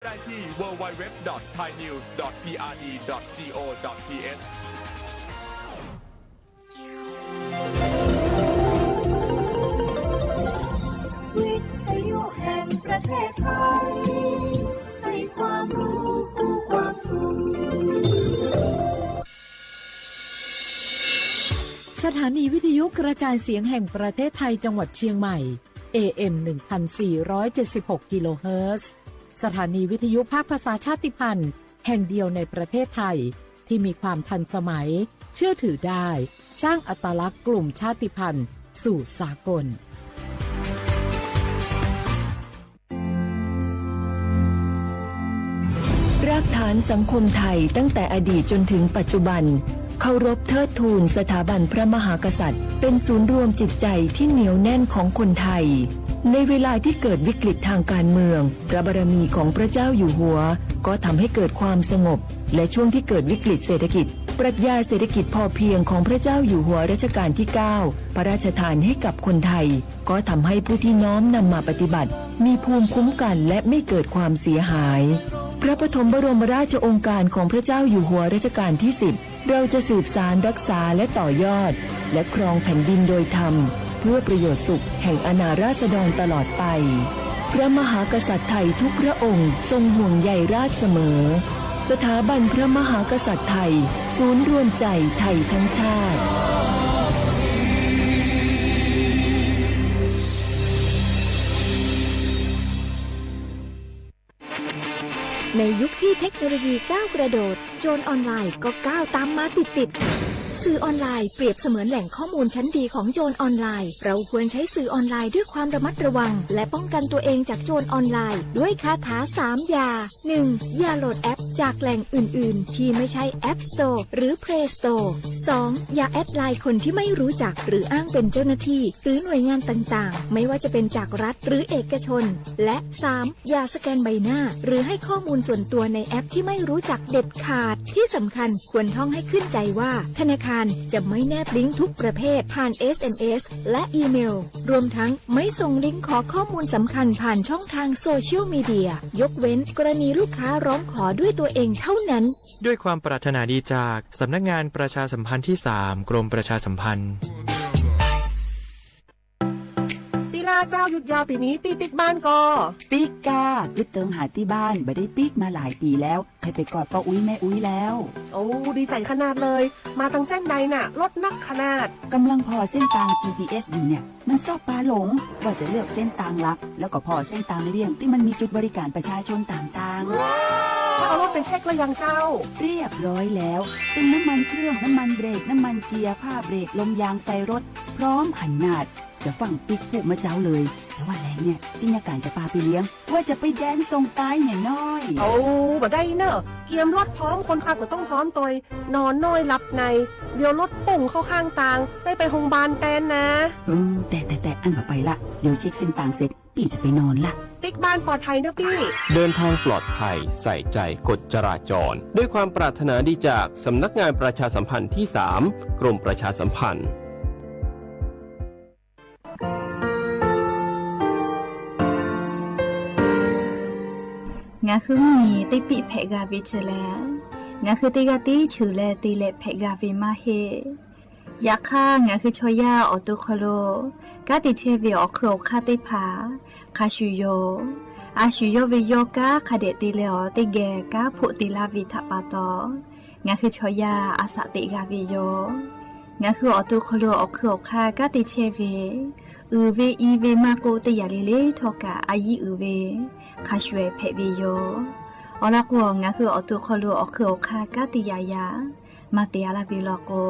ได้ที่ ดับเบิลยู ดับเบิลยู ดับเบิลยู ดอท ไทยนิวส์ ดอท พีอาร์ดี ดอท จี โอ ดอท ที เอช วิทยุแห่งประเทศไทย ให้ความรู้คู่ความสุข สถานีวิทยุกระจายเสียงแห่งประเทศไทยจังหวัดเชียงใหม่ เอ เอ็ม หนึ่งพันสี่ร้อยเจ็ดสิบหก กิโลเฮิรตซ์ สถานีวิทยุภาคภาษาชาติพันธุ์แห่งเดียวในประเทศไทย ที่มีความทันสมัย เชื่อถือได้ สร้างอัตลักษณ์กลุ่มชาติพันธุ์สู่สากล รากฐานสังคมไทยตั้งแต่อดีตจนถึงปัจจุบัน เคารพเทิดทูนสถาบันพระมหากษัตริย์ เป็นศูนย์รวมจิตใจที่เหนียวแน่นของคนไทย ในเวลาที่เกิดวิกฤตทางการเมือง พระบารมีของพระเจ้าอยู่หัว ก็ทำให้เกิดความสงบ และช่วงที่เกิดวิกฤตเศรษฐกิจ ปรัชญาเศรษฐกิจพอเพียงของพระเจ้าอยู่หัวรัชกาลที่ เก้า พระราชทานให้กับคนไทย ก็ทำให้ผู้ที่น้อมนำมาปฏิบัติ มีภูมิคุ้มกันและไม่เกิดความเสียหาย พระปฐมบรมราชโองการของพระเจ้าอยู่หัวรัชกาลที่ สิบ เราจะสืบสานรักษาและต่อยอด และครองแผ่นดินโดยธรรม เพื่อประโยชน์สุขแห่งอาณาราษฎรตลอดไป พระมหากษัตริย์ไทยทุกพระองค์ทรงห่วงใยราษฎรเสมอ สถาบันพระมหากษัตริย์ไทย ศูนย์รวมใจไทยทั้งชาติ ในยุคที่เทคโนโลยีก้าวกระโดด โจรออนไลน์ก็ก้าวตามมาติดๆ สื่อออนไลน์เปรียบเสมือนแหล่งข้อมูลชั้นดีของโจรออนไลน์ เราควรใช้สื่อออนไลน์ด้วยความระมัดระวัง และป้องกันตัวเองจากโจรออนไลน์ ด้วยคาถาสามอย่า หนึ่ง อย่าโหลดแอปจากแหล่งอื่นๆ ที่ไม่ใช่ App Store หรือ Play Store สอง อย่าแอดไลน์คนที่ไม่รู้จัก หรืออ้างเป็นเจ้าหน้าที่ หรือหน่วยงานต่างๆ ไม่ว่าจะเป็นจากรัฐหรือเอกชน และ สาม อย่าสแกนใบหน้า หรือให้ข้อมูลส่วนตัวในแอปที่ไม่รู้จักเด็ดขาด ที่สำคัญควรท่องให้ขึ้นใจว่า ธนาคารจะไม่แนบลิงก์ทุกประเภทผ่าน เอสเอ็มเอส และอีเมล รวมทั้งไม่ส่งลิงก์ขอข้อมูลสำคัญผ่านช่องทางโซเชียลมีเดีย ยกเว้นกรณีลูกค้าร้องขอด้วยตัวเองเท่านั้น ด้วยความปรารถนาดีจากสำนักงานประชาสัมพันธ์ที่ สาม กรมประชาสัมพันธ์ ปีหน้าเจ้าหยุดยาวปีนี้ ปี้ปิ๊กบ้านก่อ ปิ๊กก้า กึ๊ดเติงหาตี้บ้าน บ่ได้ปิ๊กมาหลายปี๋แล้ว ใค่ไปกอดป้ออุ๊ยแม่อุ๊ยแล้ว โอ้ ดีใจ๋ขนาดเลย มาตังเส้นใดน่ะ รถนักขนาด ก่ำลังผ่อเส้นตาง จีพีเอส อยู่เนี่ย มันซอกปาหลง ว่าจะเลือกเส้นตางหลัก แล้วก็ผ่อเส้นตางเลี่ยงตี้มันมีจุดบริการประชาชนต่างๆ แล้วเอารถไปเช็คแล้วยังเจ้า เรียบร้อยแล้ว เติมน้ำมันเครื่อง น้ำมันเบรก น้ำมันเกียร์ ผ้าเบรก ลมยาง ไฟรถ พร้อมขนาด จะฟั่งปิ๊กผู้มาเจ้าเลย แต่ว่าแลงเนี่ย ตี้ยาก๋านจะปาไปเลี้ยง ว่าจะไปแดนส่งตายเนี่ยน้อย โอ้ บ่ได้เน่อ เกียมรถพร้อม คนขับก็ต้องพร้อมตวย นอนน้อยหลับใน เดี๋ยวรถปุ้งเข้าข้างตาง ได้ไปโฮงพยาบาลแตนนะ เออ แต่ แต่ แต่ อั้นบ่ไปละ เดี๋ยวเช็คเส้นตางเสร็จ ปี้จะไปนอนละ ปิ๊กบ้านปลอดภัยเน่อปี้ เดินทางปลอดภัย ใส่ใจกฎจราจร ด้วยความปรารถนาดีจากสำนักงานประชาสัมพันธ์ที่ สาม กรมประชาสัมพันธ์ Ngaˬ hui mvuhˇ miˬ teˇ piˆ hpehꞈ g'a ve chi lehˬ, ngaˬ hui teˇ g'aˇ tiˉ cheuˬ leh te leh hpehꞈ g'a ve maˇ heˆ. Yaꞈ hk'aˇ, ngaˬ hui chaw yaˇ awˬ to hk'aw lo kanˉ te chehˇ ve awˬ hk'eun awˬ hk'aˇ teˇ hpaˍ hk'a shuˍ yoˬ. A shu yawˇ ve yawˇ kanˉ hk'a dehꞈ te leh awˬ teˇ geh kanˉ hpoˆ te laˇ ve htaꞈ pa taw, ngaˬ hui chaw yaˇ a shaꞈ teꞈ g'a ve yoˬ. Ngaˬ hui awˬ to hk'aw lo awˬ hk'eun awˬ hk'aˇ kanˉ te chehˇ ve, uiˍ ve i ve maˇ k'oˆ, teˇ yanˇ le le htawˇ kaꞈ a yiˇ uiˍ ve hk'a shuˍ ehˍ hpehꞈ ve yoˬ. Awˬ lawn k'o, ngaˬ hui awˬ to hk'aw lo awˬ hk'eun awˬ hk'aˇ kanˉ te yaꞈ yaꞈ maˇ te a laˇ ve law k'o,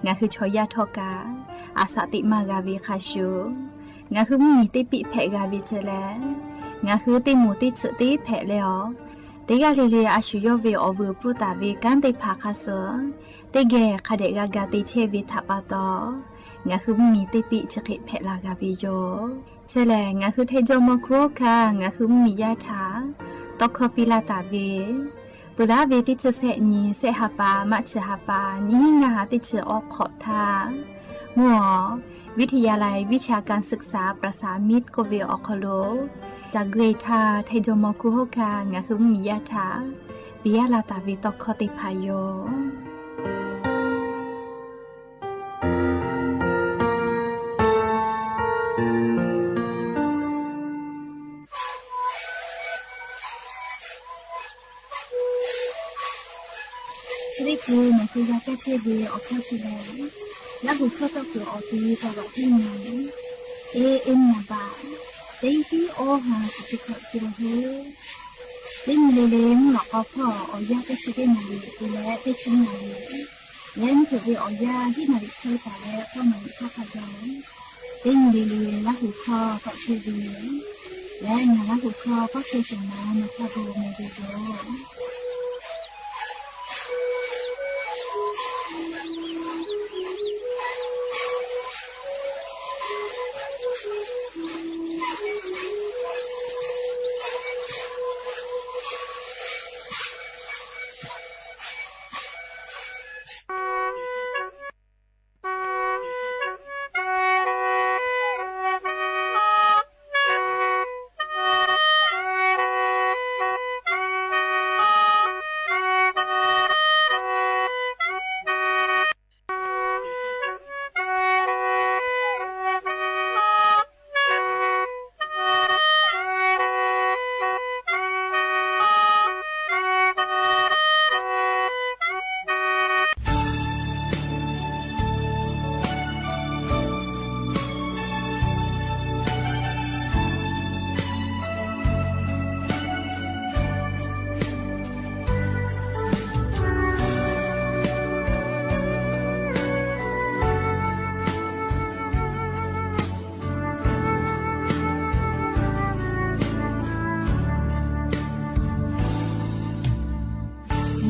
ngaˬ hui chaw yaˇ htawˇ kaꞈ a shaꞈ teꞈ maˇ g'a ve hk'a shuˍ, ngaˬ hui mvuhˇ miˬ teˇ piˆ hpehꞈ g'a ve chi lehˬ, ngaˬ hui teˇ moˍ teˇ tsuhꞈ teˇ hpehꞈ leh awˬ, teˇ g'aˇ le le a shu yawˇ ve awˬ vuiˬ pfuhˇ taˍ ve kanˉ teˇ hpaˍ hk'a suh teˇ geh hk'a dehꞈ g'a ga te chehˇ ve htaꞈ pa taw, ngaˬ hui mvuhˇ miˬ teˇ piˆ chi hk'e hpehꞈ la g'a ve yoˬ. Chi lehˬ, ngaˬ hui hteˇ jawˇ mawˇ hkuˇ hkanˇ ngaˬ hui mvuhˇ miˬ yaˇ htaꞈ tawˇ hkawˇ piˇ laˇ taˍ ve, peuˬ laˉ ve teˇ chi sehˆ nyi sehˆ ha pa maˇ chi ha pa nyiˇ hinˉ ngaˇ ha teˇ chi awˬ hk'awꞈ htaˇ, mvuhˇ awˬ วิทยาลัยวิชาการศึกษาประสานมิตร k'oˆ ve awˬ hk'aw lo Caˬ gu-e htaˇ, htaiˍ jawˇ mawˬ hkuˇ hoˉ kaꞈ ngaˬ hui mvuhˇmiˬ yaˇ htaꞈ piˇ yaˇ la taˍ ve tawˇ hkawˇ teˇ hpaˍ yoˬ. Chi teˇ hkui nawˬ hui g'a kaˇ chehˇ ve awˬ hkawˇ chi lehˬ, Laˇ huˍ hkawˇ tawˇ kuiˬ awˬ ti tawˇ g'aꞈ ceˇ nyi. Teˇ, teˇ nyi baꞈ, teˇ tiˉ awˇ ha chi teˇ hkawꞈ te la hui. Teˇ nyi le le mvuhˇ lawꞈ k'aw hpawˇ awˬ yanˇ teˇ chi teˇ naˍ riˍ te leh teˇ chi naˍ riˍ, leh mvuhˇ hpeuꞈ ve awˬ yanˇ hiˉ naˍ riˍ hk'e taˍ leh k'awˇ naˍ riˍ hk'aˇ hk'a gaˬ, teˇ nyi le le Laˇ huˍ hkawˇ tawˆ chehˇ ve yoˬ. Leh ngaˬ Laˇ huˍ hkawˇ k'awˇ chehˇ shawˍ naˍ ma hk'a gu meh ve yoˬ.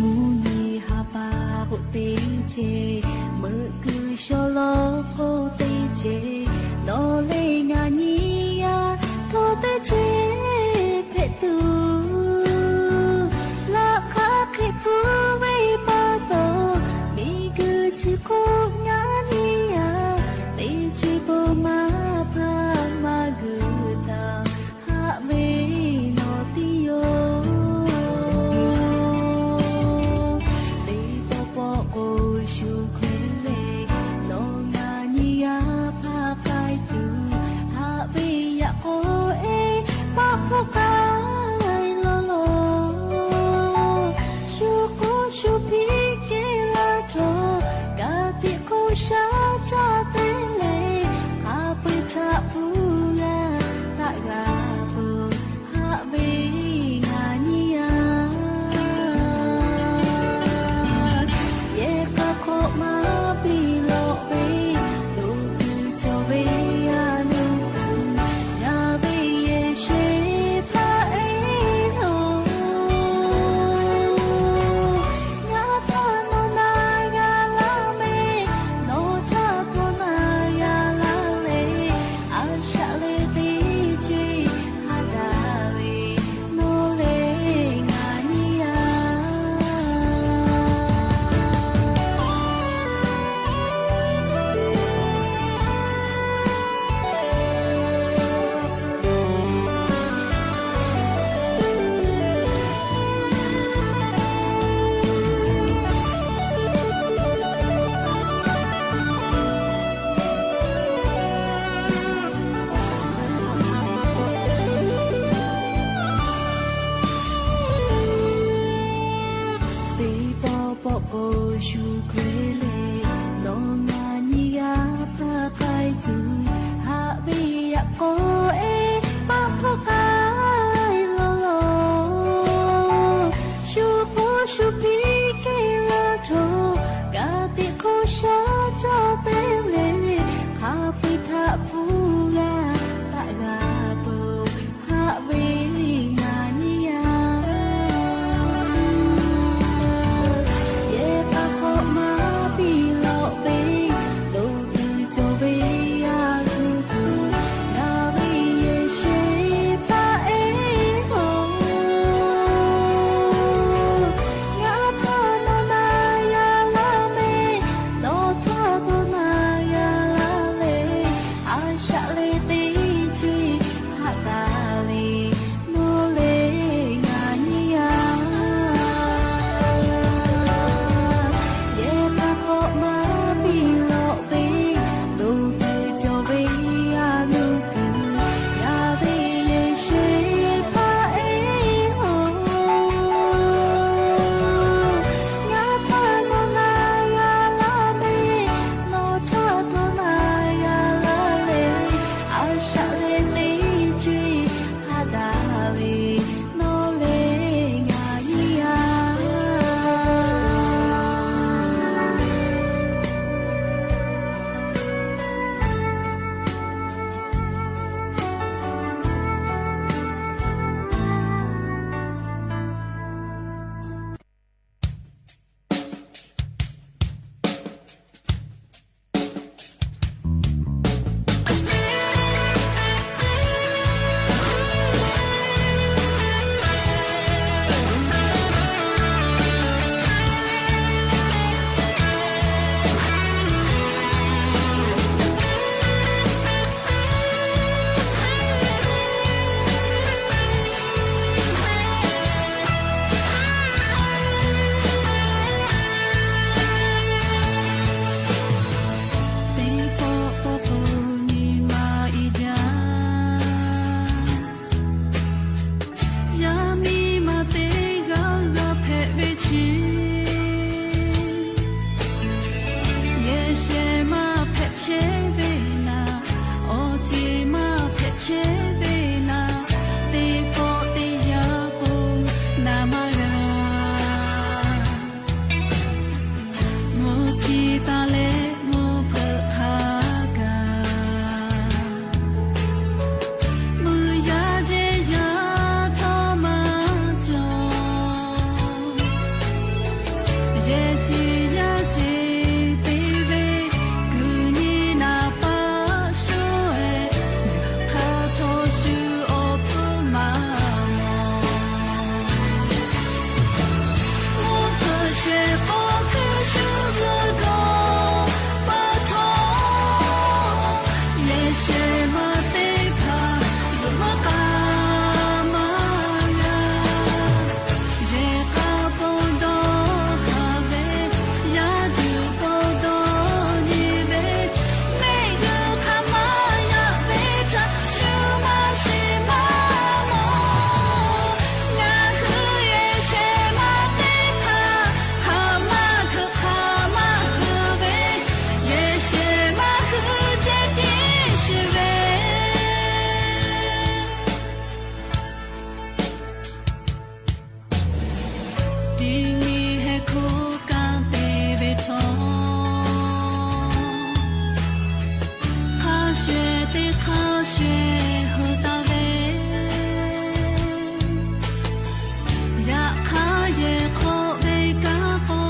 Mvuhˇ nyi ha pa k'oˆ teˇ ceuˬ, meuꞈ kuiˬ shaw lawˬ k'oˆ teˇ ceuˬ, nawˬ leh ngaˬ nyi yaˇ hkawˇ teˇ ceuˬ hpehꞈ tuˬ, laꞈ hk'aˇ hk'e hpu ve pa taw, miˬ guiˬ chi hk'oˆ ngaˬ nyi yaˇ teˇ ceuˬ bon maˇ hpaˇ maˇ g'uiˬ htaꞈ haꞈ ve nawˬ tiˉ yoˬ. Teˇ pawˆ pawˆ k'o shu hk'e leh, nawˬ ngaˬ nyi yaˇ hpaˇ k'ai tuˬ, haꞈ ve yaꞈ k'aw e paˆ hpawˇ k'ai law law. Shu k'oˆ shu hpiˇ kehˬ la htawˇ, ka tiꞈ hk'oˆ shaˉ caˇ te leh, hk'a peu-eˬ htaꞈ pfuhˇ g'a taˆ g'a peuˬ, haꞈ ve ngaˬ nyi yaˇ. Yehˬ k'a hk'awꞈ maˇ piˇ lawꞈ ve, loꞈ tuˬ cawˬ ve a loˍ tuˬ, ngaˬ ve yehˬ sheˍ hpaˇ e loˬ. Ngaˬ htaꞈ nawˬ na g'a laˇ ve, nawˬ htaꞈ htawnˍ na g'a laˇ ve, a shaꞈ leh teˇ ceuˬ ha daꞈ ve, nawˬ leh ngaˬ nyi yaˇ. Teˇ pawˆ pawˆ k'o shu hk'e leh, nawˬ ngaˬ nyi yaˇ hpaˇ k'ai tuˬ, haꞈ ve yaꞈ k'aw e paˆ hpawˇ k'ai law law. Shu k'oˆ shu hpiˇ kehˬ la htawˇ, ka tiꞈ hk'oˆ shaˉ caˇ te leh, hk'a peu-eˬ htaꞈ pfuhˇ g'a taˆ g'a peuˬ, haꞈ ve ngaˬ nyi yaˇ. Yehˬ k'a hk'awꞈ maˇ piˇ lawꞈ ve, loꞈ tuˬ cawˬ ve a loˍ tuˬ, ngaˬ ve maˇ g'a. Mvuhˇ hkiˇ taˍ leh mvuhˇ hpeuꞈ hk'a gaˬ, mvuhˇ yaˇ jehˇ yaˇ htawˇ maˇ cawˬ. Yehˬ ceˬ yaˇ ceˬ te ve kuˬ nyi naˍ paˆ shuˉ-e, hk'a htawˇ shu awˬ hpfuhˇ maˇ mawˬ. Mvuhˇ hpeuꞈ shehˍ k'o hkuiˇ shu zuhˆ gawˬ peuˬ htawˇ, yehˬ shehˍ maˇ teˇ hpaˍ zuhꞈ meuˇ k'a maˇ g'a. Yehˬ k'a pon dawˇ haˍ ve, yaˇ duˬ pon dawˇ nyi ve, mehˆ g'uˇ hk'a maˇ yaꞈ ve htaꞈ shu maˇ shiˍ maˇ mawˬ. Ngaˬ hui yehˬ shehˍ maˇ teˇ hpaˍ hk'aˬ maˇ hkeuꞈ hk'aˬ maˇ hui ve, yehˬ shehˍ maˇ hui ceh tiˉ shiˍ ve. Tiˇ miˬ heh hkuˆ kanˉ te ve htawˇ, hk'a shuˍ-eˬ teˇ hk'a shuˍ-eˬ hu taˍ ve, yaꞈ hk'aˇ yehˬ hk'aw ve kanˉ k'o,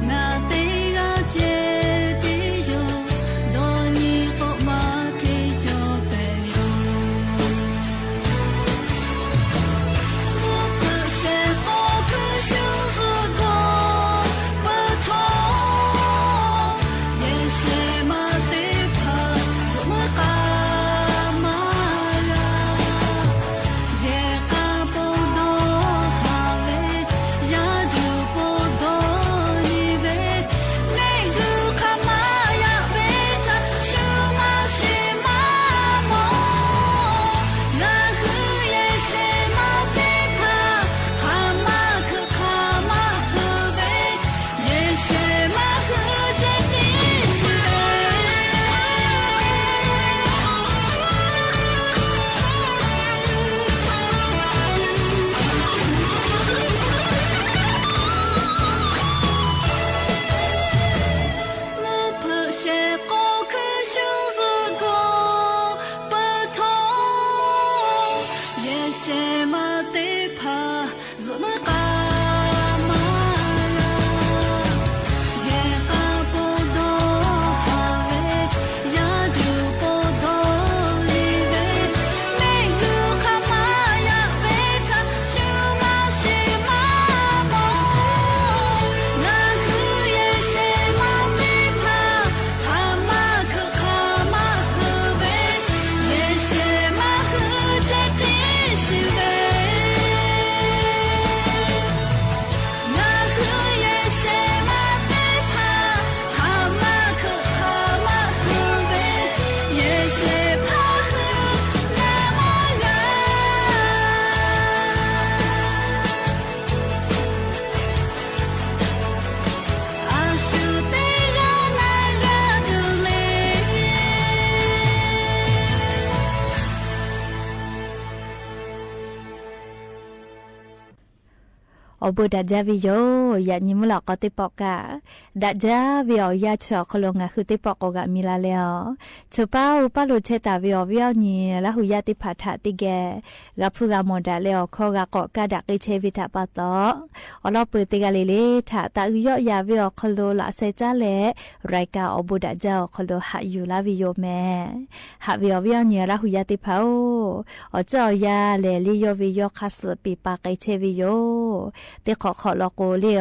ngaˬ teˇ g'aˇ ceh tiˉ yoˬ. Dawˇ nyi k'o maˇ hteˇ cawˬ pehˍ yoˬ. Mvuhˇ hpeuꞈ shehˍ k'o hkuiˇ shu zuhˆ gawˬ peuˬ htawˇ, yehˬ shehˍ maˇ teˇ hpaˍ zuhꞈ meuˇ k'a maˇ g'a. Yehˬ k'a pon dawˇ haˍ ve, yaˇ duˬ pon dawˇ nyi ve, mehˆ g'uˇ hk'a maˇ yaꞈ ve htaꞈ shu maˇ shiˍ maˇ mawˬ. Ngaˬ hui yehˬ shehˍ maˇ teˇ hpaˍ hk'aˬ maˇ hkeuꞈ hk'aˬ maˇ hui ve, yehˬ shehˍ maˇ hui ceh tiˉ shiˍ ve. Mvuhˇ hpeuꞈ shehˍ k'o hkuiˇ shu zuhˆ gawˬ peuˬ htawˇ, yehˬ shehˍ maˇ teˇ hpaˍ zuhꞈ meuˇ k'a maˇ g'a. Yehˬ k'a pon dawˇ haˍ ve, yaˇ duˬ pon dawˇ nyi ve, mehˆ g'uˇ hk'a maˇ yaꞈ ve htaꞈ shu maˇ shiˍ maˇ mawˬ. Ngaˬ hui yehˬ shehˍ maˇ teˇ hpaˍ hk'aˬ maˇ hkeuꞈ hk'aˬ maˇ hui ve, yehˬ shehˍ maˇ hui ceh tiˉ shiˍ ve. Ngaˬ hui yehˬ shehˍ maˇ teˇ hpaˍ hk'aˬ maˇ hkeuꞈ hk'aˬ maˇ hui ve, yehˬ shehˍ maˇ hui g'a maˇ g'a. A shu teˇ g'aˇ na g'a tuˬ le. Awˬ bon daꞈ jaˇ ve yoˬ. Yaꞈ nyi mvuhˇ lawꞈ k'aw teˇ pawˆ kaꞈ, daꞈ jaˇ ve awˬ yanˇ chi awˬ hk'aw lo ngaˬ hui teˇ pawˆ k'awꞈ g'aꞈ mi la leh a, chaw paˇ oˇ paˇ lo chehˇ taˍ ve awˬ viˉ awˬ nyi Laˇ huˍ yaˇ teˇ hpaˍ htaꞈ teˇ geh g'a hpuˇ g'a mawˬ daꞈ leh awˬ hkawˇ g'a k'awꞈ kaˇ daꞈ k'ai chehˇ ve htaꞈ pa taw, awˬ lawn peuˬ teˇ g'aˇ le le htaꞈ taꞈ g'uiˬ yawˆ yan ve awˬ hk'aw lo laꞈ sheh caˉ leh, รายการ awˬ bon daꞈ jaˇ awˬ hk'aw lo haꞈ yuˬ laˇ ve yoˬ mehˍ. Haꞈ ve awˬ viˉ awˬ nyi Laˇ huˍ yaˇ teˇ hpaˍ-oˬ, awˬ ceuˬ awˬ yanˇ lehˬ le yawˇ ve yawˇ hk'aˇ suh peꞈ pa k'ai chehˇ ve yoˬ. Teˇ hk'awꞈ hk'awꞈ law k'o le,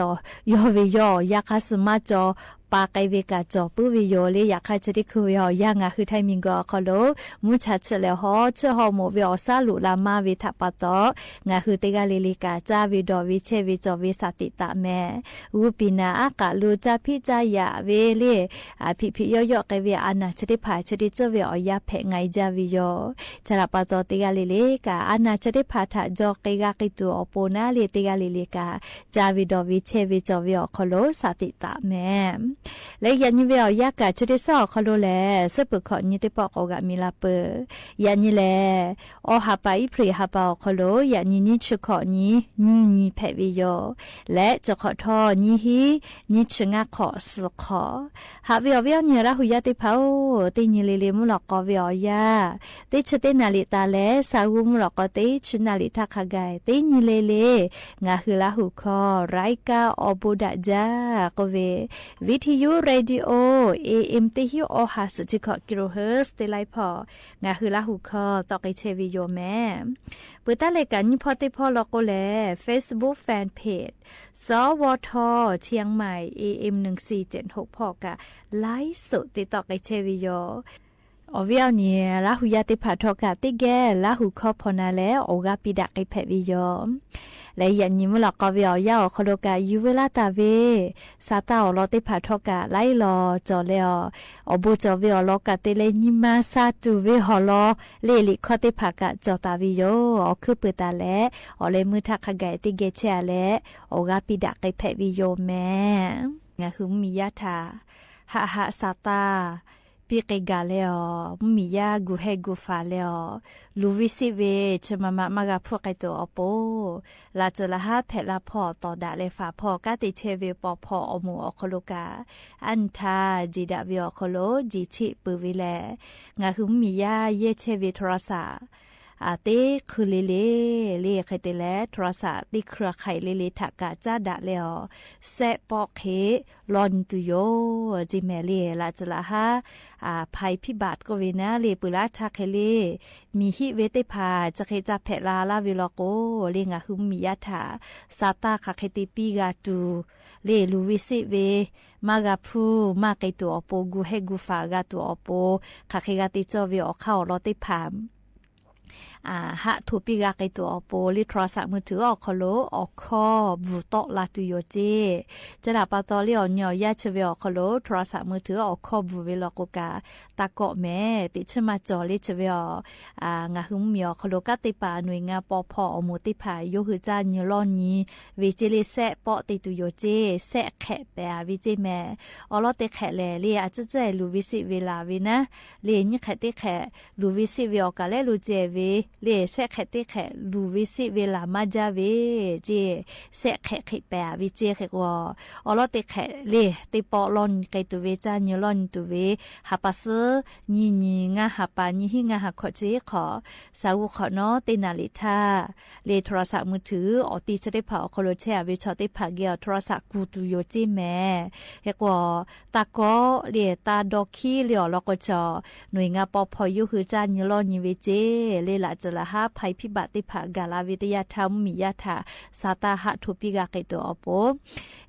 yawˇ ve yawˇ awˬ yanˇ hk'aˇ suh maˇ cawˬ pa k'ai ve kaꞈ cawˬ puiˉ ve yoˬ le. Yaꞈ hk'aˇ chi teˇ hkui ve awˬ yanˇ ngaˬ hui htaiˇ miˬ guiˬ awˬ hk'aw lo mvuhˇ cha chi lehˬ hawˉ chi haw moˍ ve awˬ shaˉ loꞈ la maˇ ve htaꞈ pa taw, ngaˬ hui teˇ g'aˇ le le kaꞈ caˇ ve dawˬ ve chehˇ ve cawˬ ve shaˍ tiꞈ taˍ mehˍ. G'uˇ piˍ naˍ aˉ k'aꞈ lo caˇ hpiˆ caˇ yaꞈ ve le, hpiꞈ hpiꞈ yawˆ yawˆ k'ai ve a naˬ chi teˇ hpaˍ chi teˇ ceuˬ ve awˬ yanˇ hpehꞈ nga e jaˇ ve yoˬ. Chi htaꞈ pa taw teˇ g'aˇ le le kaꞈ a naˬ chi teˇ hpaˍ htaꞈ jaw k'ai g'a k'ai tuˬ awˬ pon naˉ le teˇ g'aˇ le le kaꞈ caˇ ve dawˬ ve chehˇ ve cawˬ ve awˬ hk'aw lo shaˍ tiꞈ taˍ mehˍ. Leh yaꞈ nyi ve awˬ yanˇ kaꞈ chi teˇ suhˉ awˬ hk'aw lo lehˬ, suhˉ peuˬ hkawꞈ nyi teˇ pawˆ k'awꞈ g'aꞈ miˬ la peuˬ. Yaꞈ nyi lehˬ, Awˬ ha pa Iˉhpriˍ ha pa awˬ hk'aw lo yaꞈ nyi nyiˇ chi hkawꞈ nyi nyiˇ nyi hpehꞈ ve yoˬ. Leh chi hk'awꞈ htawˇ nyiˇ hinˉ nyiˇ chi ngaˇ hk'awꞈ suhˍ hk'awꞈ. Haꞈ ve awˬ viˉ awˬ nyi Laˇ hu yaˇ teˇ hpaˍ-oˬ, teˇ nyi le le mvuhˇ lawꞈ k'aw ve awˬ yanˇ, teˇ chi teˇ naˍ riˍ taˍ leh, saˍ g'uˇ mvuhˇ lawꞈ k'aw teˇ chi naˍ riˍ htaˇ hk'a gaˬ teˇ nyi le le, ngaˬ hui Laˇ hu hkawˇ รายการ awˬ bon daꞈ jaˇ k'oˆ ve, Viˉ hti yuˇ radio A M teˇ hinˉ awˬ ha suhˍ chi hkawꞈ kilohertz teˇ laiˉ hpawˇ ngaˬ hui Laˇ hu hkawˇ tawˆ k'ai chehˇ ve yoˬ mehˍ. Peuˬ taˉ leh kaꞈ nyiˇ hpawˇ teˇ hpawˇ law k'o lehˬ, Facebook fan page สวท เชียงใหม่ A M หนึ่งสี่เจ็ดหก hpawˇ kaꞈ ไลฟ์สด te tawˆ k'ai chehˇ ve yoˬ. Awˬ viˉ awˬ nyi Laˇ hu yaˇ teˇ hpaˍ htawˇ kaꞈ teˇ geh Laˇ hu hkawˇ hpaw na leh awˬ g'aˇ piˇ daꞈ k'ai hpehꞈ ve yoˬ. Leh yaꞈ nyi mvuhˇ lawꞈ k'aw ve awˬ yanˇ awˬ hk'aw lo kaꞈ yuˬ ve laˇ taˍ ve Saˍtanˍ awˬ lawn teˇ hpaˍ htawˇ kaꞈ laiˉ law cawˬ leh awˬ, awˬ bon cawˬ ve awˬ lawn kaꞈ te leh nyi ma sha tuˬ ve awˬ lawn le liꞈ hkawˇ teˇ hpaˍ kaꞈ cawˬ taˍ ve yoˬ. Awˬ hkuiˉ peuˬ taˍ leh awˬ leh meuˇ htaˇ hk'a gaˬ teˇ geh chehˇ a leh awˬ g'aˇ piˇ daꞈ k'ai hpehꞈ ve yoˬ mehˍ. Ngaˬ hui mvuhˇmiˬ yaˇ htaꞈ haꞈ haꞈ Saˍtanˍ piˇ k'ai gaˬ leh awˬ, mvuhˇmiˬ yaˇ gu hehˇ gu faˍ leh awˬ, luˬ ve seˆ ve chi ma ma maˇ g'a hpuˇ k'ai tuˬ awˬ pon, laꞈ tcuh laꞈ haˉ hpehꞈ la hpawˇ tawˍ daꞈ leh faˍ hpawˇ kanˉ te chehˇ ve paw hpawˇ awˬ moˍ awˬ hk'aw lo kaꞈ, aˉ nyi htaˇ jeˬ daꞈ ve awˬ hk'aw lo jeˬ cheˆ peuˬ ve lehˬ, ngaˬ hui mvuhˇmiˬ yaˇ yehˇ chehˇ ve โทรศัพท์ teˇ hkui le le, le hk'e te leh โทรศัพท์ teˇ hkui hk'ai le le htaꞈ kaꞈ caˉ daꞈ leh awˬ, sehˆ pawˆ hk'e lawˇ nyi tuˬ yoˬ ceˇ mehˍ le. Laꞈ tcuh laꞈ haˉ ภัยพิบัติ k'oˆ ve naˉ le, peuˬ laˇ htaˇ hk'e le, miˬ hiˆ ve teˇ hpaˍ chi hk'e ca hpehꞈ la laˇ ve law k'o, le ngaˬ hui mvuhˇmiˬ yaˇ htaꞈ Saˍtanˍ hk'aˬ hk'e te piˇ g'a tuˬ, le luˬ ve seˆ ve maˇ g'a hpuˇ maˇ k'ai tuˬ awˬ pon, gu hehˇ gu faˍ g'a tuˬ awˬ pon, hk'aˬ hk'e g'a te cawˇ ve awˬ hk'aˇ awˬ lawn teˇ hpaˍ haꞈ hto piˇ g'a k'ai tuˬ awˬ pon le โทรศัพท์มือถือ awˬ hk'aw lo awˬ hkawˇ bvuhˬ tawˆ la tuˬ yoˬ ceˇ. Chi htaꞈ pa taw le awˬ nyi awˬ yaˇ chi ve awˬ hk'aw lo โทรศัพท์มือถือ awˬ hkawˇ bvuhˬ ve law k'o kaꞈ, taˇ kawˆ mehˍ. Teꞈ chiˇ maˇ cawˬ le chi ve awˬ, ngaˬ hui mvuhˇmiˬ awˬ hk'aw lo kanˉ te paˍ หน่วยงาน paw hpawˇ awˬ moˍ teˇ hpaˍ yawˇ hui caˇ nyi lawˇ nyi ve ceˇ le, sehˆ pawˆ te tuˬ yoˬ ceˇ, sehˆ hk'ehꞈ pehˍ ve ceˇ mehˍ. Awˬ lawn teˇ hk'ehꞈ lehˬ le, a ciˉ ciˉ luˬ ve seˆ ve laˬ ve naˉ, le nyiˇ hk'ehꞈ teˇ hk'ehꞈ luˬ ve seˆ ve awˬ kaˬ lehˉ lo ceh ve, le sehˆ hk'ehꞈ teˇ hk'ehꞈ luˬ ve seˆ ve laˬ maˇ jaˇ ve ceˇ, sehˆ hk'ehꞈ hk'e pehˍ ve ceˇ hk'e k'o, awˬ lawn teˇ hk'ehꞈ le teˇ pawˆ lawˇ nyi k'ai tuˬ ve, caˇ nyi lawˇ nyi tuˬ ve, ha pa suhˉ nyi nyi ngaˇ ha pa, nyiˇ hinˉ ngaˇ ha hkawꞈ chi hk'awꞈ, saˍ g'uˇ hk'awꞈ nawˉ teˇ naˍ liꞈ htaˇ, le โทรศัพท์มือถือ awˬ ti chi teˇ hpaˍ awˬ hk'aw lo chehˇ a ve chaw teˇ hpaˍ geh awˬ โทรศัพท์ kuˬ tuˬ yoˬ ceˇ mehˍ. Hk'e k'o, taˇ kawˆ le taˇ dawˇ hkiˉ le awˬ lawn k'o chaw, หน่วยงาน paw hpawˇ yawˇ hui caˇ nyi lawˇ nyi ve ceˇ le, laꞈ tcuh laꞈ haˉ ภัยพิบัติ teˇ hpaˍ gaˬ la ve teˇ yanˇ htaˇ mvuhˇmiˬ yaˇ htaꞈ Saˍtanˍ haꞈ hto piˇ g'a k'ai tuˬ awˬ pon,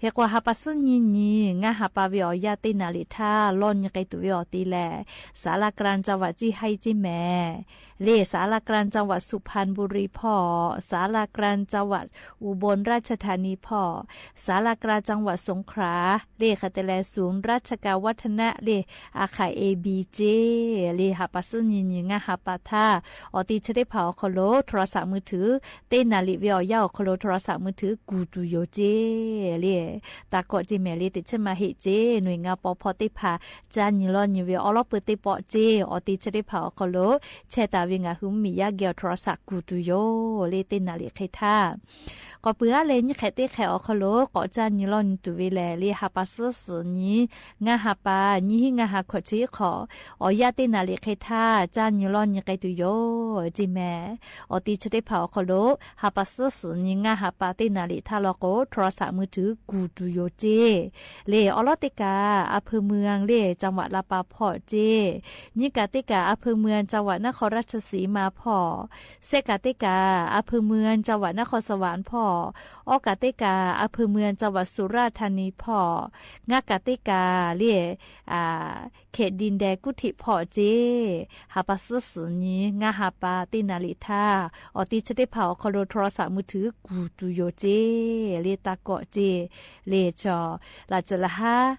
hk'e k'o ha pa suhˉ nyi nyi ngaˇ ha pa ve awˬ yanˇ teˇ naˍ liꞈ htaˇ lawˇ nyi k'ai tuˬ ve awˬ ti lehˬ, สารกลางจังหวัด ceˇ haiˉ ceˇ mehˍ. Le สารกลางจังหวัดสุพรรณบุรี hpawˇ, สารกลางจังหวัดอุบลราชธานี hpawˇ, สารกลางจังหวัดสงขลา le hk'e te leh ศูนย์ราชการวัฒนะ le, a hk'aˬ A B ceˇ le, ha pa suhˉ nyi nyi ngaˇ ha pa htaˇ, awˬ ti chi teˇ hpaˍ awˬ hk'aw lo โทรศัพท์มือถือ teˇ naˍ liꞈ ve awˬ yanˇ awˬ hk'aw lo โทรศัพท์มือถือ kuˬ tuˬ yoˬ ceˇ le, taˇ kawˆ ceˇ mehˍ le, teꞈ chiˇ maˇ heˆ ceˇ, หน่วยงาน paw hpawˇ teˇ hpaˍ caˇ nyi lawˇ nyi ve awˬ lawn peuˬ teˇ pawˆ ceˇ, awˬ ti chi teˇ hpaˍ awˬ hk'aw lo chehˇ taˍ ve ngaˬ hui mvuhˇmiˬ yaˇ geh awˬ โทรศัพท์ kuˬ tuˬ yoˬ le, teˇ naˍ liꞈ hk'e htaˇ. K'awꞈ peuˬ aˉ leh nyiˇ hk'ehꞈ teˇ hk'ehꞈ awˬ hk'aw lo k'awꞈ caˇ nyi lawˇ nyi tuˬ ve lehˬ, le ha pa suhˉ suhˍ nyi ngaˇ ha pa, nyiˇ hinˉ ngaˇ ha hkawꞈ chi hk'awꞈ, awˬ yanˇ teˇ naˍ liꞈ hk'e htaˇ caˇ nyi lawˇ nyi k'ai tuˬ yoˬ ceˇ mehˍ. Awˬ ti chi teˇ hpaˍ awˬ hk'aw lo ha pa suhˉ suhˍ nyi ngaˇ ha pa teˇ naˍ liꞈ htaˇ law k'o, โทรศัพท์มือถือ kuˬ tuˬ yoˬ ceˇ le, awˬ lawn teˇ kaꞈ อำเภอเมือง le จังหวัดลำปาง hpawˇ ceˇ, nyiˇ kaꞈ teˇ kaꞈ อำเภอเมือง จังหวัดนครราชสีมา hpawˇ, sehˆ kaꞈ teˇ kaꞈ อำเภอเมือง จังหวัดนครสวรรค์ hpawˇ, awˇ kaꞈ teˇ kaꞈ อำเภอเมือง จังหวัดสุราษฎร์ธานี hpawˇ, ngaˇ kaꞈ teˇ kaꞈ le แคว้นดินแดง กรุงเทพ hpawˇ ceˇ, ha pa suhˉ suhˍ nyi ngaˇ ha pa teˇ naˍ liꞈ htaˇ, awˬ ti chi teˇ hpaˍ awˬ hk'aw lo โทรศัพท์มือถือ kuˬ tuˬ yoˬ ceˇ le, taˇ kawˆ ceˇ le, chaw laꞈ tcuh laꞈ haˉ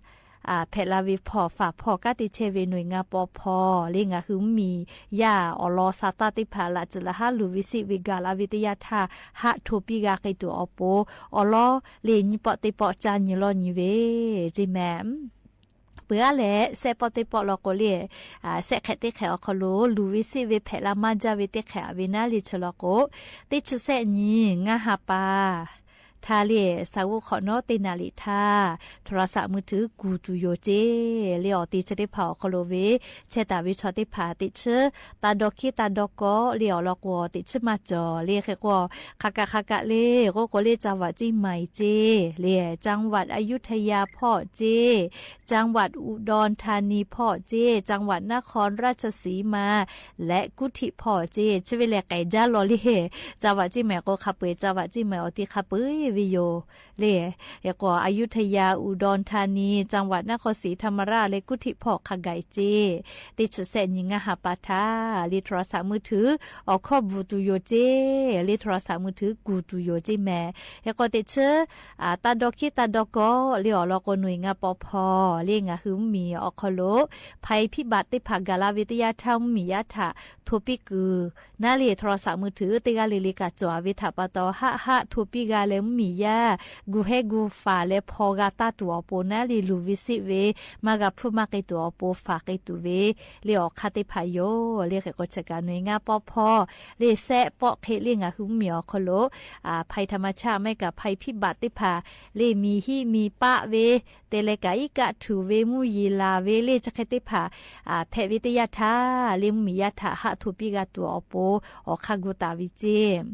hpehꞈ la ve hpawˇ, faˍ hpawˇ kanˉ te chehˇ ve หน่วยงาน paw hpawˇ le ngaˬ hui mvuhˇmiˬ yaˇ awˬ lawn Saˍtanˍ teˇ hpaˍ laꞈ tcuh laꞈ haˉ luˬ ve seˆ ve gaˬ la ve teˇ yanˇ htaˇ haꞈ hto piˇ g'a k'ai tuˬ awˬ pon, awˬ lawn le nyiˇ pawˆ teˇ pawˆ caˇ nyi lawˇ nyi ve ceˇ mehˍ. peuˬ aˉ leh, sehˆ pawˆ teˇ pawˆ law k'o le, sehˆ hk'ehꞈ teˇ hk'ehꞈ awˬ hk'aw lo luˬ ve seˆ ve hpehꞈ la maˇ jaˇ ve teˇ hk'ehꞈ a ve naˉ le chi law k'o, teˇ chi sehˆ nyi ngaˇ ha pa htaˇ le, saˍ g'uˇ hk'awꞈ nawˉ teˇ naˍ liꞈ htaˇ โทรศัพท์มือถือ kuˬ tuˬ yoˬ ceˇ le. Awˬ te chi teˇ hpaˍ awˬ hk'aw lo ve chehˇ taˍ ve chaw teˇ hpaˍ teˇ chiˉ taˇ dawˇ hkiˉ taˇ dawˇ kawˆ le awˬ lawn k'o, teˇ chiˉ maˇ cawˬ le. Hk'e k'o, hk'a kaꞈ hk'a kaꞈ le k'oˆ k'o le, จังหวัดเชียงใหม่ ceˇ le, จังหวัดอยุธยา hpawˇ ceˇ, จังหวัดอุดรธานี hpawˇ ceˇ, จังหวัดนครราชสีมา leh กรุงเทพ hpawˇ ceˇ. Chi ve lehˬ k'ai jaˇ law le. จังหวัดเชียงใหม่ k'o hk'a peu-eˬ, จังหวัดเชียงใหม่ awˬ ti hk'a peu-eˬ ve yoˬ le. Hk'e k'o, อยุธยา อุดรธานี จังหวัดนครศรีธรรมราช leh กรุงเทพ hpawˇ hk'a gaˬ ceˇ. Teˇ chi sehˆ nyi ngaˇ ha pa htaˇ le โทรศัพท์มือถือ awˬ hkawˇ bvuhˬ tuˬ yoˬ ceˇ le. โทรศัพท์มือถือ kuˬ tuˬ yoˬ ceˇ mehˍ. Hk'e k'o, teˇ chiˉ taˇ dawˇ hkiˉ taˇ dawˇ kawˆ le awˬ lawn k'o, nawˬ hui ngaˇ paw hpawˇ le ngaˬ hui mvuhˇmiˬ awˬ hk'aw lo ภัยพิบัติ teˇ hpaˍ gaˬ la ve teˇ yanˇ htaˇ, mvuhˇmiˬ yaˇ htaꞈ hto piˇ kuiˬ naˉ le โทรศัพท์มือถือ teˇ g'aˇ le le kaꞈ cawˬ ve htaꞈ pa taw, haˆ haˆ hto piˇ g'a leh mvuhˇmiˬ yaˇ gu hehˉ gu faˍ leh hpaw g'a taˇ tuˬ awˬ pon naˉ le, luˬ ve seˆ ve maˇ g'a hpfuhˇ maˇ k'ai tuˬ awˬ pon faˍ k'ai tuˬ ve le awˬ hk'aˇ teˇ hpaˍ yoˬ le. Hk'e k'o, chi kaꞈ nawˬ hui ngaˇ paw hpawˇ le sehˆ pawˆ hk'e le ngaˬ hui mvuhˇmiˬ awˬ hk'aw lo ภัยธรรมชาติ maˇ heˆ kaꞈ ภัยพิบัติ teˇ hpaˍ le miˬ hiˆ miˬ paˆ ve te leh kaꞈ iˉ kaˆ htuˬ ve mvuhˇ yeˬ laˬ ve le chi hk'e teˇ hpaˍ hpehꞈ ve teˇ yanˇ htaˇ le, mvuhˇmiˬ yaˇ htaꞈ haˆ hto piˇ g'a tuˬ awˬ pon awˬ hk'aˇ gu taˍ ve ceˇ.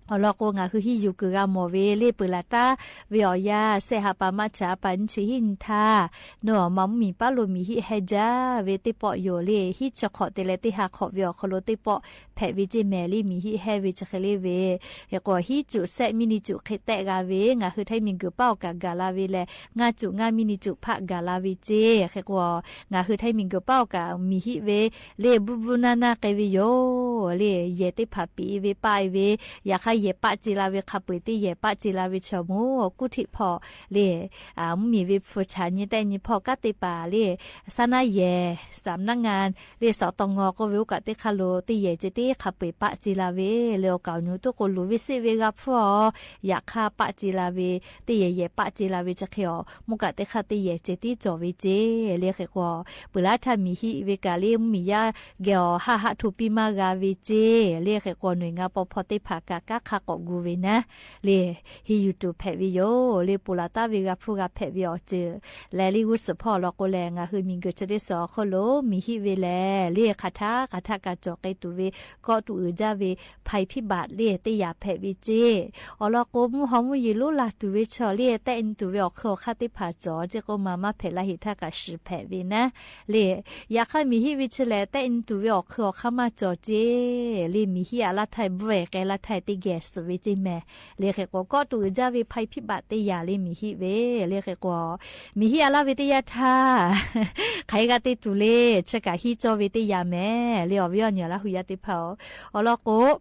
Awˬ lawn k'o, ngaˬ hui hiˇ yuˬ kuiˬ g'a mawˬ ve le peuˬ laˬ taˉ ve awˬ yanˇ, sehˆ ha pa maˇ chi ha pa nyiˇ chi hiˆ nyi htaˇ, nawˬ ma mvuhˇmiˬ paˉ lo miˬ hiˆ heh jaˇ ve teˇ pawˆ yoˬ le. Hiˉ chi hk'awꞈ te leh teˇ ha hk'awꞈ ve awˬ hk'aw lo teˇ pawˆ hpehꞈ ve ceˇ mehˍ le, miˬ hiˆ heh ve chi hk'e le ve. Hk'e k'o, hiˉ cuꞈ sehˆ miˇ ni cuꞈ hk'e tehˆ g'a ve ngaˬ hui Htaiˇ miˬguiˬ paˉ awˬ kaꞈ gaˬ la ve leh, ngaˇ cuꞈ ngaˇ miˇ ni cuꞈ hpaˆ gaˬ la ve ceˇ. Hk'e k'o, ngaˬ hui Htaiˇ miˬguiˬ paˉ awˬ kaꞈ miˬ hiˆ ve le bvuhˇ bvuhˇ naˇ naˇ k'ai ve yoˬ le. Yehˬ teˇ hpaˍ piˍ ve paˆ e ve, yaꞈ hk'aˇ yehˬ paˆ ce la ve hk'a peu-eˬ teˇ yehˬ paˆ ce la ve chaw moˍ กรุงเทพ hpawˇ le, mvuhˇmiˬ ve hpu chaꞈ nyi tehˆ nyi hpawˇ kanˉ te paˍ le, saˉ naˉ yehˬ สำนักงาน le สตง k'oˆ ve oˇ kaꞈ teˇ hk'aˇ lo teˇ yehˬ ceh tiˉ hk'a peu-eˬ paˆ ce la ve le. Awˬ kaˍ awˬ nu tuˉ k'o luˬ ve seˆ ve g'a hpfuhˇ a, yaꞈ hk'aˇ paˆ ce la ve, teˇ yehˬ yehˬ paˆ ce la ve chi hk'e a, mvuhˇ kaꞈ teˇ hk'aˇ teˇ yehˬ ceh tiˉ cawˬ ve ceˇ le. Hk'e k'o, peuˬ laˇ htaˇ miˬ hiˆ ve kaꞈ le mvuhˇmiˬ yaˇ geh awˬ haˆ haˆ hto piˇ maˇ g'a ve ceˇ le. Hk'e k'o, nawˬ hui ngaˇ paw hpawˇ teˇ hpaˍ kaꞈ kanˉ hk'a k'awꞈ gu ve naˉ le, hiˇ yuˬ tuˬ hpehꞈ ve yoˬ le. Ponˬ laˬ taˉ ve g'a hpfuhˇ g'a hpehꞈ ve awˬ ceuˬ leh, le g'uˇ suhˍ hpawˇ awˬ lawn k'o lehˬ, ngaˬ hui miˬguiˬ chi teˇ suhˍ awˬ hk'oˆ lo miˬ hiˆ ve lehˬ le, hk'aˬ htaˇ hk'aˬ htaˇ kaꞈ cawˬ k'ai tuˬ ve, kawˆ tuˬ uiˍ jaˇ ve ภัยพิบัติ le teˇ yanˇ hpehꞈ ve ceˇ. Awˬ lawn k'o, mvuhˇ haw mvuhˇ yeˬ lonˉ la tuˬ ve chaw le tehˆ nyi tuˬ ve awˬ hk'eun awˬ hk'aˇ teˇ hpaˍ cawˬ ceˇ k'oˆ ma maˇ hpehꞈ laˇ heˆ htaˇ kaꞈ shiˍ hpehꞈ ve naˉ le. Yaꞈ hk'aˇ miˬ hiˆ ve chi lehˬ, tehˆ nyi tuˬ ve awˬ hk'eun awˬ hk'aˇ maˇ cawˬ ceˇ le. Miˬ hiˆ a laˇ htaˇ bvuhˆ e k'ai laˇ htaˇ teˇ geh suhˍ ve ceˇ mehˍ le. Hk'e k'o, kawˆ tuˬ uiˍ jaˇ ve ภัยพิบัติ teˇ yanˇ le miˬ hiˆ ve le. Hk'e k'o, miˬ hiˆ a laˇ ve teˇ yanˇ htaˇ hk'aˬ hk'e g'a te tuˬ le, chi kaꞈ hiˉ cawˇ ve teˇ yanˇ mehˍ le. Awˬ viˉ awˬ nyi awˬ laˇ hui yaˇ teˇ hpaˍ-oˬ, awˬ lawn k'o,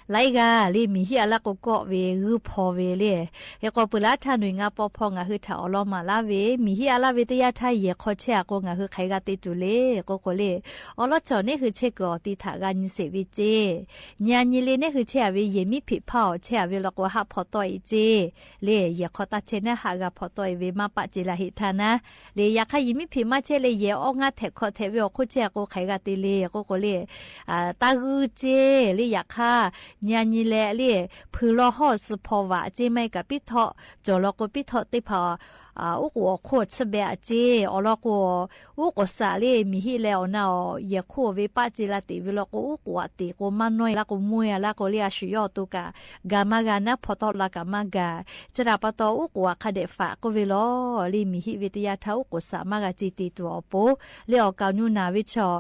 laiˉ g'aˇ le miˬ hiˆ a laˇ k'o kawˆ ve g'uiˇ hpaw ve le. Hk'e k'o, peuˬ laˇ htaˇ nawˬ hui ngaˇ paw hpawˇ ngaˬ hui htaꞈ awˬ lawn maˍ laˇ ve, miˬ hiˆ a laˇ ve teˇ yanˇ htaˇ yehˬ hk'aw chehˇ a k'o ngaˬ hui hk'aˬ hk'e g'a te tuˬ le k'oˆ k'o le, awˬ lawn chaw neˇ hui chehˇ kuiˬ awˬ ti htaꞈ g'a nyi sheˍ ve ceˇ. Nyi a nyi le neˇ hui chehˇ a ve yehˬ miˉ hpeꞈ hpaˇ awˬ chehˇ a ve law k'o haˆ hpaw tawˆ e ceˇ le. Yehˬ hk'aw taˇ chehˇ naˉ haˆ g'a hpaw tawˆ e ve maˇ paˆ ce la heˆ htaˇ naˉ le. Yaꞈ hk'aˇ yehˬ miˉ hpeꞈ maˇ chehˇ leh yehˬ awˇ ngaˇ htehꞈ hkawꞈ htehꞈ ve awˬ hk'oˆ chehˇ a k'o hk'aˬ hk'e g'a te le k'oˆ k'o le, taˇ g'uiˇ ceˇ le. Yaꞈ hk'aˇ nyi a nyi leh le, hpui law hawˇ suh hpaw vaꞈ ceˇ maˇ heˆ kaꞈ piˉ htawˆ cawˬ law k'o piˉ htawˆ teˇ hpaˍ uˉ k'oˍ awˬ hk'oˆ awˬ chiˇ beh a ceˇ. Awˬ lawn k'o, uˉ k'oˍ saꞈ le miˬ hiˆ leh awˬ na awˬ yehˬ hk'oˆ ve paˆ ce la teꞈ ve law k'o, uˉ k'oˍ aꞈ teꞈ k'o maˇ nawˇ e laˇ k'o, mawˇ e a laˇ k'o le, a shu yawˇ awˬ to kaꞈ ga maˇ g'a naˉ, hpaw tawˆ la kaꞈ maˇ gaˬ. Chi htaꞈ pa taw, uˉ k'oˍ aꞈ hk'a dehꞈ faꞈ k'oˆ ve law le, miˬ hiˆ ve teˇ yanˇ htaˇ uˉ k'oˍ saꞈ maˇ g'a ce te tuˬ awˬ pon le, awˬ kaˍ awˬ nu naˬ ve chaw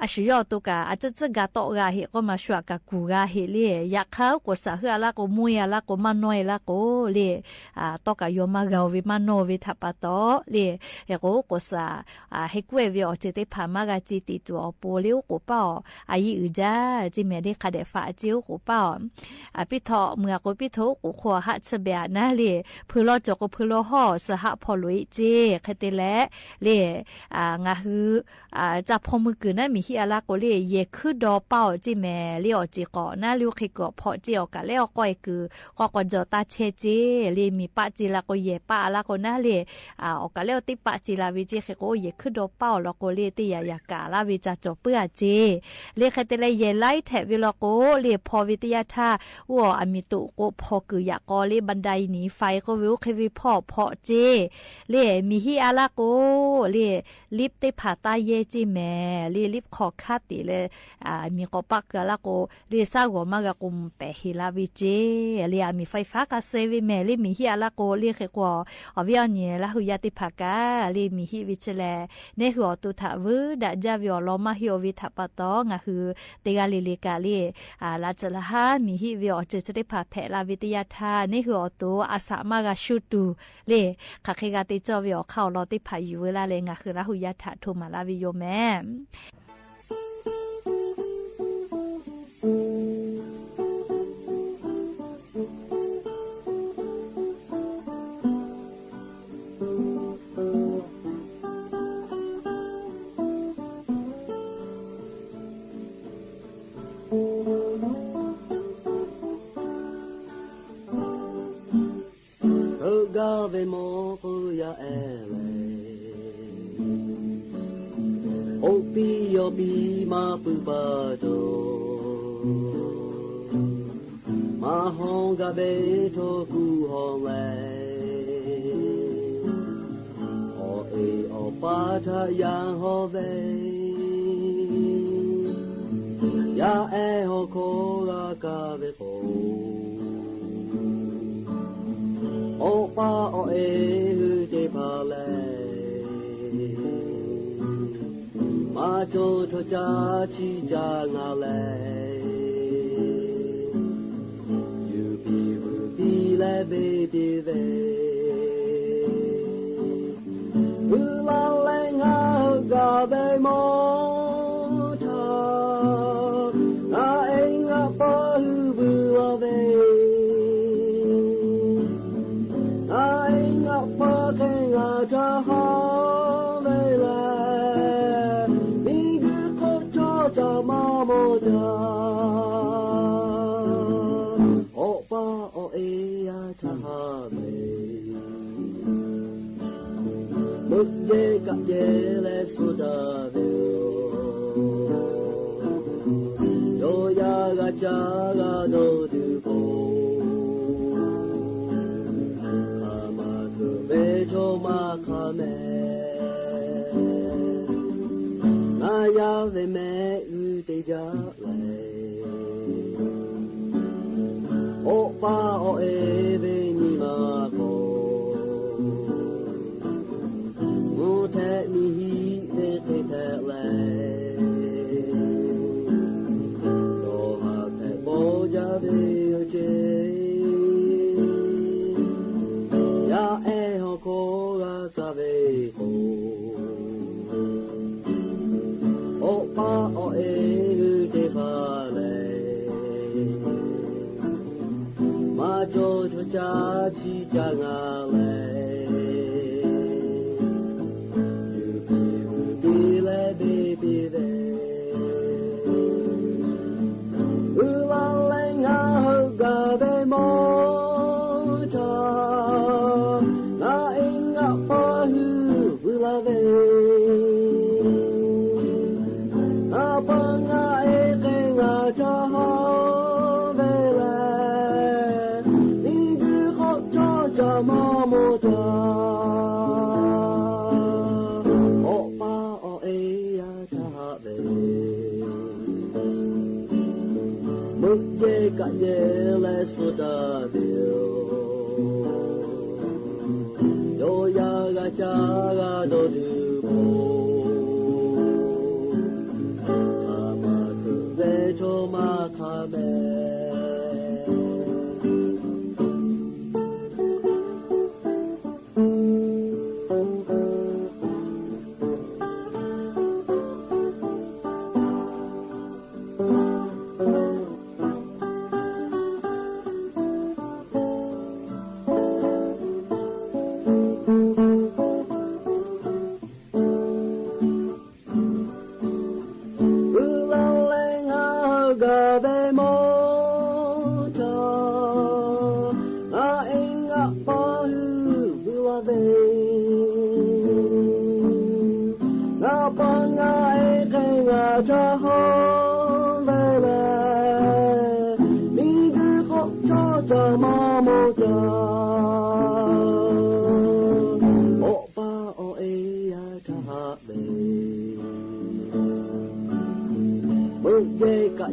a shu yawˇ awˬ to kaꞈ a ciˉ ciˉ ga tawˆ g'a heˆ k'oˆ ma shu aꞈ kaꞈ kuˬ g'a heˆ le. Yaꞈ hk'aˇ uˉ k'oˍ saꞈ heuˆ a laˇ k'o, mawˇ e a laˇ k'o, maˇ nawˇ e laˇ k'o le, tawˇ kaꞈ yaw maˇ g'a oˬ ve maˇ nawˇ ve htaꞈ pa taw le, hk'e k'o uˉ k'oˍ saꞈ heh kuˉ e ve awˬ ceuˬ teˇ hpaˍ maˇ g'a ce te tuˬ awˬ pon le, uˉ k'oˍ paˇ awˬ a yiˇ uiˍ jaˇ ceˇ mehˍ le. Hk'a dehꞈ faꞈ ceˇ uˉ k'oˍ paˇ awˬ, piˉ htawˆ mui a k'o piˉ htawˆ uˉ k'oˍ hk'oˆ haˆ chiˇ beh aꞈ naˉ le, hpui law cawˬ k'o hpui law hawˇ suh haˆ hpaw loꞈ e ceˇ. Hk'e te leh le, ngaˬ hui ca hpaw mui kuiˬ naˉ miˬ hiˆ a laˇ k'o le, yehˬ hkuiˉ daw paˇ awˬ ceˇ mehˍ le. Awˬ ceˬ k'awꞈ naˉ le, oˇ hk'e kuiˬ awˬ hpawꞈ ceˇ, awˬ kaˍ lehˉ awˬ k'awehˇ kuiˬ k'awꞈ k'awꞈ jawˬ taˇ chehˇ ceˇ le. Miˬ paˆ ce la k'o, yehˬ paˆ a laˇ k'o naˉ le, awˬ kaˍ lehˉ awˬ teˇ paˆ ce la ve ceˇ. Hk'e k'o, yehˬ hkuiˉ daw paˇ awˬ lawn k'o le, teˇ yaꞈ yaꞈ kaꞈ laˇ ve ca cawˬ puiˉ a ceˇ le. Hk'e te leh, yehˬ laiˉ htehꞈ ve lawn k'o le, hpaw ve teˇ yanˇ htaˇ, oˇ awˬ aˬ miˍ toꞈ k'o hpaw kuiˬ yaꞈ k'aw le, บันไดหนีไฟ k'oˆ ve, oˇ hk'e ve hpawˇ awˬ hpawꞈ ceˇ le. Miˬ hiˆ a laˇ k'o le, liˇ teˇ hpaˍ taˇ yehˇ ceˇ mehˍ le. Liˇ hk'aw hkanˉ te leh, miˬ k'awꞈ paˆ keu a laˇ k'o le, shaˉ g'awˬ maˇ g'a k'o, mvuhˇ pehˍ heˍ la ve ceˇ le. Aˬ miˍ ไฟฟ้า kaꞈ suh ve mehˍ le. Miˬ hiˆ a laˇ k'o le, hk'e k'o, awˬ viˉ awˬ nyi Laˇ hu yaˇ teˇ hpaˍ kaꞈ le, miˬ hiˆ ve chi lehˬ, neˇ hui awˬ to htaꞈ vuiˇ daꞈ jaˇ ve awˬ lawn maˇ heˆ. Oˇ ve htaꞈ pa taw, ngaˬ hui teˇ g'aˇ le le kaꞈ le, laꞈ tcuhꞈ laꞈ haˉ miˬ hiˆ ve awˬ ceuˬ chi teˇ hpaˍ hpehꞈ la ve teˇ yanˇ htaˇ, neˇ hui awˬ to a shaꞈ maˇ g'a shuˇ tuˬ le, hk'aˬ hk'e g'a te cawˇ ve awˬ hk'aˇ awˬ lawn teˇ hpaˍ yuˬ veu laˇ leh, ngaˬ hui Laˇ hu yaˇ htaꞈ hto maˍ laˇ ve yoˬ mehˍ. Heuˆ gaˇ ve mawˇ k'oˆ yaˇ ehˉ lehˬ, k'oˆ piˇ yaw piˇ maˇ pui pa taw, maˇ hawˇ gaˇ ve htaw kuˬ haw leh, awˬ e awˬ pa htaꞈ yaˇ hawˇ ve, yaˇ ehˉ hawˇ hkawˇ g'a kaˇ ve k'o, awˬ pa awˬ e hui teˇ hpaˍ lehˬ, maˇ cawˬ chaw caˇ chi caˇ ngaˬ lehˬ, yuˬ piˇ vuiˬ piˇ leh beˇ piˇ ve, vuiˬ la leh ngaˬ heuˆ gaˇ ve mawˇ htaꞈ, ngaˬ e ngaˬ pa hui vuiˬ la ve, ngaˬ e ngaˬ pa hk'e ngaˬ htaꞈ haˉ ve lehˬ, miˬ guiˬ hk'oˆ cawˇ caꞈ maˇ mawˬ caꞈ, awˬ pa awˬ e yaˇ htaꞈ haˉ ve, meuꞈ yehˇ kaꞈ yehˇ leh suh taˍ ve yoˬ. Yawˇ yaˇ g'a caˇ g'a dawˇ tuˬ k'o, hk'aˬ ma hkeuꞈ ve chaw maˇ hk'a mehˍ. Ngaˬ yaˇ ve mehˆ g'uˇ teˇ jaˆ lehˬ, awˬ pa awˬ e ve nyi ma k'o, mvuhˇ htehꞈ miˬ hiˆ ve hk'e hpehꞈ leh, dawˬ haˍ hpehꞈ bawˇ jaˇ ve yoˬ ceˇ. Yaˇ ehˉ hawˇ hkawˇ g'a kaˇ ve k'o, awˬ pa awˬ e hui teˇ hpaˍ lehˬ, maˇ cawˬ chaw caˇ chi caˇ ngaˬ lehˬ, yuˬ piˇ vuiˬ piˇ leh beˇ piˇ ve, vuiˬ la leh ngaˬ heuˆ gaˇ ve mawˇ htaꞈ, ngaˬ e ngaˬ pa hui vuiˬ la ve, ngaˬ pa ngaˬ e hk'e ngaˬ htaꞈ haˉ ve lehˬ, miˬ guiˬ hk'oˆ cawˇ caꞈ maˇ mawˬ caꞈ, awˬ pa awˬ e yaˇ htaꞈ haˉ ve, meuꞈ yehˇ kaꞈ yehˇ leh suh taˍ ve yoˬ. Yawˇ yaˇ g'a caˇ g'a dawˇ tuˬ k'o, hk'aˬ ma hkeuꞈ ve chaw maˇ hk'a mehˍ.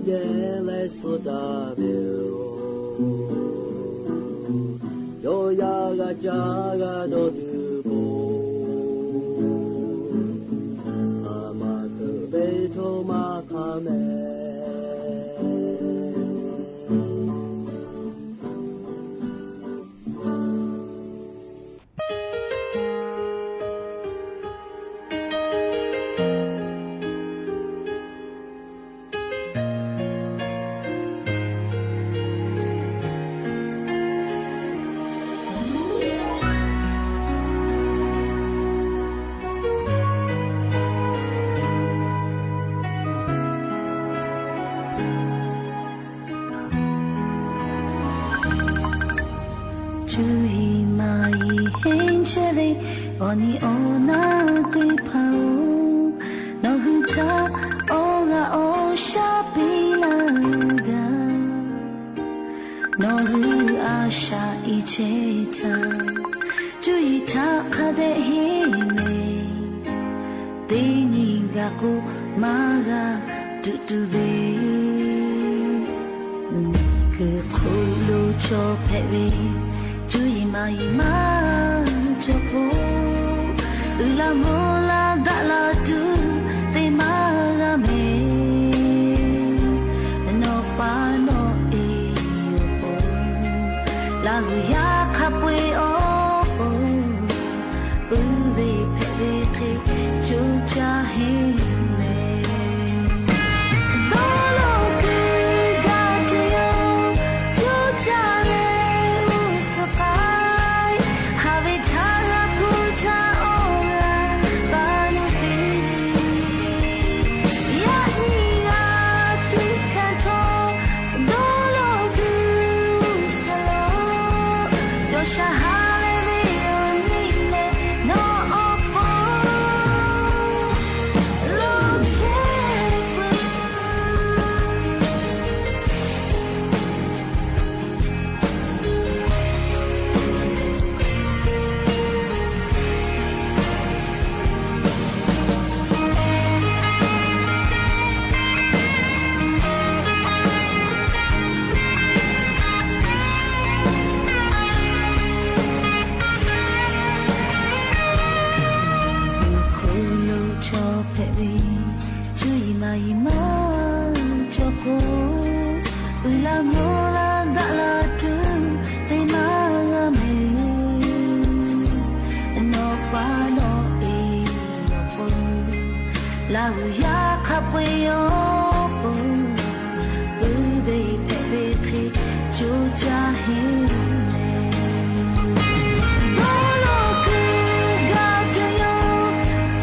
yehˬ leh suh taˍ ve yoˬ. Yawˇ yaˇ g'a caˇ g'a dawˇ tuˬ k'o, a maˇ keu ve htoˇ maˇ hk'a mehˍ. Cuˇ yiˍ maˍ yiˍ henˇ chehˇ ve awˬ nyi awˬ naˆ teˇ hpaˍ-oˬ, nawˬ hui htaꞈ awˬ g'aˇ awˬ shaˉ piˇ laˇ gaˇ. Nawˬ hui a shaꞈ i chehˇ htaˇ, cuˇ yiˍ htaꞈ hk'a dehꞈ henˇ mehˍ. Teˇ nyi gaˬ k'o maˇ g'a tuꞈ tuˬ ve, miˬguiˬ hk'oˆ lo chaw hpehꞈ ve cuˇ yiˍ maˍ yiˍ maˇ cawˬ k'o, uiˍ la mvuh la daꞈ la tuˬ te maˇ g'a mehˍ. Nawˬ pa nawˬ e awˬ pon, Laˇ huˍ yaˇ hk'a peu-eˬ awˬ pon, puiˉ ve hpehꞈ ve hk'e coˇ caˇ henˇ mehˍ. Dawˇ law kuiˬ gaˬ tuˬ yoˬ, coˇ caˇ leh uˉ suhˍ k'ai, haˍ ve htaˇ g'a hpu htaˇ awˬ g'aˇ g'a nuˇ piˇ. Yaꞈ nyi g'a tuꞈ hkanˍ htawˇ, dawˇ law kuiˬ uˉ suhˍ lo, yawˇ shaˍ ha leh ve awˬ nyi leh nawˬ awˬ pon lo chehˇ peuˬ. Hk'oˆ lo chaw hpehꞈ ve cuˇ yiˍ maˍ yiˍ maˇ cawˬ k'o, uiˍ la mvuh la daꞈ la tuˬ te maˇ g'a mehˍ. Nawˬ pa nawˬ e awˬ pon, Laˇ huˍ yaˇ hk'a peu-eˬ awˬ pon, puiˉ ve hpehꞈ ve hk'e coˇ caˇ henˇ mehˍ. Dawˇ law kuiˬ gaˬ tuˬ yoˬ,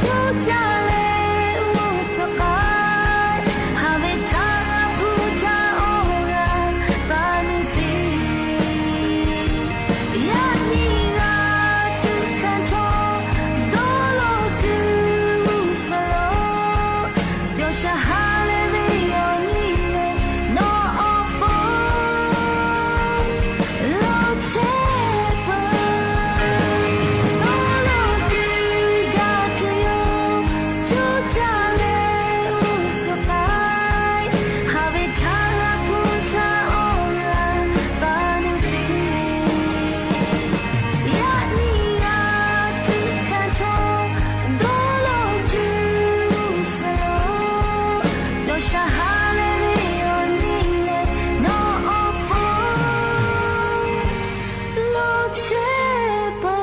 coˇ caˇ leh uˉ suhˍ k'ai, haˍ ve htaˇ g'a hpu htaˇ awˬ g'aˇ g'a nuˇ piˇ. Yaꞈ nyi g'a tuꞈ hkanˍ htawˇ, dawˇ law kuiˬ uˉ suhˍ lo, yawˇ shaˍ ha leh ve awˬ nyi leh nawˬ awˬ pon lo chehˇ peuˬ. Dawˇ law kuiˬ gaˬ tuˬ yoˬ, coˇ caˇ leh uˉ suhˍ k'ai, haˍ ve htaˇ g'a hpu htaˇ awˬ g'aˇ g'a nuˇ piˇ. Yaꞈ nyi g'a tuꞈ hkanˍ htawˇ, dawˇ law kuiˬ uˉ suhˍ lo, yawˇ shaˍ ha leh ve awˬ nyi leh nawˬ awˬ pon lo chehˇ peuˬ.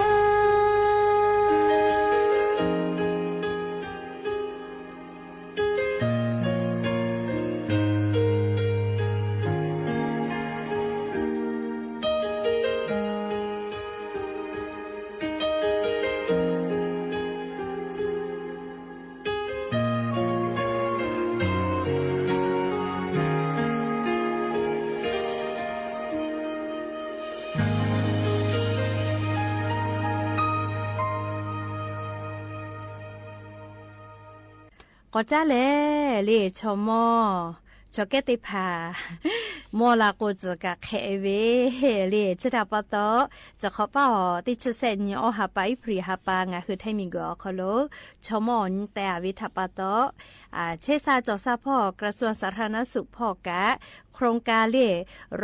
K'awꞈ caˉ leh le chaw mawˇ chaw kehˉ teˇ hpaˍ, mawˇ la k'o tcuhˍ kaꞈ hk'ehꞈ ve le. Chi htaꞈ pa taw, chi hk'awꞈ paˇ awˬ teˇ chi sehˆ nyi awˇ ha pa April ha pa ngaˬ hui Htaiˇ miˬguiˬ awˬ hk'aw lo chaw mawˇ awˬ nyi teh a ve htaꞈ pa taw, chehˇ sha cawˬ sha hpawˇ กระทรวงสาธารณสุข hpawˇ kaꞈ โครงการ le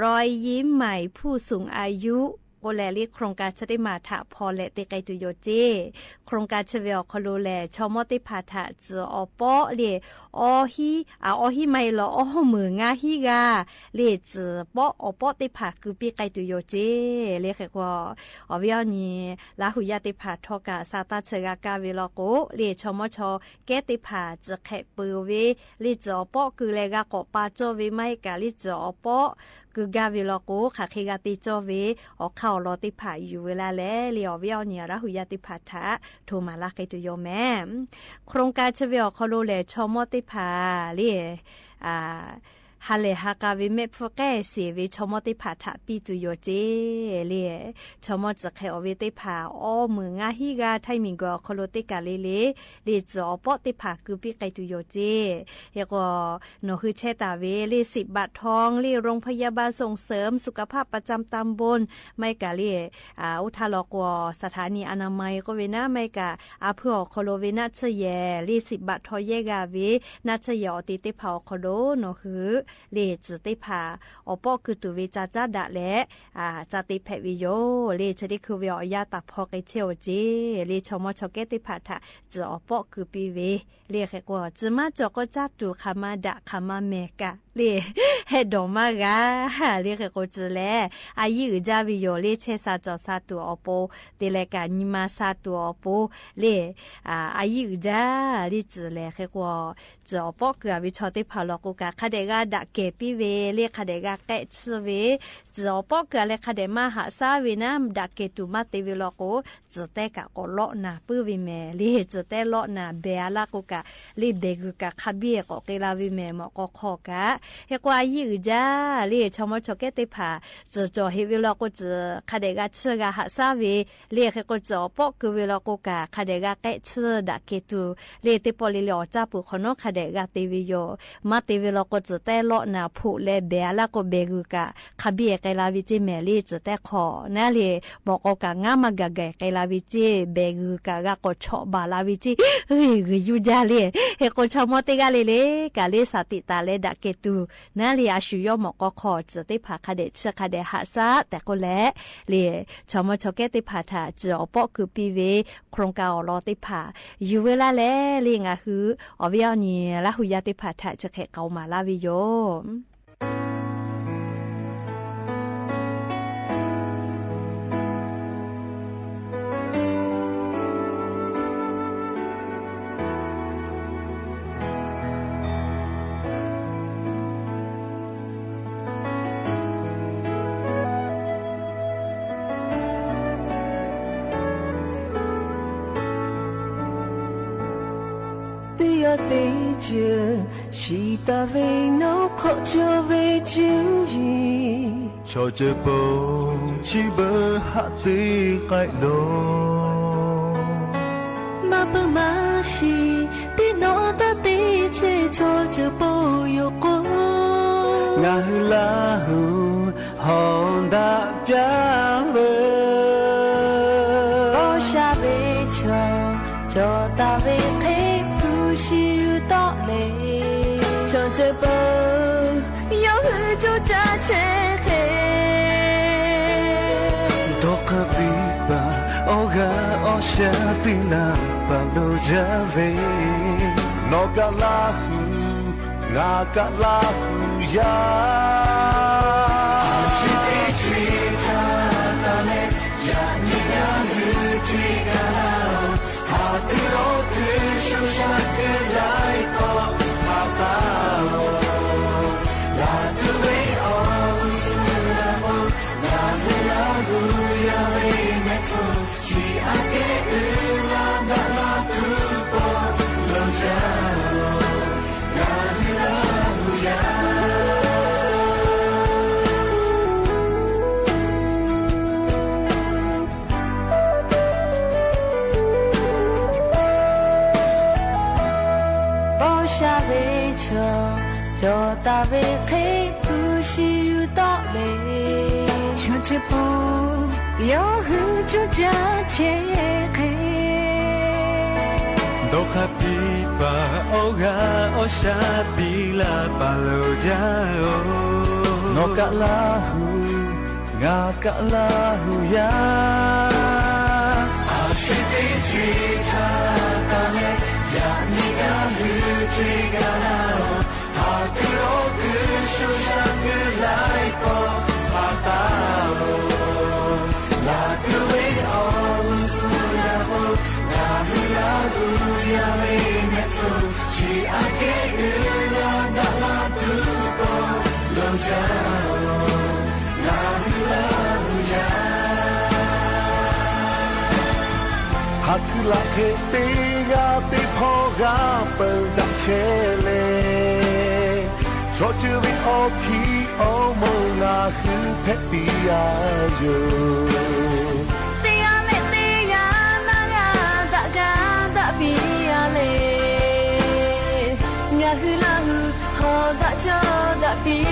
รอยยิ้มใหม่ผู้สูงอายุ k'oˆ leh le โครงการ chi teˇ maˬ htaꞈ hpaw leh te k'ai tuˬ yoˬ ceˇ. โครงการ chi ve awˬ hk'aw lo lehˬ, chaw mawˇ teˇ hpaˍ htaꞈ tcuhˍ awˬ pawˆ le, awˇ hiˉ, a, awˇ hiˉ maˇ heˆ law, awˇ meuˍ ngaˇ hiˉ g'aˇ le tcuhˍ pawˆ awˬ pawˆ teˇ hpaˍ keu piˇ k'ai tuˬ yoˬ ceˇ. Le hk'e k'o, awˬ viˉ awˬ nyi Laˇ hu yaˇ teˇ hpaˍ htawˇ kaꞈ sa taˇ chi g'a kaˇ ve law k'o le, chaw mawˇ chaw kehˉ teˇ hpaˍ tcuhˍ hk'ehꞈ peuˬ ve le tcuhˍ awˬ pawˆ keu leh g'a k'awꞈ pa cawˇ ve maˇ heˆ kaꞈ le tcuhˍ awˬ pawˆ keu gaˇ ve law k'o, hk'aˬ hk'e g'a te cawˇ ve awˬ hk'aˇ awˬ lawn teˇ hpaˍ yuˬ ve laˇ leh le, awˬ viˉ awˬ nyi Laˇ hu yaˇ teˇ hpaˍ htaꞈ hto maˍ laˇ k'ai tuˬ yoˬ mehˍ. โครงการ chi ve awˬ hk'aw lo lehˬ, chaw mawˇ teˇ hpaˍ le ha lehˬ ha k'a ve mehˆ hpfuhˇ k'ehˆ sheˍ ve chaw mawˇ teˇ hpaˍ htaꞈ piˇ tuˬ yoˬ ceˇ le. Chaw mawˇ tcuhˍ hk'ehꞈ awˬ ve teˇ hpaˍ awˇ meuˍ ngaˇ hiˉ g'aˇ Htaiˇ miˬguiˬ awˬ hk'aw lo teˇ kaˬ le le le tcuhˍ awˬ pawˆ teˇ hpaˍ keu piˇ k'ai tuˬ yoˬ ceˇ. Hk'e k'o, nawˬ hui chehˇ taˍ ve le สิบ บาททอง le โรงพยาบาลส่งเสริมสุขภาพประจำตำบล maˇ heˆ kaꞈ le, oˇ htaˇ law k'o สถานีอนามัย k'oˆ ve naˉ, maˇ heˆ kaꞈ a hpuiˇ awˬ hk'aw lo ve naˆ tsuhˇ yehˬ le สิบ บาททอง yehˇ g'a ve naˆ tsuhˇ yehˬ awˬ te teˇ hpaˍ awˬ hk'aw lo nawˬ hui le tcuhˍ teˇ hpaˍ awˬ pawˆ keu tuˬ ve ca caˉ daꞈ leh ca te hpehꞈ ve yoˬ le. Chi teˇ hkui ve awˬ yanˇ taˍ hpaw k'ai chehˇ awˬ ceˇ le. Chaw mawˇ chaw kehˉ teˇ hpaˍ htaꞈ tcuhˍ awˬ pawˆ keu piˇ ve le hk'e k'o, tcuhˍ maˇ cawˬ k'o caˇ tuˬ hk'aˬ ma daꞈ hk'aˬ ma mehˍ kaꞈ le heh dawˬ maˇ g'a le hk'e k'o, tcuhˍ lehˬ a yiˇ uiˍ jaˇ ve yoˬ le. Chehˇ sha cawˬ sha tuˬ awˬ pon te leh kaꞈ nyi ma sha tuˬ awˬ pon le a yiˇ uiˍ jaˇ le. Tcuhˍ lehˬ hk'e k'o, tcuhˍ awˬ pawˆ keu a ve chaw teˇ hpaˍ law k'o kaꞈ hk'a dehꞈ g'a daꞈ kehˬ piˇ ve le, hk'a dehꞈ g'a k'ehˆ tsuhˇ ve, tcuhˍ awˬ pawˆ keu a leh hk'a dehꞈ maˇ haꞈ shaˉ ve naˉ, daꞈ kehˬ tuˬ maˇ te ve law k'o, tcuhˍ tehˇ kaꞈ k'awꞈ lawˆ naˍ puiˉ ve mehˍ le. Tcuhˍ tehˇ lawˆ naˍ behˬ a laˇ k'o kaꞈ le behˬ g'uiˬ kaꞈ hk'a biˇ k'awꞈ k'ai la ve mehˍ mawꞈ k'aw hk'aw kaꞈ. Hk'e k'o a yiˇ uiˍ jaˇ le. Chaw mawˇ chaw kehˉ teˇ hpaˍ tcuhˍ cawˬ heꞈ ve law k'o, tcuhˍ hk'a dehꞈ g'a tsuhˇ g'a haꞈ shaˉ ve le. Hk'e k'o tcuhˍ awˬ pawˆ keu ve law k'o kaꞈ hk'a dehꞈ g'a k'ehˆ tsuhˇ daꞈ kehˬ tuˬ le. Teˇ pawˆ le le awˬ caˇ peuˬ hk'awꞈ nawˉ hk'a dehꞈ g'a te ve yoˬ. Maˇ te ve law k'o, tcuhˍ tehˇ lawˆ naˍ hpoꞈ leh behˬ a laˇ k'o behˬ g'uiˬ kaꞈ hk'a biˇ k'ai la ve ceˇ mehˍ le. Tcuhˍ tehˇ hk'awꞈ naˉ le mawꞈ k'aw kaꞈ ngaˉ maˇ gaˬ gaˬ k'ai la ve ceˇ, behˬ g'uiˬ kaꞈ g'a k'awꞈ chawꞈ baˬ la ve ceˇ, g'uiˬ yuˇ jaˇ le. Hk'e k'o chaw mawˇ teˇ g'aˇ le le kaꞈ le shaˍ tiꞈ taˍ leh daꞈ kehˬ tuˬ naˉ le a shu yawˇ mawꞈ k'aw hk'aw tcuhˍ teˇ hpaˍ hk'a dehꞈ tsuhˇ hk'a dehꞈ haꞈ shaˉ tehꞈ k'oˆ leh le, chaw mawˇ chaw kehˉ teˇ hpaˍ htaꞈ tcuhˍ awˬ pawˆ keu piˇ ve โครงการ awˬ lawn teˇ hpaˍ yuˬ ve laˇ leh le ngaˬ hui awˬ viˉ awˬ nyi Laˇ hu yaˇ teˇ hpaˍ htaꞈ chi hk'e k'aoˍ maˍ laˇ ve yoˬ. တယ teˇ ceuˬ shiˍ taˍ ve nawˉ hk'awꞈ cawˬ ve cuˇ yiˍ, chaw ceuˬ pon chi beuꞈ haꞈ te k'ai lawˬ. Maˇ peuˬ maˇ shiˍ teˇ nawˉ taˇ te chehˇ chaw ceuˬ pon yoˬ k'o, ngaˬ hui Laˇ hu hawˬ daꞈ pyaˇ veuˬ. Paw sha ve chaw cawˬ taˍ ve hk'e hpu shi yuˬ tawˆ le, chaw ceuˬ pon yawˇ hui coˇ caˇ chehˇ hk'e, dawˇ hk'aˇ piˇ paˍ awˬ g'aˇ awˬ shaˉ piˇ laˇ paˍ lo jaˇ ve, nawˬ kaꞈ Laˇ hu, ngaˬ kaꞈ Laˇ hu yaˇ. Chi teˇ ceuˬ htaꞈ taˍ leh, yaꞈ nyi ngaˬ hui ceh kaꞈ laˇ-oˬ, haꞈ kuiˬ awˬ kuiˬ sho sha kuiˬ laiˉ pawˆ haꞈ taˍ-oˬ. Laˇ tuˬ ve awˬ suhˍ laꞈ k'o, ngaˬ hui Laˇ hu yaˇ ve mehˆ hpfuhˇ chi aꞈ kehˉ uiˍ la daꞈ la tuˬ pawˆ lo jaˇ-oˬ. Ngaˬ hui Laˇ hu yaˇ. Paw sha ve chaw cawˬ taˍ ve hk'e hpu shi yuˬ Chaw ceuˬ pon yawˇ hui coˇ caˇ chehˇ hk'e, dawˇ hk'aˇ piˇ paˍ awˬ g'aˇ awˬ shaˉ piˇ laˇ paˍ loˍ jaˇ-oˬ. Nawˬ kaꞈ Laˇ hu, ngaˬ kaꞈ Laˇ hu yaˇ. A shu teˇ ceuˬ htaˇ taˇ leh, yaꞈ nyi ngaˬ hui ce gaˇ laˇ-oˬ. Haˍ kuiˬ awˬ kuiˬ sho shaˉ kuiˬ laiˉ pawˆ pa taˍ-oˬ. Laˬ tuˬ ve awˬ g'uˇ suhˍ yaˇ k'o, ngaˬ hui Laˇ hu yaˇ ve mehˆ hpfuhˇ chi aꞈ kehˉ uiˍ la daꞈ la tuˬ pawˆ loˍ jaˇ-oˬ. Laˇ hu Laˇ hu yaˇ. Haˍ kuiˬ laꞈ hk'e teˇ g'aˇ teˇ hpawˇ g'a peuˬ daꞈ chehˇ leh, chaw ceuˬ ve awˬ hkiˇ awˬ moˍ ngaˬ hui hpehꞈ piˇ a yoˬ. Teˇ g'aˇ leh teˇ g'aˇ maˇ g'a daꞈ gaˇ daꞈ piˇ a le. Ngaˬ hui Laˇ hu hawˬ daꞈ cawˇ daꞈ piˇ.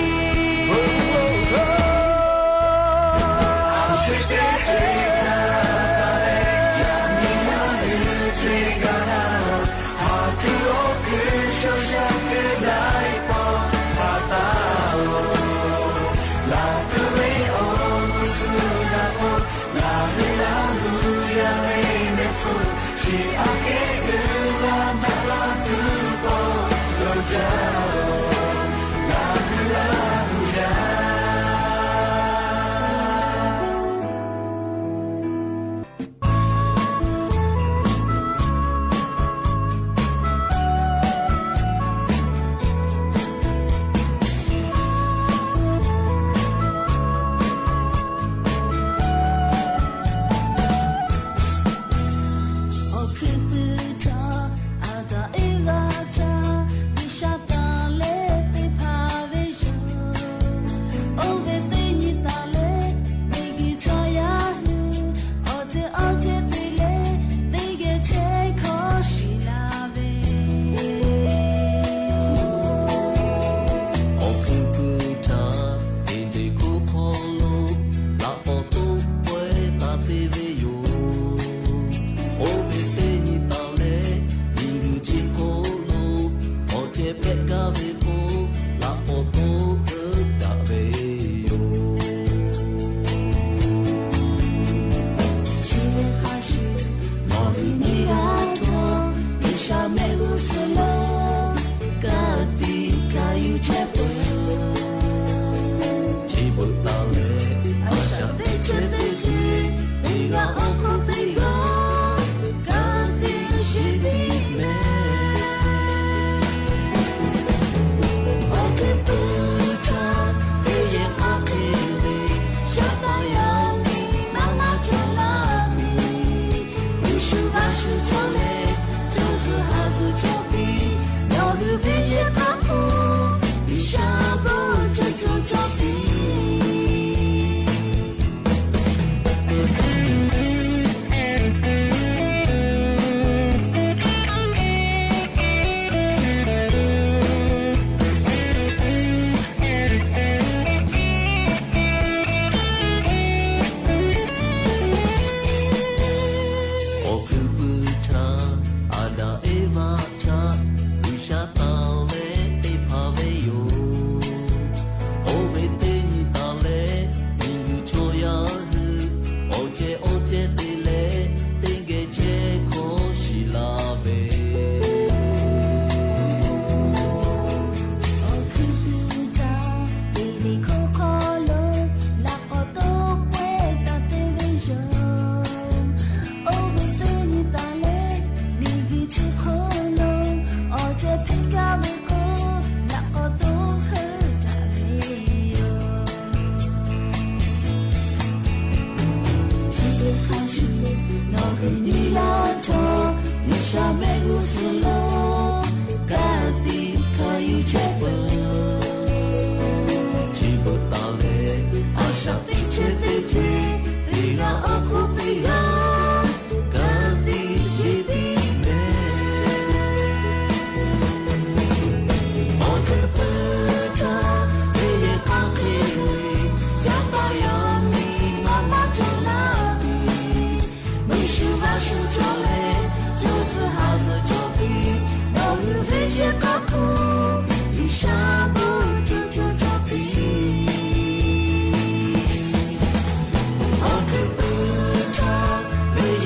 Awˬ shu teˇ ceuˬ htaˇ taˇ leh, yaꞈ nyi ngaˬ hui ce gaˇ laˇ-oˬ. Haˍ kuiˬ awˬ kuiˬ sho shaˉ kuiˬ laiˉ pawˆ pa taˍ-oˬ. Laˬ tuˬ ve awˬ g'uˇ suhˍ yaˇ k'o, ngaˬ hui Laˇ hu yaˇ ve mehˆ hpfuhˇ chi aꞈ kehˉ uiˍ la daꞈ la tuˬ pawˆ loˍ jaˇ-oˬ. Ngaˬ hui Laˇ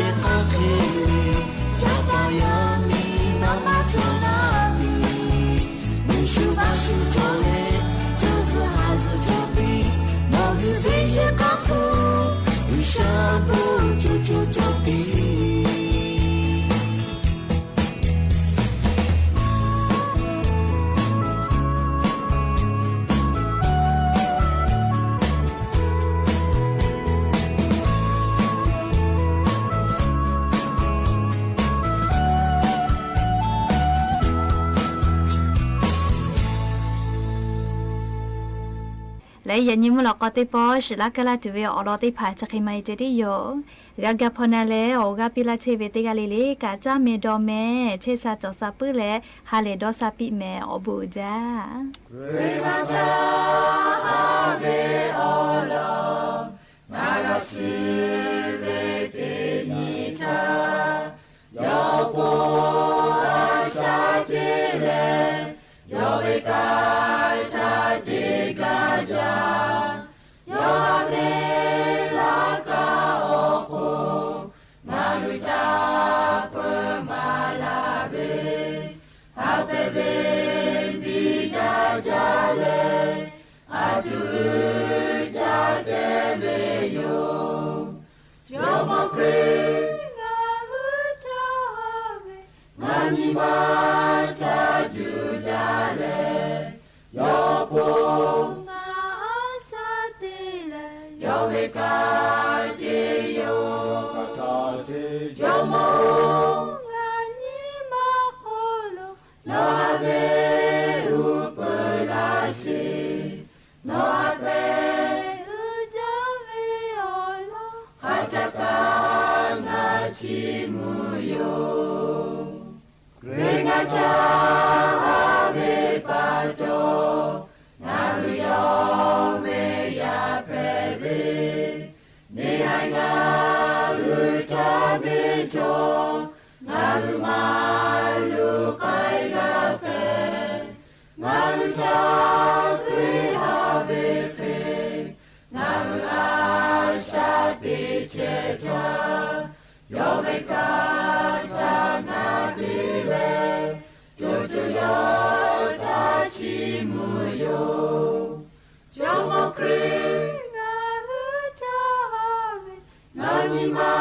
Hk'aˬ hk'e le, shaˉ paˍ yaˇ miˇ maˇ maˇ cawˬ laˇ piˇ. G'uiˬ shu baˆ shu cawˬ leh, cuˇ zuhˬ haˍ zuhˬ cawˬ piˇ. Nawˬ hui ve shehˍ hk'aˇ hk'oˆ, G'uiˬ sha bon coˇ coˇ cawˬ piˇ. Leh yaꞈ nyi mvuhˇ lawꞈ k'aw teˇ pawˆ shiˍ laˇ kaˇ laˇ tuˬ ve awˬ lawn teˇ hpaˍ chi hk'e maˇ heˆ ceh tiˉ yoˬ. G'a ga hpaw na leh awˬ g'aˇ piˇ laˇ chehˇ ve teˇ g'aˇ le le kaꞈ, caˇ meh dawˬ meh chehˇ sha cawˬ sha puiˉ leh ha lehˬ dawˇ sha piˇ meh awˬ bon uiˍ jaˇ. Hkriꞈ yaˇ caˇ haˍ ve awˬ lawn, ngaˬ g'a shiˍ ve teˇ nyi htaˇ, yawˇ po a shaꞈ teꞈ leh, yawˇ ve kanˇ htaˇ teˇ gaˇ jaˇ. Yawˇ ve laꞈ ka awˬ hk'oˆ ngaˬ hui htaꞈ peuˬ maˍ laˇ ve, haꞈ pehˍ ve biˇ daꞈ jaˇ leh, a tuˬ uiˍ jaˇ tehꞈ ve yoˬ. Jawˇmawˇ Hkriꞈ ngaˬ hui htaꞈ haˍ ve, ngaˬ nyi ma htaꞈ juˇ jaˇ leh, yawˇ po ngaˬ a shaꞈ teꞈ leh, yawˇ ve kanˇ te yoˬ. Jawˇmawˇ-oˬ, ngaˬ nyi ma hk'aw lo nawˬ a ve uˉ peunˍ laˇ sheˍ. Nawˬ a pehˍ uiˍ jaˇ ve awˬ lawn hk'a caˇ kaꞈ ngaˬ chiˇ mvuh yoˬ. Hkriꞈ ngaˬ caˇ haˍ ve pa taw, ngaˬ hui yawˇ ve yaˇ hpehꞈ ve, neˇ haiˬ ngaˬ hui htaꞈ ve cawˬ, ngaˬ hui maˇ luˬ k'ai g'a hpehꞈ. Ngaˬ hui htaꞈ Hkriꞈ haˍ ve hk'e, ngaˬ hui a shaꞈ teꞈ chehˇ htaˇ, yawˇ ve kanˇ htaˇ ngaˬ te leh, co co yawˇ htaꞈ chiˇ mvuh yoˬ. Jawˇmawˇ Hkriꞈ ngaˬ hui htaꞈ haˍ ve, ngaˬ nyi ma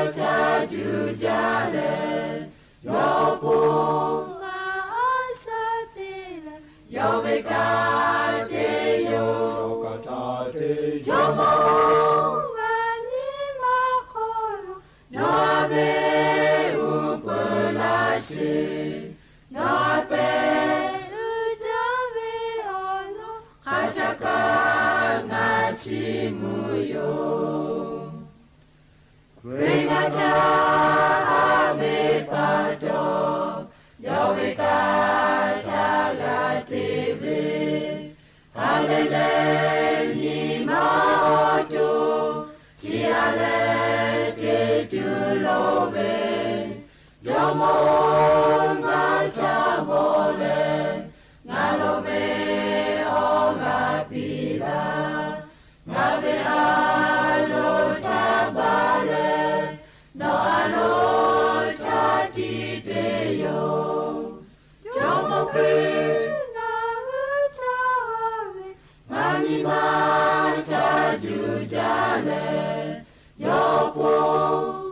htaꞈ juˇ jaˇ leh, yawˇ po ngaˬ a shaꞈ teꞈ leh, yawˇ ve kanˇ te yoˬ. Jawˇmawˇ-oˬ, ngaˬ nyi ma hk'aw lo nawˬ a ve uˉ peunˍ laˇ sheˍ. Nawˬ a pehˍ uiˍ jaˇ ve awˬ lawn hk'a caˇ kaꞈ ngaˬ chiˇ mvuh yoˬ. Hkriꞈ ngaˬ caˇ haˍ ve pa taw, yawˇ ve kanˇ htaˇ g'a te ve, ha lehˬ leh nyi ma awˬ to, chi ha lehˬ te tuˬ loˍ ve, Jawˇmawˇ-oˬ, ngaˬ htaꞈ mawˬ leh, ngaˬ lo ve awˬ g'aˇ piˇ laˇ. Ngaˬ ve a loˍ htaꞈ baˬ leh, nawˬ a loˍ htaꞈ tiꞈ te yoˬ. Jawˇmawˇ Hkriꞈ ngaˬ hui htaꞈ haˍ ve, ngaˬ nyi ma htaꞈ juˇ jaˇ leh, yawˇ po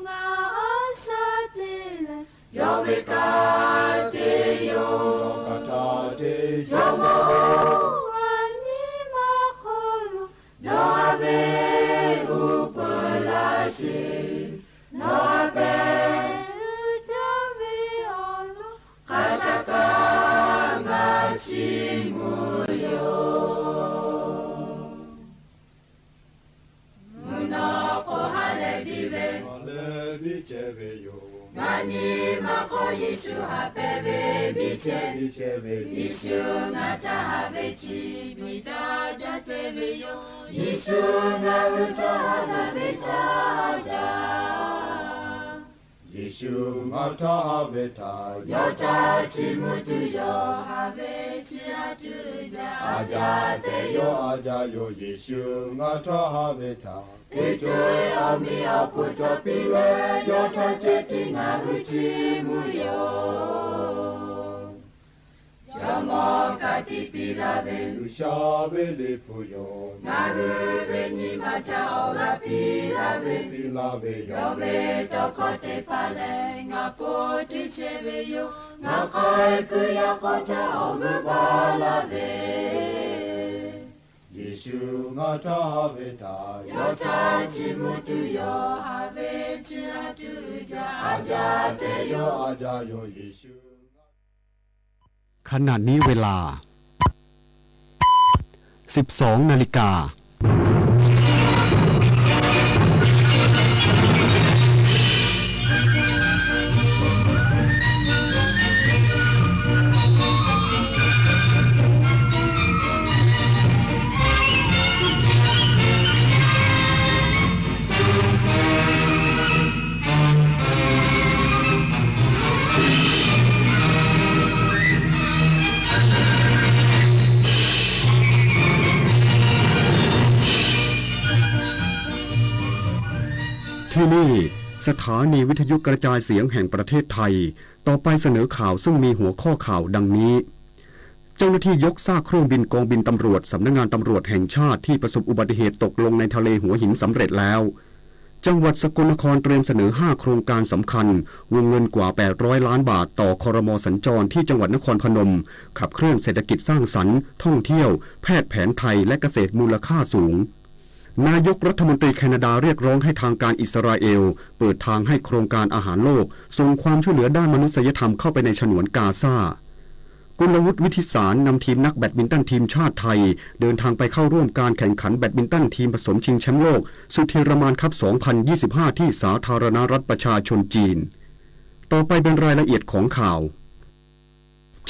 ngaˬ a shaꞈ teꞈ leh, yawˇ ve kanˇ te yoˬ. Jawˇmawˇ-oˬ, ngaˬ nyi ma hk'aw lo nawˬ a ve uˉ peunˍ laˇ sheˍ. Nawˬ a pehˍ uiˍ jaˇ ve awˬ lawn hk'a caˇ kaꞈ ngaˬ chiˇ mvuh yoˬ. Mvuhˇ naw k'o ha lehˬ biˇ ve, ngaˬ nyi ma hk'aw Yeˍsuˆ haꞈ pehꞈ ve biˇ chehˇ ve, Yeˍsuˆ ngaˬ htaꞈ haꞈ ve chi miˬ caˇ jaˇ te ve yoˬ. Yeˍsuˆ ngaˬ hui htaꞈ haꞈ ve htaˇ jaˇ. Yeˍsuˆ ngaˬ htaꞈ haꞈ ve htaꞈ yawˇ htaꞈ chiˇ mvuh tuˬ yoˬ. Haꞈ ve chi a tuˬ jaˇ, a jaˇ te yoˬ, a jaˇ yoˬ. Yeˍsuˆ ngaˬ htaꞈ haꞈ ve htaꞈ teˇ co e awˬ miˇ awˬ hponˇ cawˬ piˇ leh, yawˇ htaꞈ ceh tiˉ ngaˬ hui chiˇ mvuh yoˬ. Jawˇmawˇ ka tiꞈ piˇ laˇ ve G'uiˬsha ve Liꞈ hpu yoˬ. Ngaˬ hui ve nyi ma htaꞈ awˬ g'aˇ piˇ laˇ ve, piˇ laˇ ve, yawˇ ve tawˇ hkawˇ teˇ hpaˍ lehˬ, ngaˬ hpawˇ teˇ chehˇ ve yoˬ. Ngaˬ k'ai kuiˬ yaꞈ k'aw htaˇ awˬ g'euˆ baˬ laˇ ve, Yeˍsuˆ ngaˬ htaꞈ haꞈ ve htaꞈ yawˇ htaꞈ chiˇ mvuh tuˬ yoˬ. Haꞈ ve chi a tuˬ jaˇ, a jaˇ te yoˬ, a jaˇ yoˬ. Yeˍsuˆ ขณะนี้เวลา สิบสองนาฬิกา ที่นี่ สถานีวิทยุกระจายเสียงแห่งประเทศไทย ต่อไปเสนอข่าวซึ่งมีหัวข้อข่าวดังนี้ เจ้าหน้าที่ยกซากเครื่องบินกองบินตำรวจสำนักงานตำรวจแห่งชาติที่ประสบอุบัติเหตุตกลงในทะเลหัวหินสำเร็จแล้ว จังหวัดสกลนครเตรียมเสนอห้าโครงการสำคัญ วงเงินกว่าแปดร้อยล้านบาทต่อ ครม. สัญจรที่จังหวัดนครพนม ขับเคลื่อนเศรษฐกิจสร้างสรรค์ ท่องเที่ยว แพทย์แผนไทย และเกษตรมูลค่าสูง นายกรัฐมนตรีแคนาดาเรียกร้องให้ทางการอิสราเอลเปิดทางให้โครงการอาหารโลกส่งความช่วยเหลือด้านมนุษยธรรมเข้าไปในฉนวนกาซา กลวุฒิ วิทิสาร นำทีมนักแบดมินตันทีมชาติไทย เดินทางไปเข้าร่วมการแข่งขันแบดมินตันทีมผสมชิงแชมป์โลก สุธีรมานคัพ สองพันยี่สิบห้า ที่สาธารณรัฐประชาชนจีน ต่อไปเป็นรายละเอียดของข่าว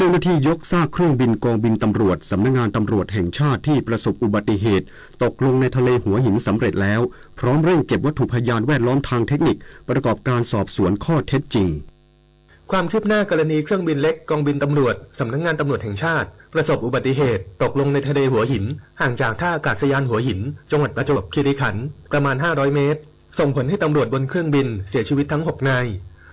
เจ้าหน้าที่ยกซากเครื่องบินกองบินตำรวจสำนักงานตำรวจแห่งชาติที่ประสบอุบัติเหตุตกลงในทะเลหัวหินสำเร็จแล้ว พร้อมเร่งเก็บวัตถุพยานแวดล้อมทางเทคนิคประกอบการสอบสวนข้อเท็จจริง ความคืบหน้ากรณีเครื่องบินเล็กกองบินตำรวจสำนักงานตำรวจแห่งชาติประสบอุบัติเหตุตกลงในทะเลหัวหิน ห่างจากท่าอากาศยานหัวหิน จังหวัดประจวบคีรีขันธ์ ประมาณห้าร้อยเมตร ส่งผลให้ตำรวจบนเครื่องบินเสียชีวิตทั้งหกนาย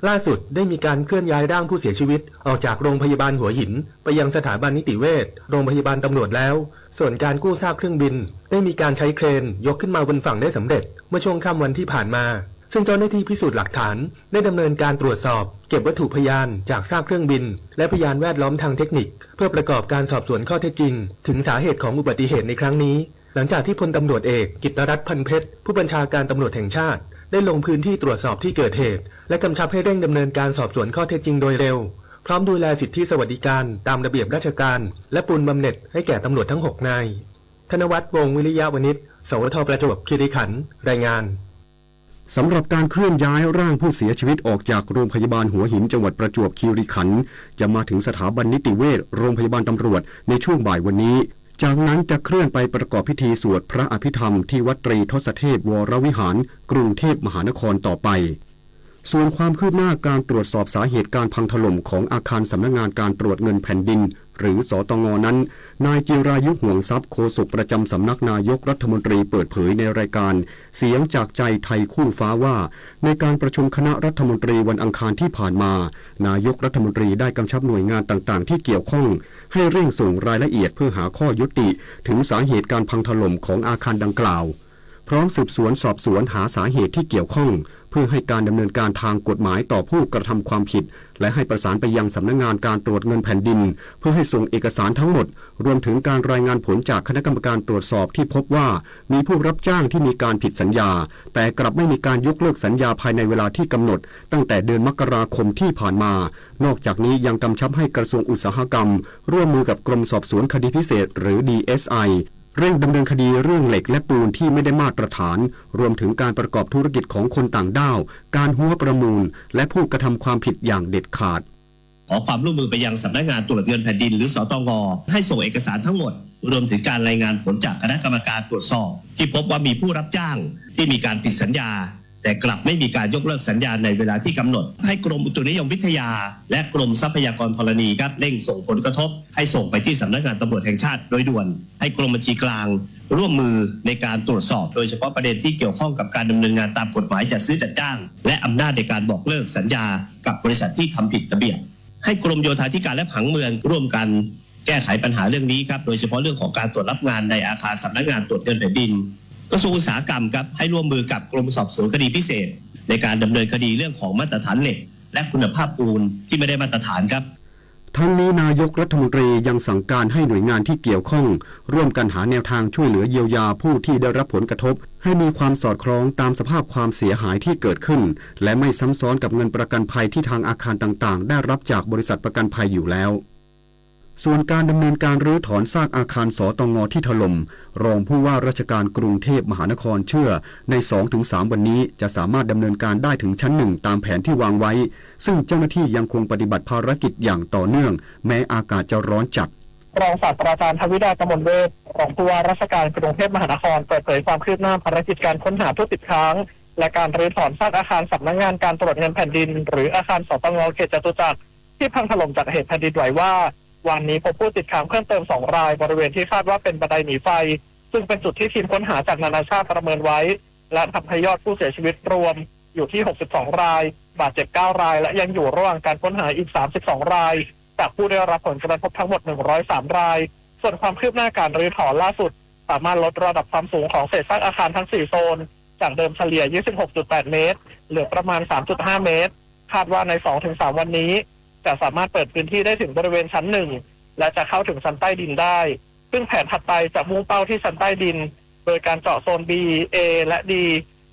ล่าสุดได้มีการเคลื่อนย้ายร่างผู้เสียชีวิตออกจากโรงพยาบาลหัวหินไปยังสถาบันนิติเวชโรงพยาบาลตำรวจแล้ว ส่วนการกู้ซากเครื่องบินได้มีการใช้เครนยกขึ้นมาบนฝั่งได้สำเร็จเมื่อช่วงค่ำวันที่ผ่านมา ซึ่งเจ้าหน้าที่พิสูจน์หลักฐานได้ดำเนินการตรวจสอบเก็บวัตถุพยานจากซากเครื่องบิน และพยานแวดล้อมทางเทคนิค เพื่อประกอบการสอบสวนข้อเท็จจริงถึงสาเหตุของอุบัติเหตุในครั้งนี้ หลังจากที่พลตำรวจเอกกิตตรัตน์ พันเพชร ผู้บัญชาการตำรวจแห่งชาติ ได้ลงพื้นที่ตรวจสอบที่เกิดเหตุ และกำชับให้เร่งดำเนินการสอบสวนข้อเท็จจริงโดยเร็ว พร้อมดูแลสิทธิสวัสดิการตามระเบียบราชการ และปูนบำเหน็จให้แก่ตำรวจทั้งหกนาย ธนวัฒน์ วงศ์วิริยะวณิช สวท ประจวบคีรีขันธ์ รายงาน สำหรับการเคลื่อนย้ายร่างผู้เสียชีวิตออกจากโรงพยาบาลหัวหินจังหวัดประจวบคีรีขันธ์ จะมาถึงสถาบันนิติเวชโรงพยาบาลตำรวจในช่วงบ่ายวันนี้ จากนั้นจะเคลื่อนไปประกอบพิธีสวดพระอภิธรรมที่วัดตรีทศเทพวรวิหาร กรุงเทพมหานครต่อไป ส่วนความคืบหน้าการตรวจสอบสาเหตุการพังถล่มของอาคารสำนักงานการตรวจเงินแผ่นดิน หรือ สตง นั้น นายจิรายุ ห่วงทรัพย์ โฆษกประจำสำนักนายกรัฐมนตรีเปิดเผยในรายการเสียงจากใจไทยคู่ฟ้าว่า ในการประชุมคณะรัฐมนตรีวันอังคารที่ผ่านมา นายกรัฐมนตรีได้กำชับหน่วยงานต่างๆ ที่เกี่ยวข้อง ให้เร่งส่งรายละเอียดเพื่อหาข้อยุติถึงสาเหตุการพังถล่มของอาคารดังกล่าว พร้อมสืบสวนสอบสวนหาสาเหตุที่เกี่ยวข้อง เพื่อให้การดำเนินการทางกฎหมายต่อผู้กระทำความผิด และให้ประสานไปยังสำนักงานการตรวจเงินแผ่นดิน เพื่อให้ส่งเอกสารทั้งหมด รวมถึงการรายงานผลจากคณะกรรมการตรวจสอบที่พบว่ามีผู้รับจ้างที่มีการผิดสัญญา แต่กลับไม่มีการยกเลิกสัญญาภายในเวลาที่กำหนด ตั้งแต่เดือนมกราคมที่ผ่านมา นอกจากนี้ยังกำชับให้กระทรวงอุตสาหกรรม ร่วมมือกับกรมสอบสวนคดีพิเศษ หรือ ดีเอสไอ เร่งดำเนินคดีเรื่องเหล็กและปูนที่ไม่ได้มาตรฐาน รวมถึงการประกอบธุรกิจของคนต่างด้าว การหัวประมูล และผู้กระทำความผิดอย่างเด็ดขาด ขอความร่วมมือไปยังสำนักงานตรวจเงินแผ่นดิน หรือ สตง ให้ส่งเอกสารทั้งหมด รวมถึงการรายงานผลจากคณะกรรมการตรวจสอบ ที่พบว่ามีผู้รับจ้างที่มีการผิดสัญญา แต่กลับไม่มีการยกเลิกสัญญาในเวลาที่กำหนด ให้กรมอุตุนิยมวิทยา และกรมทรัพยากรธรณีครับ เร่งส่งผลกระทบให้ส่งไปที่สำนักงานตำรวจแห่งชาติโดยด่วน ให้กรมบัญชีกลางร่วมมือในการตรวจสอบ โดยเฉพาะประเด็นที่เกี่ยวข้องกับการดำเนินงานตามกฎหมายจัดซื้อจัดจ้าง และอำนาจในการบอกเลิกสัญญากับบริษัทที่ทำผิดระเบียบ ให้กรมโยธาธิการและผังเมืองร่วมกันแก้ไขปัญหาเรื่องนี้ครับ โดยเฉพาะเรื่องของการตรวจรับงานในอาคารสำนักงานตรวจเงินแผ่นดิน กระทรวงอุตสาหกรรมครับ ให้ร่วมมือกับกรมสอบสวนคดีพิเศษ ในการดำเนินคดีเรื่องของมาตรฐานเหล็ก และคุณภาพปูนที่ไม่ได้มาตรฐานครับ ทั้งนี้นายกรัฐมนตรียังสั่งการให้หน่วยงานที่เกี่ยวข้องร่วมกันหาแนวทางช่วยเหลือเยียวยาผู้ที่ได้รับผลกระทบ ให้มีความสอดคล้องตามสภาพความเสียหายที่เกิดขึ้น และไม่ซ้ำซ้อนกับเงินประกันภัยที่ทางอาคารต่างๆ ได้รับจากบริษัทประกันภัยอยู่แล้ว ส่วนการดำเนินการรื้อถอนซากอาคาร สตง ที่ถล่ม รองผู้ว่าราชการกรุงเทพมหานครเชื่อ ในสองถึงสามวันนี้จะสามารถดำเนินการได้ถึงชั้นหนึ่งตามแผนที่วางไว้ ซึ่งเจ้าหน้าที่ยังคงปฏิบัติภารกิจอย่างต่อเนื่อง แม้อากาศจะร้อนจัด รองศาสตราจารย์ทวิดากมลเวช รองผู้ว่าราชการกรุงเทพมหานคร เปิดเผยความคืบหน้าภารกิจการค้นหาผู้ติดค้าง และการรื้อถอนซากอาคารสำนักงานการตรวจเงินแผ่นดิน หรืออาคาร สตง เขตจตุจักร ที่พังถล่มจากเหตุแผ่นดินไหวว่า วันนี้พบผู้ติดค้างเพิ่มเติมสองราย บริเวณที่คาดว่าเป็นบันไดหนีไฟ ซึ่งเป็นจุดที่ทีมค้นหาจากนานาชาติประเมินไว้ และทำให้ยอดผู้เสียชีวิตรวมอยู่ที่หกสิบสองราย บาดเจ็บเก้าราย และยังอยู่ระหว่างการค้นหาอีกสามสิบสองราย จากผู้ได้รับผลกระทบทั้งหมดหนึ่งร้อยสามราย ส่วนความคืบหน้าการรื้อถอนล่าสุด สามารถลดระดับความสูงของเศษซากอาคารทั้งสี่โซน จากเดิมเฉลี่ยยี่สิบหกจุดแปดเมตร เหลือประมาณสามจุดห้าเมตร คาดว่าในสองถึงสามวันนี้ จะสามารถเปิดพื้นที่ได้ถึงบริเวณชั้นหนึ่ง และจะเข้าถึงชั้นใต้ดินได้ ซึ่งแผนถัดไปจะมุ่งเป้าที่ชั้นใต้ดิน โดยการเจาะโซน B A และ D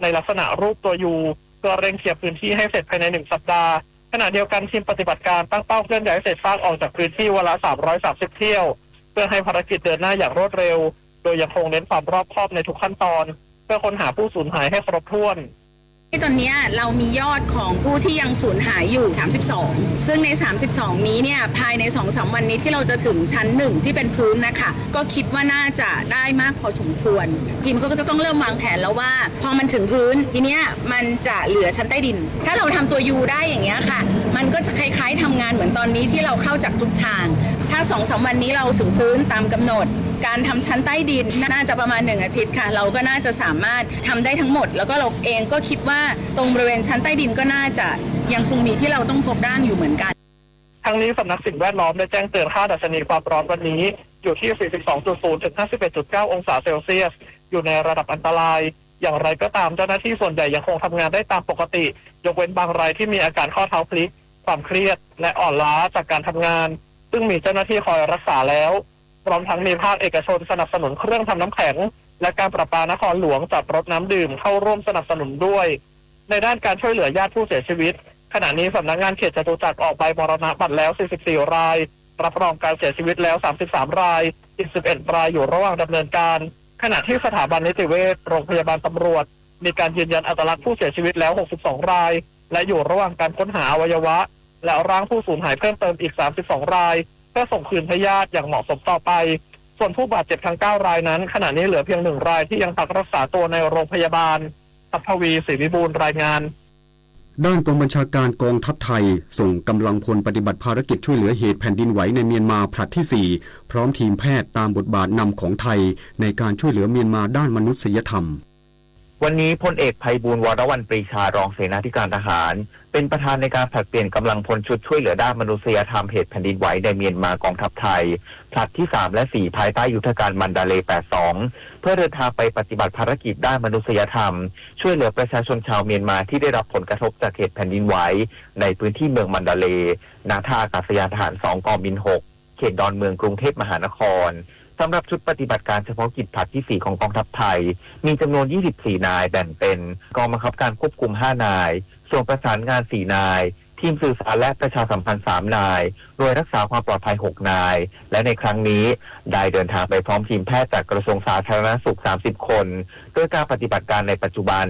ในลักษณะรูปตัว U เพื่อเร่งเคลียร์พื้นที่ให้เสร็จภายในหนึ่งสัปดาห์ ขณะเดียวกันทีมปฏิบัติการตั้งเป้าเคลื่อนย้ายเศษซากออกจากพื้นที่วันละสามร้อยสามสิบเที่ยว เพื่อให้ภารกิจเดินหน้าอย่างรวดเร็ว โดยยังคงเน้นความรอบคอบในทุกขั้นตอน เพื่อค้นหาผู้สูญหายให้ครบถ้วน ที่ตอนเนี้ยเรามียอดของผู้ที่ยังสูญหายอยู่ สามสิบสอง ซึ่งใน สามสิบสอง นี้เนี่ย ภายใน สองสาม วันนี้ที่เราจะถึงชั้น หนึ่ง ที่เป็นพื้นนะคะ ก็คิดว่าน่าจะได้มากพอสมควร ทีมก็จะต้องเริ่มวางแผนแล้วว่า พอมันถึงพื้น ทีเนี้ยมันจะเหลือชั้นใต้ดิน ถ้าเราทำตัว U ได้อย่างเงี้ยค่ะ มันก็จะคล้ายๆทำงานเหมือนตอนนี้ที่เราเข้าจากทุกทาง ถ้า สองสาม วันนี้เราถึงพื้นตามกำหนด การทำชั้นใต้ดินน่าจะประมาณหนึ่งอาทิตย์ค่ะ เราก็น่าจะสามารถทำได้ทั้งหมด แล้วก็เราเองก็คิดว่าตรงบริเวณชั้นใต้ดินก็น่าจะยังคงมีที่เราต้องพบร่างอยู่เหมือนกัน ทั้งนี้สำนักสิ่งแวดล้อมได้แจ้งเตือนค่าดัชนีความร้อนวันนี้อยู่ที่ สี่สิบสองจุดศูนย์ ถึง ห้าสิบเอ็ดจุดเก้า องศาเซลเซียส อยู่ในระดับอันตราย อย่างไรก็ตามเจ้าหน้าที่ส่วนใหญ่ยังคงทำงานได้ตามปกติ ยกเว้นบางรายที่มีอาการข้อเท้าพลิก ความเครียด และอ่อนล้าจากการทำงาน ซึ่งมีเจ้าหน้าที่คอยรักษาแล้ว พร้อมทั้งมีภาคเอกชนสนับสนุนเครื่องทำน้ำแข็ง และการประปานครหลวงจัดรถน้ำดื่มเข้าร่วมสนับสนุนด้วย ในด้านการช่วยเหลือญาติผู้เสียชีวิต ขณะนี้สำนักงานเขตจตุจักรออกใบมรณบัตรแล้ว สี่สิบสี่ราย รับรองการเสียชีวิตแล้ว สามสิบสามราย อีก สิบเอ็ดรายอยู่ระหว่างดำเนินการ ขณะที่สถาบันนิติเวชโรงพยาบาลตำรวจ มีการยืนยันอัตลักษณ์ผู้เสียชีวิตแล้ว หกสิบสองราย และอยู่ระหว่างการค้นหาอวัยวะ และร่างผู้สูญหายเพิ่มเติมอีก สามสิบสองราย เพื่อส่งคืนให้ญาติอย่างเหมาะสมต่อไป ส่วนผู้บาดเจ็บทั้งเก้ารายนั้น ขณะนี้เหลือเพียงหนึ่งรายที่ยังพักรักษาตัวในโรงพยาบาล ทัพทวี ศรีวิบูลย์ รายงาน ด้านกองบัญชาการกองทัพไทย ส่งกำลังพลปฏิบัติภารกิจช่วยเหลือเหตุแผ่นดินไหวในเมียนมาผลัดที่สี่ พร้อมทีมแพทย์ตามบทบาทนำของไทย ในการช่วยเหลือเมียนมาด้านมนุษยธรรม วันนี้พลเอกไพบูลย์ วรรรณปรีชา รองเสนาธิการทหาร เป็นประธานในการผลัดเปลี่ยนกำลังพลชุดช่วยเหลือด้านมนุษยธรรมเหตุแผ่นดินไหวในเมียนมากองทัพไทย ผลัดที่สามและสี่ ภายใต้ยุทธการมันดาเลย์ แปดสอง เพื่อเดินทางไปปฏิบัติภารกิจด้านมนุษยธรรม ช่วยเหลือประชาชนชาวเมียนมาที่ได้รับผลกระทบจากเหตุแผ่นดินไหว ในพื้นที่เมืองมันดาเลย์ ณ ท่าอากาศยานทหารสอง กองบินหก เขตดอนเมือง กรุงเทพมหานคร สำหรับชุดปฏิบัติการเฉพาะกิจผลัดที่สี่ ของกองทัพไทย มีจำนวน ยี่สิบสี่นาย แบ่งเป็น กองบังคับการควบคุม ห้านาย ส่วนประสานงาน สี่นาย ทีมสื่อสารและประชาสัมพันธ์ สามนาย หน่วยรักษาความปลอดภัย หกนาย และในครั้งนี้ ได้เดินทางไปพร้อมทีมแพทย์จากกระทรวงสาธารณสุข สามสิบคน โดยการปฏิบัติการในปัจจุบัน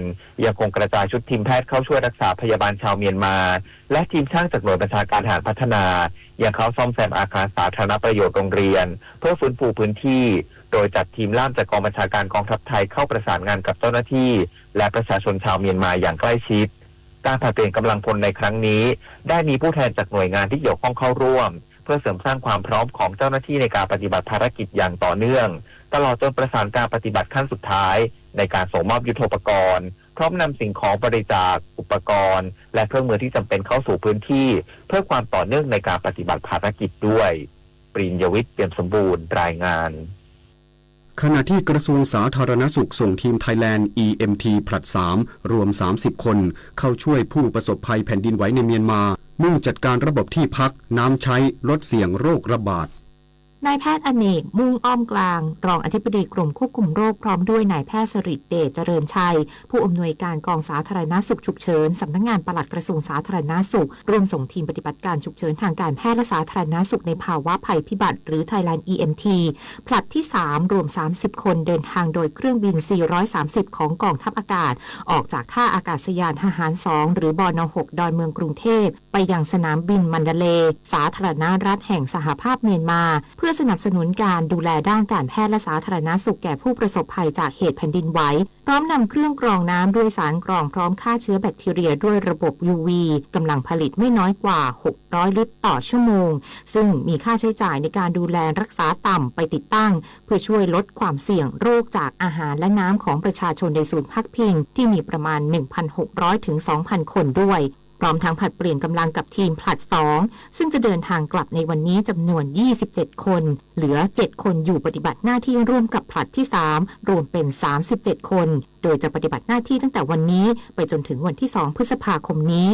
ยังคงกระจายชุดทีมแพทย์เข้าช่วยรักษาพยาบาลชาวเมียนมา และทีมช่างจากหน่วยบัญชาการทหารพัฒนา ยังเข้าซ่อมแซมอาคารสาธารณประโยชน์โรงเรียน เพื่อฟื้นฟูพื้นที่ โดยจัดทีมล่ามจากกองบัญชาการกองทัพไทยเข้าประสานงานกับเจ้าหน้าที่และประชาชนชาวเมียนมาอย่างใกล้ชิด การผลัดเปลี่ยนกำลังพลในครั้งนี้ ได้มีผู้แทนจากหน่วยงานที่เกี่ยวข้องเข้าร่วม เพื่อเสริมสร้างความพร้อมของเจ้าหน้าที่ในการปฏิบัติภารกิจอย่างต่อเนื่อง ตลอดจนประสานการปฏิบัติขั้นสุดท้าย ในการส่งมอบยุทโธปกรณ์ พร้อมนำสิ่งของบริจาค อุปกรณ์ และเครื่องมือที่จำเป็นเข้าสู่พื้นที่ เพื่อความต่อเนื่องในการปฏิบัติภารกิจด้วย ปริญญวิทย์ เปี่ยมสมบูรณ์ รายงาน ขณะที่กระทรวงสาธารณสุขส่งทีม Thailand อี เอ็ม ที ผลัด สาม รวม สามสิบ คน เข้าช่วยผู้ประสบภัยแผ่นดินไหวในเมียนมา มุ่งจัดการระบบที่พัก น้ำใช้ ลดเสี่ยงโรคระบาด นายแพทย์อเนก มุ่งอ้อมกลาง รองอธิบดีกรมควบคุมโรค พร้อมด้วยนายแพทย์สริตเดช เจริญชัย ผู้อำนวยการกองสาธารณสุขฉุกเฉิน สำนักงานปลัดกระทรวงสาธารณสุข ร่วมส่งทีมปฏิบัติการฉุกเฉินทางการแพทย์และสาธารณสุขในภาวะภัยพิบัติ หรือ Thailand อี เอ็ม ที ผลัดที่ สาม รวม สามสิบ คน เดินทางโดยเครื่องบิน สี่ร้อยสามสิบ ของกองทัพอากาศ ออกจากท่าอากาศยานทหาร สอง หรือ บน หก ดอนเมือง กรุงเทพฯ ไปยังสนามบินมันดาเลย์ สาธารณรัฐแห่งสหภาพเมียนมา เพื่อสนับสนุนการดูแลด้านการแพทย์และสาธารณสุขแก่ผู้ประสบภัยจากเหตุแผ่นดินไหว พร้อมนำเครื่องกรองน้ำด้วยสารกรองพร้อมฆ่าเชื้อแบคทีเรียด้วยระบบ ยู วี กำลังผลิตไม่น้อยกว่า หกร้อย ลิตรต่อชั่วโมง ซึ่งมีค่าใช้จ่ายในการดูแลรักษาต่ำไปติดตั้ง เพื่อช่วยลดความเสี่ยงโรคจากอาหารและน้ำของประชาชนในศูนย์พักพิง ที่มีประมาณ หนึ่งพันหกร้อย ถึง สองพัน คนด้วย พร้อมทั้งผลัดเปลี่ยนกำลังกับทีมผลัด สอง ซึ่งจะเดินทางกลับในวันนี้จำนวน ยี่สิบเจ็ด คน เหลือ เจ็ด คนอยู่ปฏิบัติหน้าที่ร่วมกับผลัดที่ สาม รวมเป็น สามสิบเจ็ด คน โดยจะปฏิบัติหน้าที่ตั้งแต่วันนี้ไปจนถึงวันที่ สอง พฤษภาคมนี้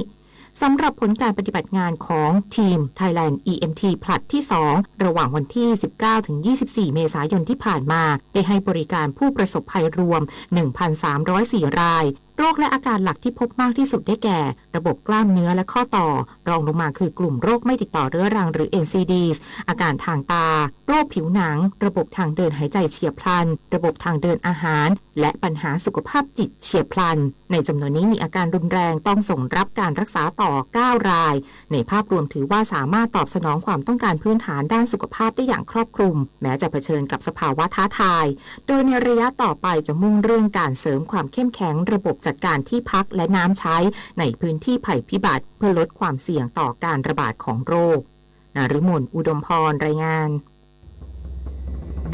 สำหรับผลการปฏิบัติงานของทีม Thailand อี เอ็ม ที ผลัดที่ สอง ระหว่างวันที่ สิบเก้า ถึง ยี่สิบสี่ เมษายนที่ผ่านมา ได้ให้บริการผู้ประสบภัยรวม หนึ่งพันสามร้อยสี่ ราย โรคและอาการหลักที่พบมากที่สุดได้แก่ ระบบกล้ามเนื้อและข้อต่อ รองลงมาคือกลุ่มโรคไม่ติดต่อเรื้อรังหรือ เอ็น ซี ดี อาการทางตา โรคผิวหนัง ระบบทางเดินหายใจเฉียบพลัน ระบบทางเดินอาหาร และปัญหาสุขภาพจิตเฉียบพลัน ในจำนวนนี้มีอาการรุนแรงต้องส่งรับการรักษาต่อ เก้า ราย ในภาพรวมถือว่าสามารถตอบสนองความต้องการพื้นฐานด้านสุขภาพได้อย่างครอบคลุม แม้จะเผชิญกับสภาวะท้าทาย โดยในระยะต่อไปจะมุ่งเรื่องการเสริมความเข้มแข็งระบบจัดการที่พักและน้ำใช้ในพื้นที่ภัยพิบัติ เพื่อลดความเสี่ยงต่อการระบาดของโรค นฤมล อุดมพร รายงาน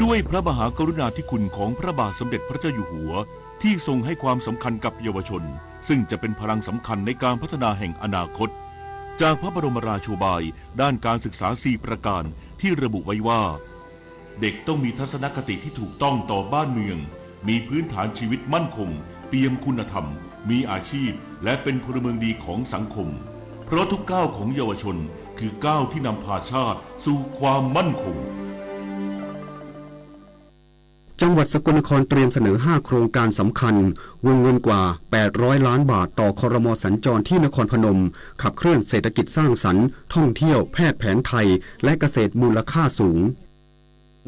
ด้วยพระมหากรุณาธิคุณของพระบาทสมเด็จพระเจ้าอยู่หัว ที่ทรงให้ความสำคัญกับเยาวชน ซึ่งจะเป็นพลังสำคัญในการพัฒนาแห่งอนาคต จากพระบรมราโชบายด้านการศึกษา สี่ ประการ ที่ระบุไว้ว่า เด็กต้องมีทัศนคติที่ถูกต้องต่อบ้านเมือง มีพื้นฐานชีวิตมั่นคง เปี่ยมคุณธรรม มีอาชีพ และเป็นพลเมืองดีของสังคม เพราะทุกก้าวของเยาวชนคือก้าวที่นำพาชาติสู่ความมั่นคง จังหวัดสกลนครเตรียมเสนอ ห้า โครงการสำคัญ วงเงินกว่า แปดร้อย ล้านบาท ต่อ ครม. สัญจรที่นครพนม ขับเคลื่อนเศรษฐกิจสร้างสรรค์ ท่องเที่ยว แพทย์แผนไทย และเกษตรมูลค่าสูง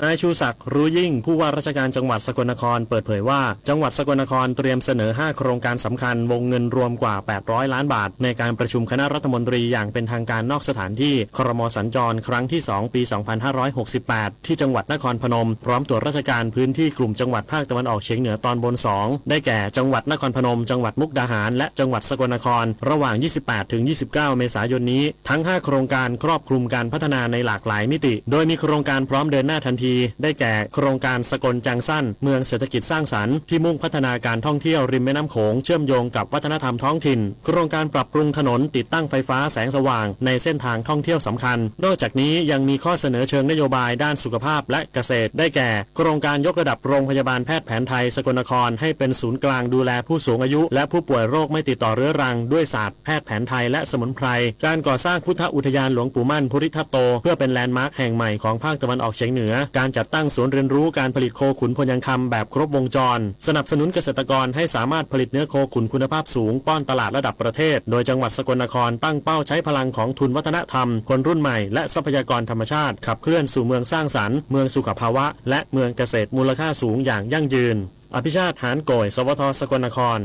นายชูศักดิ์ รู้ยิ่ง ผู้ว่าราชการจังหวัดสกลนคร เปิดเผยว่า จังหวัดสกลนครเตรียมเสนอ ห้า โครงการสำคัญ วงเงินรวมกว่า แปดร้อย ล้านบาท ในการประชุมคณะรัฐมนตรีอย่างเป็นทางการนอกสถานที่ ครม. สัญจร ครั้งที่ สอง ปี สองพันห้าร้อยหกสิบแปด ที่จังหวัดนครพนม พร้อมตรวจราชการพื้นที่กลุ่มจังหวัดภาคตะวันออกเฉียงเหนือตอนบน สอง ได้แก่ จังหวัดนครพนม จังหวัดมุกดาหาร และจังหวัดสกลนคร ระหว่าง ยี่สิบแปด ถึง ยี่สิบเก้า เมษายนนี้ ทั้ง ห้า โครงการครอบคลุมการพัฒนาในหลากหลายมิติ โดยมีโครงการพร้อมเดินหน้าทันที ได้แก่ โครงการสกลจังซั่น เมืองเศรษฐกิจสร้างสรรค์ ที่มุ่งพัฒนาการท่องเที่ยวริมแม่น้ำโขง เชื่อมโยงกับวัฒนธรรมท้องถิ่น โครงการปรับปรุงถนน ติดตั้งไฟฟ้าแสงสว่างในเส้นทางท่องเที่ยวสำคัญ นอกจากนี้ยังมีข้อเสนอเชิงนโยบายด้านสุขภาพและเกษตร ได้แก่ โครงการยกระดับโรงพยาบาลแพทย์แผนไทยสกลนคร ให้เป็นศูนย์กลางดูแลผู้สูงอายุ และผู้ป่วยโรคไม่ติดต่อเรื้อรัง ด้วยศาสตร์แพทย์แผนไทยและสมุนไพร การก่อสร้างพุทธอุทยานหลวงปู่มั่นภูริทัตโต เพื่อเป็นแลนด์มาร์คแห่งใหม่ของภาคตะวันออกเฉียงเหนือ การจัดตั้งศูนย์เรียนรู้การผลิตโคขุนพลยังคำแบบครบวงจร สนับสนุนเกษตรกรให้สามารถผลิตเนื้อโคขุนคุณภาพสูง ป้อนตลาดระดับประเทศ โดยจังหวัดสกลนครตั้งเป้าใช้พลังของทุนวัฒนธรรม คนรุ่นใหม่ และทรัพยากรธรรมชาติ ขับเคลื่อนสู่เมืองสร้างสรรค์ เมืองสุขภาวะ และเมืองเกษตรมูลค่าสูงอย่างยั่งยืน อภิชาติ หานโกย สวท สกลนคร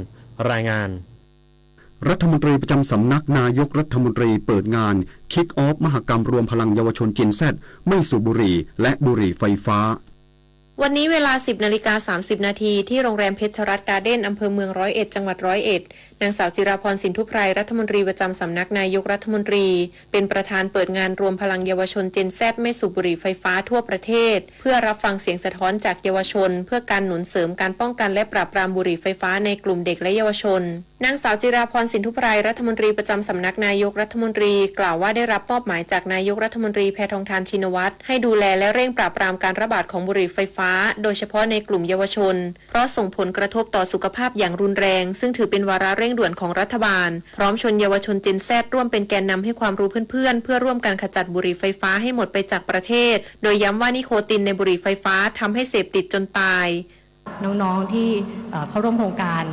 รายงาน รัฐมนตรีประจำสำนักนายกรัฐมนตรีเปิดงาน Kick Off มหกรรมรวมพลังเยาวชน Gen Z ไม่สูบบุหรี่และบุหรี่ไฟฟ้า วันนี้เวลา สิบนาฬิกา สามสิบนาที ที่โรงแรมเพชรรัตน์การ์เด้น อำเภอเมืองร้อยเอ็ด จังหวัดร้อยเอ็ด นางสาวจิราพร สินธุไพร รัฐมนตรีประจำสำนักนายกรัฐมนตรี เป็นประธานเปิดงานรวมพลังเยาวชน Gen Z ไม่สูบบุหรี่ไฟฟ้าทั่วประเทศ เพื่อรับฟังเสียงสะท้อนจากเยาวชน เพื่อการหนุนเสริมการป้องกันและปราบปรามบุหรี่ไฟฟ้าในกลุ่มเด็กและเยาวชน นางสาวจิราพร สินธุไพร รัฐมนตรีประจำสำนักนายกรัฐมนตรี กล่าวว่าได้รับมอบหมายจากนายกรัฐมนตรีแพทองธาร ชินวัตร ให้ดูแลและเร่งปราบปรามการระบาดของบุหรี่ไฟฟ้า โดยเฉพาะในกลุ่มเยาวชน เพราะส่งผลกระทบต่อสุขภาพอย่างรุนแรง ซึ่งถือเป็นวาระเร่งด่วนของรัฐบาล พร้อมชวนเยาวชน Gen Z ร่วมเป็นแกนนำให้ความรู้เพื่อนๆ เพื่อร่วมกันขจัดบุหรี่ไฟฟ้าให้หมดไปจากประเทศ โดยย้ำว่านิโคตินในบุหรี่ไฟฟ้าทำให้เสพติดจนตาย น้องๆที่เอ่อเข้าร่วมโครงการ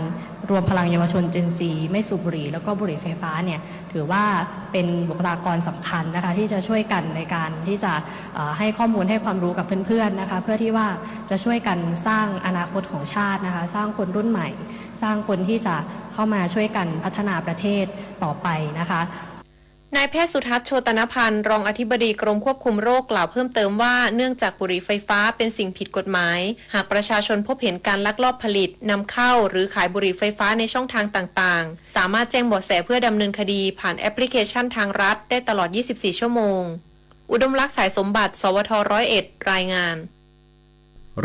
รวมพลังเยาวชน Gen Z ไม่สูบบุหรี่แล้วก็บุหรี่ไฟฟ้าเนี่ยถือว่าเป็นบุคลากรสำคัญนะคะที่จะช่วยกันในการที่จะเอ่อให้ข้อมูลให้ความรู้กับเพื่อนๆนะคะเพื่อที่ว่าจะช่วยกันสร้างอนาคตของชาตินะคะสร้างคนรุ่นใหม่สร้างคนที่จะเข้ามาช่วยกันพัฒนาประเทศต่อไปนะคะ นายแพทย์สุทัศน์ โชตนพันธ์ รองอธิบดีกรมควบคุมโรคกล่าวเพิ่มเติมว่า เนื่องจากบุหรี่ไฟฟ้าเป็นสิ่งผิดกฎหมาย หากประชาชนพบเห็นการลักลอบผลิต นำเข้า หรือขายบุหรี่ไฟฟ้าในช่องทางต่างๆ สามารถแจ้งเบาะแสเพื่อดำเนินคดีผ่านแอปพลิเคชันทางรัฐได้ตลอด ยี่สิบสี่ ชั่วโมง อุดมลักษณ์ สายสมบัติ สวท ร้อยเอ็ด รายงาน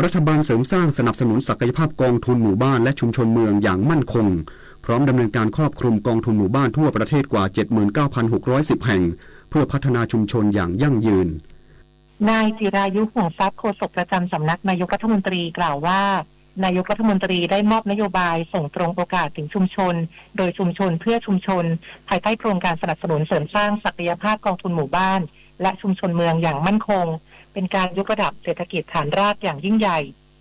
รัฐบาลเสริมสร้างสนับสนุนศักยภาพกองทุนหมู่บ้านและชุมชนเมืองอย่างมั่นคง พร้อมดำเนินการครอบคลุมกองทุนหมู่บ้านทั่วประเทศกว่า เจ็ดหมื่นเก้าพันหกร้อยสิบ แห่ง เพื่อพัฒนาชุมชนอย่างยั่งยืน นายจิรายุ ห่วงทรัพย์ โฆษกประจำสำนักนายกรัฐมนตรีกล่าวว่า นายกรัฐมนตรีได้มอบนโยบายส่งตรงโอกาสถึงชุมชน โดยชุมชนเพื่อชุมชน ภายใต้โครงการสนับสนุนเสริมสร้างศักยภาพกองทุนหมู่บ้าน และชุมชนเมืองอย่างมั่นคง เป็นการยกระดับเศรษฐกิจฐานรากอย่างยิ่งใหญ่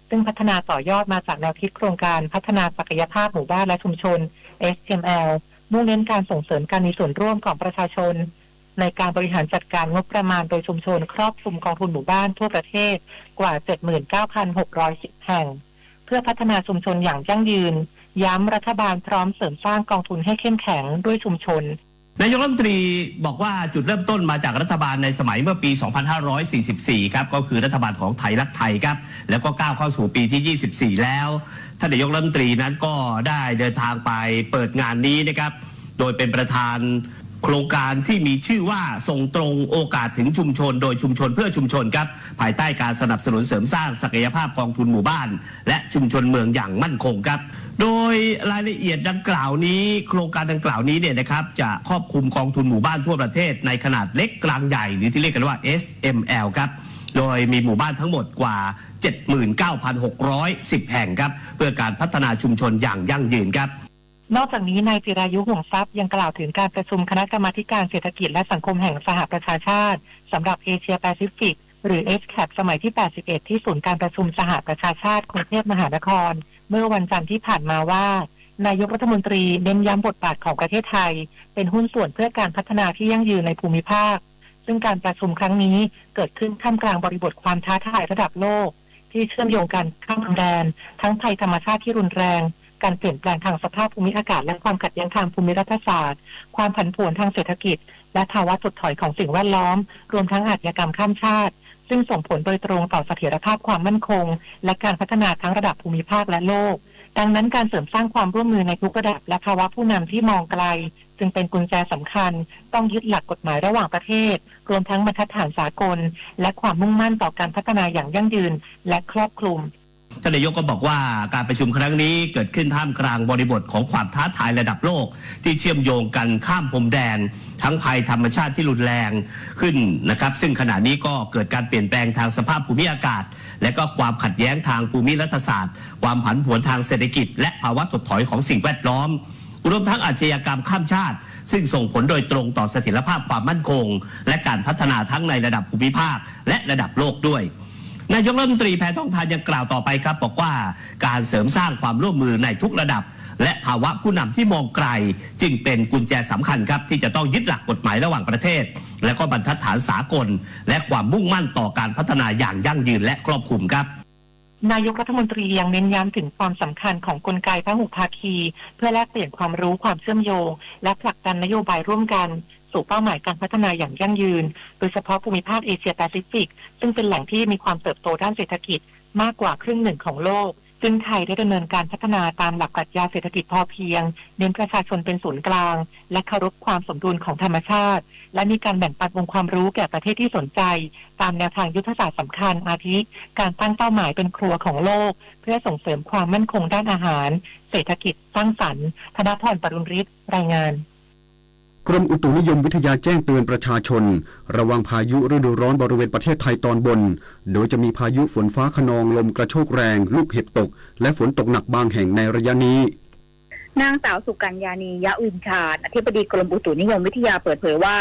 ซึ่งพัฒนาต่อยอดมาจากแนวคิดโครงการพัฒนาศักยภาพหมู่บ้านและชุมชน เอสเอ็มแอล มุ่งเน้นการส่งเสริมการมีส่วนร่วมของประชาชน ในการบริหารจัดการงบประมาณโดยชุมชนครอบคลุมกองทุนหมู่บ้านทั่วประเทศกว่า เจ็ดหมื่นเก้าพันหกร้อยสิบ แห่ง เพื่อพัฒนาชุมชนอย่างยั่งยืน ย้ำรัฐบาลพร้อมเสริมสร้างกองทุนให้เข้มแข็งด้วยชุมชน นายกรัฐมนตรีบอกว่าจุดเริ่มต้นมาจากรัฐบาลในสมัยเมื่อปี สองพันห้าร้อยสี่สิบสี่ ครับ ก็คือรัฐบาลของไทยรักไทยครับ แล้วก็ก้าวเข้าสู่ปีที่ ยี่สิบสี่ แล้ว ท่านนายกรัฐมนตรีนั้นก็ได้เดินทางไปเปิดงานนี้นะครับ โดยเป็นประธานโครงการที่มีชื่อว่าส่งตรงโอกาสถึงชุมชน โดยชุมชนเพื่อชุมชนครับ ภายใต้การสนับสนุนเสริมสร้างศักยภาพกองทุนหมู่บ้าน และชุมชนเมืองอย่างมั่นคงครับ โดยรายละเอียดดังกล่าวนี้ โครงการดังกล่าวนี้เนี่ยนะครับ จะครอบคลุมกองทุนหมู่บ้านทั่วประเทศในขนาดเล็กกลางใหญ่ หรือที่เรียกกันว่า เอสเอ็มแอล ครับ โดยมีหมู่บ้านทั้งหมดกว่า เจ็ดหมื่นเก้าพันหกร้อยสิบ แห่งครับ เพื่อการพัฒนาชุมชนอย่างยั่งยืนครับ นอกจากนี้นายจิรายุ ห่วงทรัพย์ยังกล่าวถึงการประชุมคณะกรรมาธิการเศรษฐกิจและสังคมแห่งสหประชาชาติสำหรับเอเชียแปซิฟิก หรือ เอชแคป สมัยที่ แปดสิบเอ็ด ที่ศูนย์การประชุมสหประชาชาติกรุงเทพมหานคร เมื่อวันจันทร์ที่ผ่านมาว่า นายกรัฐมนตรีเน้นย้ำบทบาทของประเทศไทย เป็นหุ้นส่วนเพื่อการพัฒนาที่ยั่งยืนในภูมิภาค ซึ่งการประชุมครั้งนี้เกิดขึ้นท่ามกลางบริบทความท้าทายระดับโลก ที่เชื่อมโยงกันข้ามพรมแดน ทั้งภัยธรรมชาติที่รุนแรง การเปลี่ยนแปลงทางสภาพภูมิอากาศ และความขัดแย้งทางภูมิรัฐศาสตร์ ความผันผวนทางเศรษฐกิจ และภาวะถดถอยของสิ่งแวดล้อม รวมทั้งอาชญากรรมข้ามชาติ ซึ่งส่งผลโดยตรงต่อเสถียรภาพความมั่นคง และการพัฒนาทั้งระดับภูมิภาคและโลก ดังนั้นการเสริมสร้างความร่วมมือในทุกระดับ และภาวะผู้นำที่มองไกล จึงเป็นกุญแจสำคัญ ต้องยึดหลักกฎหมายระหว่างประเทศ รวมทั้งบรรทัดฐานสากล และความมุ่งมั่นต่อการพัฒนาอย่างยั่งยืน และครอบคลุม ท่านนายกก็บอกว่าการประชุมครั้งนี้เกิดขึ้นท่ามกลางบริบทของความท้าทายระดับโลกที่เชื่อมโยงกันข้ามพรมแดน ทั้งภัยธรรมชาติที่รุนแรงขึ้นนะครับ ซึ่งขณะนี้ก็เกิดการเปลี่ยนแปลงทางสภาพภูมิอากาศ และก็ความขัดแย้งทางภูมิรัฐศาสตร์ ความผันผวนทางเศรษฐกิจ และภาวะถดถอยของสิ่งแวดล้อม รวมทั้งอาชญากรรมข้ามชาติ ซึ่งส่งผลโดยตรงต่อเสถียรภาพความมั่นคง และการพัฒนาทั้งในระดับภูมิภาค และระดับโลกด้วย นายกรัฐมนตรีแพทองธารยังกล่าวต่อไปครับ บอกว่าการเสริมสร้างความร่วมมือในทุกระดับ และภาวะผู้นำที่มองไกล จึงเป็นกุญแจสำคัญครับ ที่จะต้องยึดหลักกฎหมายระหว่างประเทศ และก็บรรทัดฐานสากล และความมุ่งมั่นต่อการพัฒนาอย่างยั่งยืนและครอบคลุมครับ นายกรัฐมนตรียังเน้นย้ำถึงความสำคัญของกลไกพหุภาคี เพื่อแลกเปลี่ยนความรู้ความเชื่อมโยง และผลักดันนโยบายร่วมกัน สู่เป้าหมายการพัฒนาอย่างยั่งยืน โดยเฉพาะภูมิภาคเอเชียแปซิฟิก ซึ่งเป็นแหล่งที่มีความเติบโตด้านเศรษฐกิจ มากกว่าครึ่งหนึ่งของโลก ซึ่งไทยได้ดำเนินการพัฒนาตามหลักปรัชญาเศรษฐกิจพอเพียง เน้นประชาชนเป็นศูนย์กลาง และเคารพความสมดุลของธรรมชาติ และมีการแบ่งปันองค์ความรู้แก่ประเทศที่สนใจ ตามแนวทางยุทธศาสตร์สำคัญ อาทิ การตั้งเป้าหมายเป็นครัวของโลก เพื่อส่งเสริมความมั่นคงด้านอาหาร เศรษฐกิจสร้างสรรค์ ธนพร ปรุณฤทธิ์ รายงาน กรมอุตุนิยมวิทยาแจ้งเตือนประชาชน ระวังพายุฤดูร้อนบริเวณประเทศไทยตอนบน โดยจะมีพายุฝนฟ้าคะนอง ลมกระโชกแรง ลูกเห็บตก และฝนตกหนักบางแห่งในระยะนี้ นางสาวสุกัญญานี ยะวินชาญ อธิบดีกรมอุตุนิยมวิทยาเปิดเผยว่า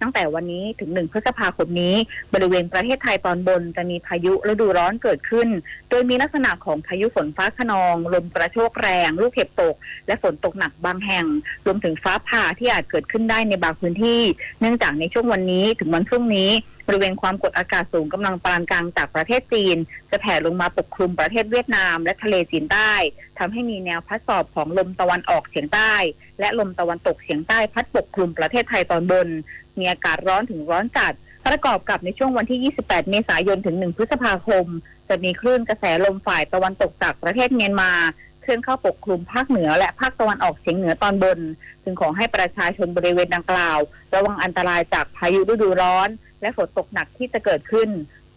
ตั้งแต่วันนี้ถึงหนึ่งพฤษภาคมนี้ บริเวณประเทศไทยตอนบนจะมีพายุฤดูร้อนเกิดขึ้น โดยมีลักษณะของพายุฝนฟ้าคะนอง ลมกระโชกแรง ลูกเห็บตก และฝนตกหนักบางแห่ง รวมถึงฟ้าผ่าที่อาจเกิดขึ้นได้ในบางพื้นที่ เนื่องจากในช่วงวันนี้ถึงวันพรุ่งนี้ บริเวณความกดอากาศสูงกำลังปานกลางจากประเทศจีน จะแผ่ลงมาปกคลุมประเทศเวียดนามและทะเลจีนใต้ ทำให้มีแนวพัดสอบของลมตะวันออกเฉียงใต้ และลมตะวันตกเฉียงใต้พัดปกคลุมประเทศไทยตอนบน มีอากาศร้อนถึงร้อนจัด ประกอบกับในช่วงวันที่ ยี่สิบแปด เมษายน ถึง หนึ่ง พฤษภาคม จะมีคลื่นกระแสลมฝ่ายตะวันตกจากประเทศเมียนมา เคลื่อนเข้าปกคลุมภาคเหนือและภาคตะวันออกเฉียงเหนือตอนบน จึงขอให้ประชาชนบริเวณดังกล่าว ระวังอันตรายจากพายุฤดูร้อน และฝนตกหนักที่จะเกิดขึ้น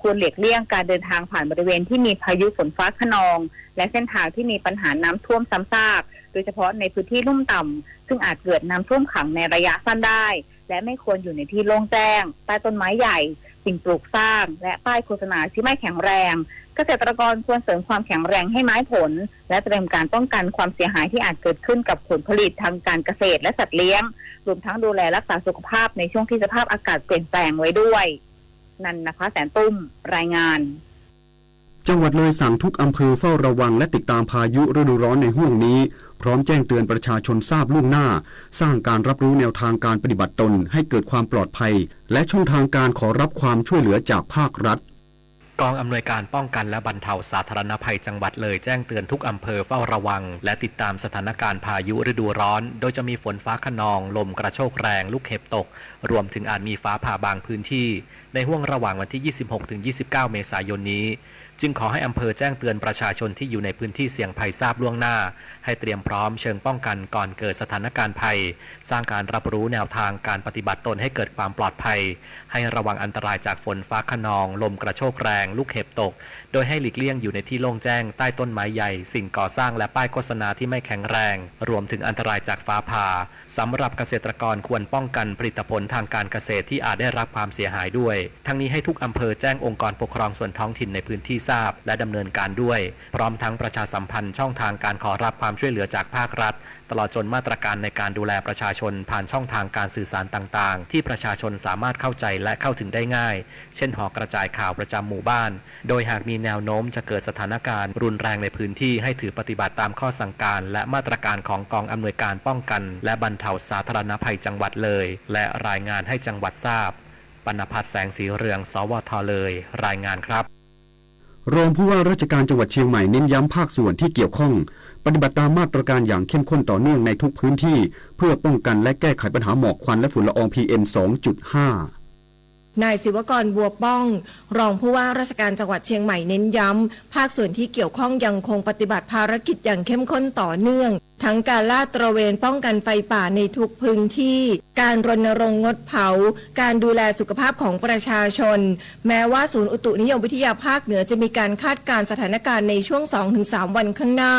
ควรหลีกเลี่ยงการเดินทางผ่านบริเวณที่มีพายุฝนฟ้าคะนอง และเส้นทางที่มีปัญหาน้ำท่วมซ้ำซาก โดยเฉพาะในพื้นที่ลุ่มต่ำ ซึ่งอาจเกิดน้ำท่วมขังในระยะสั้นได้ และไม่ควรอยู่ในที่โล่งแจ้ง ใต้ต้นไม้ใหญ่ สิ่งปลูกสร้าง และป้ายโฆษณาที่ไม่แข็งแรง เกษตรกรควรเสริมความแข็งแรงให้ไม้ผล และเตรียมการป้องกันความเสียหายที่อาจเกิดขึ้นกับผลผลิตทางการเกษตรและสัตว์เลี้ยง รวมทั้งดูแลรักษาสุขภาพในช่วงที่สภาพอากาศเปลี่ยนแปลงไว้ด้วย นันทพัฒน์ แสนตุ้ม รายงาน จังหวัดเลยสั่งทุกอำเภอเฝ้าระวังและติดตามพายุฤดูร้อนในห่วงนี้ พร้อมแจ้งเตือนประชาชนทราบล่วงหน้า สร้างการรับรู้แนวทางการปฏิบัติตนให้เกิดความปลอดภัย และช่องทางการขอรับความช่วยเหลือจากภาครัฐ กองอำนวยการป้องกันและบรรเทาสาธารณภัยจังหวัดเลยแจ้งเตือนทุกอำเภอเฝ้าระวัง และติดตามสถานการณ์พายุฤดูร้อน โดยจะมีฝนฟ้าคะนอง ลมกระโชกแรง ลูกเห็บตก รวมถึงอาจมีฟ้าผ่าบางพื้นที่ ในห่วงระหว่างวันที่ ยี่สิบหก ถึง ยี่สิบเก้า เมษายนนี้ จึงขอให้อำเภอแจ้งเตือนประชาชนที่อยู่ในพื้นที่เสี่ยงภัยทราบล่วงหน้า ให้เตรียมพร้อมเชิงป้องกันก่อนเกิดสถานการณ์ภัย สร้างการรับรู้แนวทางการปฏิบัติตนให้เกิดความปลอดภัย ให้ระวังอันตรายจากฝนฟ้าคะนอง ลมกระโชกแรง ลูกเห็บตก โดยให้หลีกเลี่ยงอยู่ในที่โล่งแจ้ง ใต้ต้นไม้ใหญ่ สิ่งก่อสร้างและป้ายโฆษณาที่ไม่แข็งแรง รวมถึงอันตรายจากฟ้าผ่า สำหรับเกษตรกรควรป้องกันผลิตผลทางการเกษตรที่อาจได้รับความเสียหายด้วย ทั้งนี้ให้ทุกอำเภอแจ้งองค์กรปกครองส่วนท้องถิ่นในพื้นที่ทราบ และดำเนินการด้วย พร้อมทั้งประชาสัมพันธ์ช่องทางการขอรับความช่วยเหลือจากภาครัฐ ตลอดจนมาตรการในการดูแลประชาชนผ่านช่องทางการสื่อสารต่างๆ ที่ประชาชนสามารถเข้าใจและเข้าถึงได้ง่าย เช่นหอกระจายข่าวประจำหมู่บ้าน โดยหากมีแนวโน้มจะเกิดสถานการณ์รุนแรงในพื้นที่ ให้ถือปฏิบัติตามข้อสั่งการและมาตรการของกองอำนวยการป้องกันและบรรเทาสาธารณภัยจังหวัดเลย และรายงานให้จังหวัดทราบ ปณพัฒน์ แสงสีเรือง สวท เลย รายงานครับ รองผู้ว่าราชการจังหวัดเชียงใหม่เน้นย้ำภาคส่วนที่เกี่ยวข้อง ปฏิบัติตามมาตรการอย่างเข้มข้นต่อเนื่องในทุกพื้นที่ เพื่อป้องกันและแก้ไขปัญหาหมอกควันและฝุ่นละออง พีเอ็ม สองจุดห้า นายศิวกร บัวป้อง รองผู้ว่าราชการจังหวัดเชียงใหม่เน้นย้ำ ภาคส่วนที่เกี่ยวข้องยังคงปฏิบัติภารกิจอย่างเข้มข้นต่อเนื่อง ทั้งการลาดตระเวนป้องกันไฟป่าในทุกพื้นที่ การรณรงค์งดเผา การดูแลสุขภาพของประชาชน แม้ว่าศูนย์อุตุนิยมวิทยาภาคเหนือจะมีการคาดการณ์สถานการณ์ในช่วง สองถึงสาม วันข้างหน้า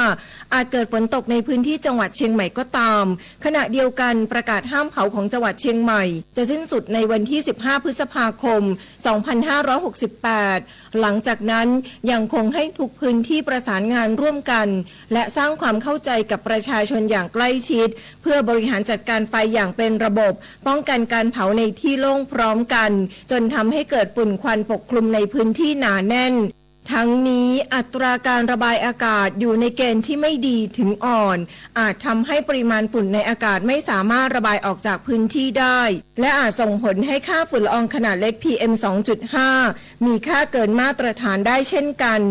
อาจเกิดฝนตกในพื้นที่จังหวัดเชียงใหม่ก็ตาม ขณะเดียวกันประกาศห้ามเผาของจังหวัดเชียงใหม่ จะสิ้นสุดในวันที่ สิบห้า พฤษภาคม สองพันห้าร้อยหกสิบแปด หลังจากนั้นยังคงให้ทุกพื้นที่ประสานงานร่วมกัน และสร้างความเข้าใจกับประชาชนอย่างใกล้ชิด เพื่อบริหารจัดการไฟอย่างเป็นระบบ ป้องกันการเผาในที่โล่งพร้อมกัน จนทำให้เกิดฝุ่นควันปกคลุมในพื้นที่หนาแน่น ทั้งนี้อัตราการระบายอากาศอยู่ในเกณฑ์ที่ไม่ดีถึงอ่อน อาจทำให้ปริมาณฝุ่นในอากาศไม่สามารถระบายออกจากพื้นที่ได้ และอาจส่งผลให้ค่าฝุ่นละอองขนาดเล็ก พีเอ็ม สองจุดห้า มีค่าเกินมาตรฐานได้เช่นกัน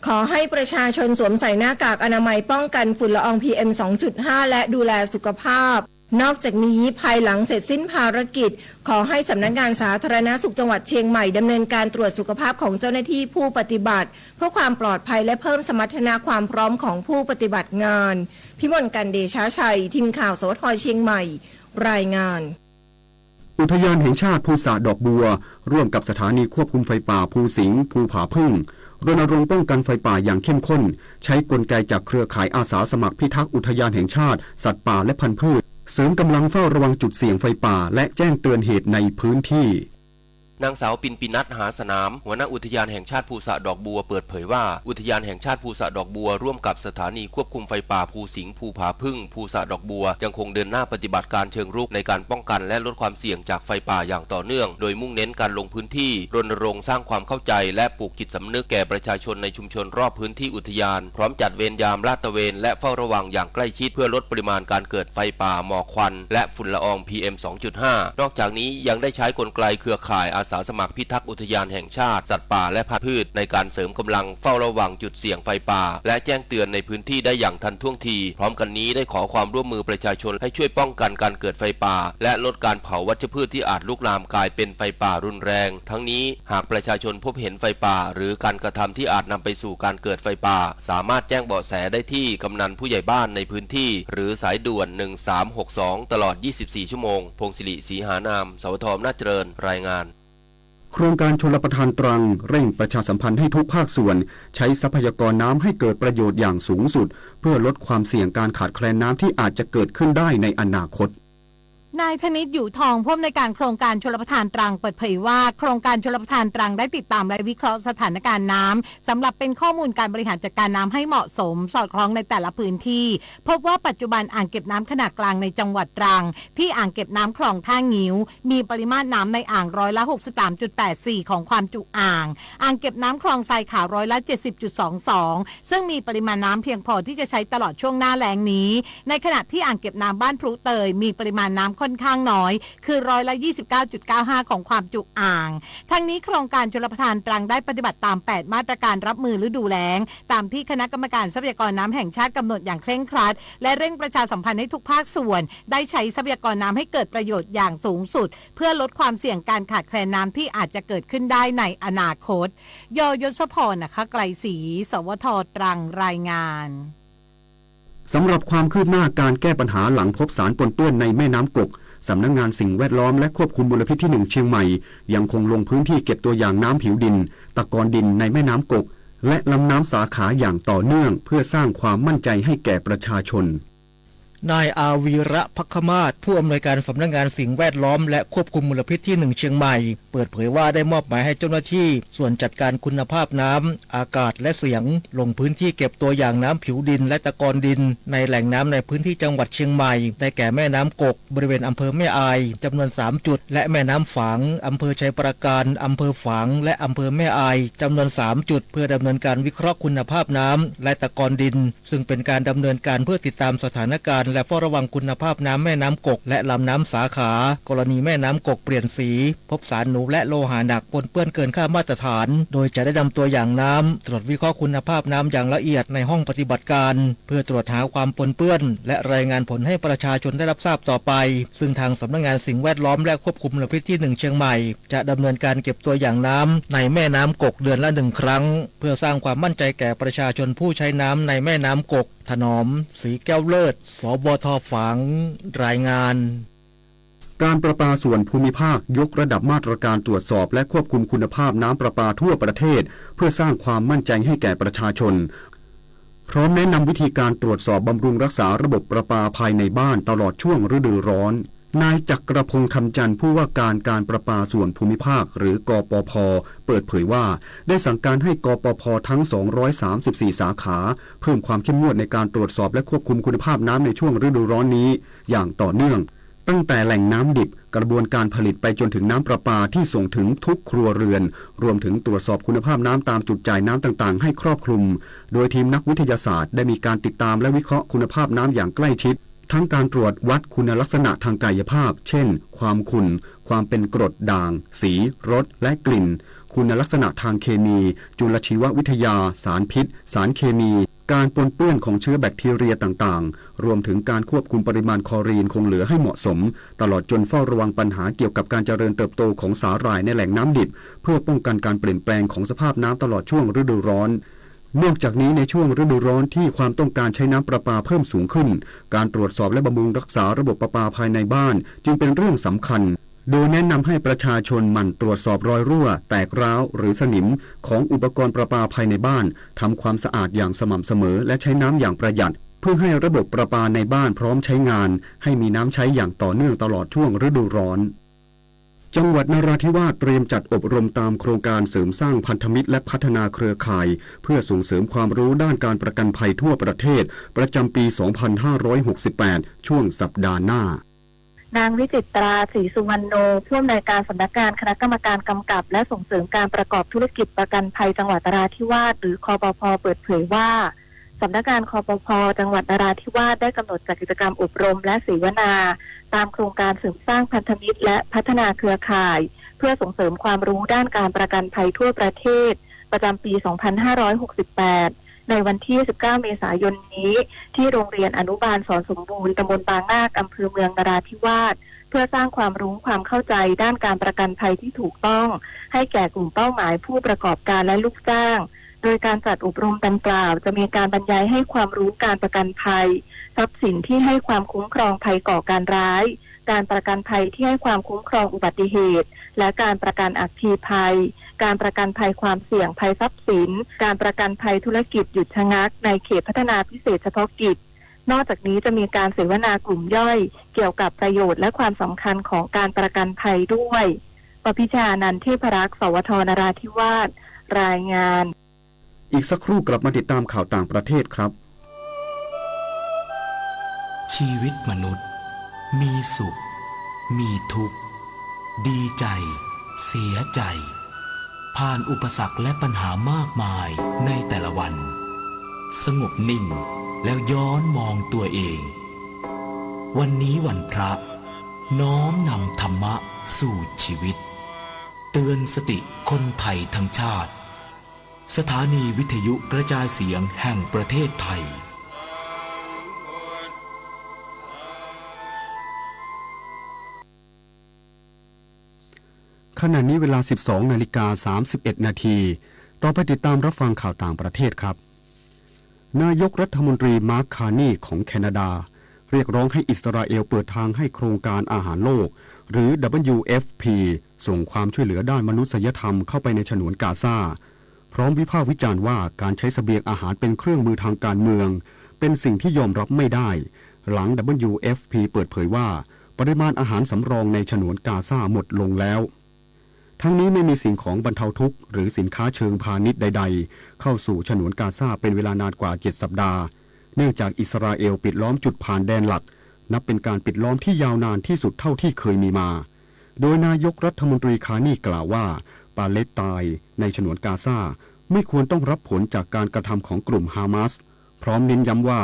ขอให้ประชาชนสวมใส่หน้ากากอนามัยป้องกันฝุ่นละออง พีเอ็ม สองจุดห้า และดูแลสุขภาพ นอกจากนี้ ภายหลังเสร็จสิ้นภารกิจ ขอให้สำนักงานสาธารณสุขจังหวัดเชียงใหม่ ดำเนินการตรวจสุขภาพของเจ้าหน้าที่ผู้ปฏิบัติ เพื่อความปลอดภัยและเพิ่มสมรรถนะความพร้อมของผู้ปฏิบัติงาน พิมลกัน เดชาชัย ทีมข่าว สวท เชียงใหม่ รายงาน อุทยานแห่งชาติภูสระดอกบัว ร่วมกับสถานีควบคุมไฟป่าภูสิงห์ ภูผาผึ้ง รณรงค์ป้องกันไฟป่าอย่างเข้มข้น ใช้กลไกจากเครือข่ายอาสาสมัครพิทักษ์อุทยานแห่งชาติสัตว์ป่าและพันธุ์พืช เสริมกำลังเฝ้าระวังจุดเสี่ยงไฟป่า และแจ้งเตือนเหตุในพื้นที่ นางสาว ปินปินัท หาสนาม หัวหน้าอุทยานแห่งชาติภูสระดอกบัว เปิดเผยว่า อุทยานแห่งชาติภูสระดอกบัว ร่วมกับสถานีควบคุมไฟป่าภูสิงห์ ภูผาผึ้ง ภูสระดอกบัว ยังคงเดินหน้าปฏิบัติการเชิงรุกในการป้องกันและลดความเสี่ยงจากไฟป่าอย่างต่อเนื่อง โดยมุ่งเน้นการลงพื้นที่ รณรงค์สร้างความเข้าใจ และปลูกจิตสำนึกแก่ประชาชนในชุมชนรอบพื้นที่อุทยาน พร้อมจัดเวรยามลาดตระเวน และเฝ้าระวังอย่างใกล้ชิด เพื่อลดปริมาณการเกิดไฟป่า หมอกควัน และฝุ่นละออง พีเอ็ม สองจุดห้า นอกจากนี้ยังได้ใช้กลไกเครือข่ายอาสาสมัครพิทักษ์อุทยานแห่งชาติสัตว์ป่าและพันธุ์พืช ในการเสริมกำลังเฝ้าระวังจุดเสี่ยงไฟป่า และแจ้งเตือนในพื้นที่ได้อย่างทันท่วงที พร้อมกันนี้ได้ขอความร่วมมือประชาชนให้ช่วยป้องกันการเกิดไฟป่า และลดการเผาวัชพืชที่อาจลุกลามกลายเป็นไฟป่ารุนแรง ทั้งนี้ หากประชาชนพบเห็นไฟป่า หรือการกระทำที่อาจนำไปสู่การเกิดไฟป่า สามารถแจ้งเบาะแสได้ที่กำนัลผู้ใหญ่บ้านในพื้นที่ หรือสายด่วน หนึ่งสามหกสอง ตลอด ยี่สิบสี่ ชั่วโมง พงศิริ ศรีหานาม สวท อำนาจเจริญ รายงาน โครงการชลประทานตรัง เร่งประชาสัมพันธ์ให้ทุกภาคส่วน ใช้ทรัพยากรน้ำให้เกิดประโยชน์อย่างสูงสุด เพื่อลดความเสี่ยงการขาดแคลนน้ำที่อาจจะเกิดขึ้นได้ในอนาคต นายธนิต อยู่ทอง ผู้อำนวยการโครงการชลประทานตรัง เปิดเผยว่า โครงการชลประทานตรังได้ติดตามและวิเคราะห์สถานการณ์น้ำ สำหรับเป็นข้อมูลการบริหารจัดการน้ำให้เหมาะสม สอดคล้องในแต่ละพื้นที่ พบว่าปัจจุบันอ่างเก็บน้ำขนาดกลางในจังหวัดตรัง ที่อ่างเก็บน้ำคลองท่างิ้ว มีปริมาตรน้ำในอ่างร้อยละ หกสิบสามจุดแปดสี่ ของความจุอ่าง อ่างเก็บน้ำคลองทรายขาวร้อยละ เจ็ดสิบจุดสองสอง ซึ่งมีปริมาณน้ำเพียงพอที่จะใช้ตลอดช่วงหน้าแล้งนี้ ในขณะที่อ่างเก็บน้ำบ้านพลุเตย มีปริมาณน้ำค่อนข้างน้อย คือร้อยละ ยี่สิบเก้าจุดเก้าห้า ของความจุอ่าง ทั้งนี้โครงการชลประทานตรังได้ปฏิบัติตาม แปด มาตรการรับมือฤดูแล้ง ตามที่คณะกรรมการทรัพยากรน้ำแห่งชาติกำหนดอย่างเคร่งครัด และเร่งประชาสัมพันธ์ให้ทุกภาคส่วน ได้ใช้ทรัพยากรน้ำให้เกิดประโยชน์อย่างสูงสุด เพื่อลดความเสี่ยงการขาดแคลนน้ำที่อาจจะเกิดขึ้นได้ในอนาคต ยยศพร นะคะไกลศรี สวท ตรัง รายงาน สำหรับความคืบหน้าการแก้ปัญหาหลังพบสารปนเปื้อนในแม่น้ำกก สำนักงานสิ่งแวดล้อมและควบคุมมลพิษที่หนึ่งเชียงใหม่ ยังคงลงพื้นที่เก็บตัวอย่างน้ำผิวดิน ตะกอนดินในแม่น้ำกก และลำน้ำสาขาอย่างต่อเนื่อง เพื่อสร้างความมั่นใจให้แก่ประชาชน นายอาวีระ ภัคมาศ ผู้อำนวยการสำนักงานสิ่งแวดล้อมและควบคุมมลพิษที่หนึ่งเชียงใหม่ เปิดเผยว่าได้มอบหมายให้เจ้าหน้าที่ส่วนจัดการคุณภาพน้ำ อากาศและเสียง ลงพื้นที่เก็บตัวอย่างน้ำผิวดินและตะกอนดิน ในแหล่งน้ำในพื้นที่จังหวัดเชียงใหม่ ได้แก่แม่น้ำกก บริเวณอำเภอแม่อาย จำนวนสามจุด และแม่น้ำฝาง อำเภอไชยปราการ อำเภอฝาง และอำเภอแม่อาย จำนวนสามจุด เพื่อดำเนินการวิเคราะห์คุณภาพน้ำ และตะกอนดิน ซึ่งเป็นการดำเนินการเพื่อติดตามสถานการณ์และเฝ้าระวังคุณภาพน้ำแม่น้ำกก และลำน้ำสาขา กรณีแม่น้ำกกเปลี่ยนสี พบสารหนูและโลหะหนักปนเปื้อนเกินค่ามาตรฐาน โดยจะได้นำตัวอย่างน้ำ ตรวจวิเคราะห์คุณภาพน้ำอย่างละเอียดในห้องปฏิบัติการ เพื่อตรวจหาความปนเปื้อน และรายงานผลให้ประชาชนได้รับทราบต่อไป ซึ่งทางสำนักงานสิ่งแวดล้อมและควบคุมมลพิษที่หนึ่งเชียงใหม่ จะดำเนินการเก็บตัวอย่างน้ำในแม่น้ำกกเดือนละหนึ่งครั้ง เพื่อสร้างความมั่นใจแก่ประชาชนผู้ใช้น้ำในแม่น้ำกก ถนอม ศรีแก้วเลิศ สวท ฝาง รายงาน การประปาส่วนภูมิภาคยกระดับมาตรการตรวจสอบและควบคุมคุณภาพน้ำประปาทั่วประเทศ เพื่อสร้างความมั่นใจให้แก่ประชาชน พร้อมแนะนำวิธีการตรวจสอบบำรุงรักษาระบบประปาภายในบ้านตลอดช่วงฤดูร้อน นายจักรพงษ์ คำจันทร์ ผู้ว่าการการประปาส่วนภูมิภาค หรือ กปภ เปิดเผยว่า ได้สั่งการให้ กปภ ทั้ง สองร้อยสามสิบสี่ สาขา เพิ่มความเข้มงวดในการตรวจสอบและควบคุมคุณภาพน้ำในช่วงฤดูร้อนนี้อย่างต่อเนื่อง ตั้งแต่แหล่งน้ำดิบ กระบวนการผลิตไปจนถึงน้ำประปาที่ส่งถึงทุกครัวเรือน รวมถึงตรวจสอบคุณภาพน้ำตามจุดจ่ายน้ำต่างๆ ให้ครอบคลุม โดยทีมนักวิทยาศาสตร์ได้มีการติดตามและวิเคราะห์คุณภาพน้ำอย่างใกล้ชิด ทั้งการตรวจวัดคุณลักษณะทางกายภาพ เช่น ความขุ่น ความเป็นกรดด่าง สี รส และกลิ่น คุณลักษณะทางเคมี จุลชีววิทยา สารพิษ สารเคมี การปนเปื้อนของเชื้อแบคทีเรียต่างๆ รวมถึงการควบคุมปริมาณคลอรีนคงเหลือให้เหมาะสม ตลอดจนเฝ้าระวังปัญหาเกี่ยวกับการเจริญเติบโตของสาหร่ายในแหล่งน้ำดิบ เพื่อป้องกันการเปลี่ยนแปลงของสภาพน้ำตลอดช่วงฤดูร้อน นอกจากนี้ในช่วงฤดูร้อนที่ความต้องการใช้น้ำประปาเพิ่มสูงขึ้น การตรวจสอบและบำรุงรักษาระบบประปาภายในบ้านจึงเป็นเรื่องสำคัญ โดยแนะนำให้ประชาชนหมั่นตรวจสอบรอยรั่ว แตกร้าว หรือสนิมของอุปกรณ์ประปาภายในบ้าน ทำความสะอาดอย่างสม่ำเสมอ และใช้น้ำอย่างประหยัด เพื่อให้ระบบประปาในบ้านพร้อมใช้งาน ให้มีน้ำใช้อย่างต่อเนื่องตลอดช่วงฤดูร้อน จังหวัดนราธิวาสเตรียมจัดอบรมตามโครงการเสริมสร้างพันธมิตรและพัฒนาเครือข่าย เพื่อส่งเสริมความรู้ด้านการประกันภัยทั่วประเทศ ประจำปี สองพันห้าร้อยหกสิบแปด ช่วงสัปดาห์หน้า นางวิจิตรา ศรีสุวรรณโณ ผู้อำนวยการสำนักงานคณะกรรมการกำกับและส่งเสริมการประกอบธุรกิจประกันภัยจังหวัดนราธิวาส หรือ คปภ เปิดเผยว่า สำนักงาน คปภ จังหวัดนราธิวาส ได้กำหนดจัดกิจกรรมอบรมและเสวนา ตามโครงการเสริมสร้างพันธมิตรและพัฒนาเครือข่าย เพื่อส่งเสริมความรู้ด้านการประกันภัยทั่วประเทศ ประจำปี สองพันห้าร้อยหกสิบแปด ในวันที่ สิบเก้า เมษายนนี้ ที่โรงเรียนอนุบาลสอนสมบูรณ์ ตำบลบางนาค อำเภอเมืองนราธิวาส เพื่อสร้างความรู้ความเข้าใจด้านการประกันภัยที่ถูกต้อง ให้แก่กลุ่มเป้าหมายผู้ประกอบการและลูกจ้าง โดยการจัดอบรมดังกล่าวจะมีการบรรยายให้ความรู้การประกันภัย ทรัพย์สินที่ให้ความคุ้มครองภัยก่อการร้าย การประกันภัยที่ให้ความคุ้มครองอุบัติเหตุ และการประกันอัคคีภัย การประกันภัยความเสี่ยงภัยทรัพย์สิน การประกันภัยธุรกิจหยุดชะงักในเขตพัฒนาพิเศษเฉพาะกิจ นอกจากนี้จะมีการเสวนากลุ่มย่อยเกี่ยวกับประโยชน์และความสำคัญของการประกันภัยด้วย ปพิชานันท์ เทพรักษ์ สวท นราธิวาส รายงาน อีกสักครู่กลับมาติดตามข่าวต่างประเทศครับ ชีวิตมนุษย์ มีสุข มีทุกข์ ดีใจ เสียใจ ผ่านอุปสรรคและปัญหามากมายในแต่ละวัน สงบนิ่ง แล้วย้อนมองตัวเอง วันนี้วันพระ น้อมนำธรรมะสู่ชีวิต เตือนสติคนไทยทั้งชาติ สถานีวิทยุกระจายเสียงแห่งประเทศไทย ขณะนี้เวลา สิบสอง นาฬิกา สามสิบเอ็ด นาที ต่อไปติดตามรับฟังข่าวต่างประเทศครับ นายกรัฐมนตรีมาร์ค คาร์นีย์ของแคนาดา เรียกร้องให้อิสราเอลเปิดทางให้โครงการอาหารโลก หรือ ดับเบิลยูเอฟพี ส่งความช่วยเหลือด้านมนุษยธรรมเข้าไปในฉนวนกาซา พร้อมวิพากษ์วิจารณ์ว่าการใช้เสบียงอาหารเป็นเครื่องมือทางการเมือง เป็นสิ่งที่ยอมรับไม่ได้ หลัง ดับเบิลยูเอฟพี เปิดเผยว่าปริมาณอาหารสำรองในฉนวนกาซาหมดลงแล้ว ทั้งนี้ไม่มีสิ่งของบรรเทาทุกข์หรือสินค้าเชิงพาณิชย์ใดๆ เข้าสู่ฉนวนกาซาเป็นเวลานานกว่า เจ็ด สัปดาห์ เนื่องจากอิสราเอลปิดล้อมจุดผ่านแดนหลัก นับเป็นการปิดล้อมที่ยาวนานที่สุดเท่าที่เคยมีมา โดยนายกรัฐมนตรีคาร์นีย์กล่าวว่า ปาเลสไตน์ในฉนวนกาซาไม่ควรต้องรับผลจากการกระทำของกลุ่มฮามาส พร้อมเน้นย้ำว่า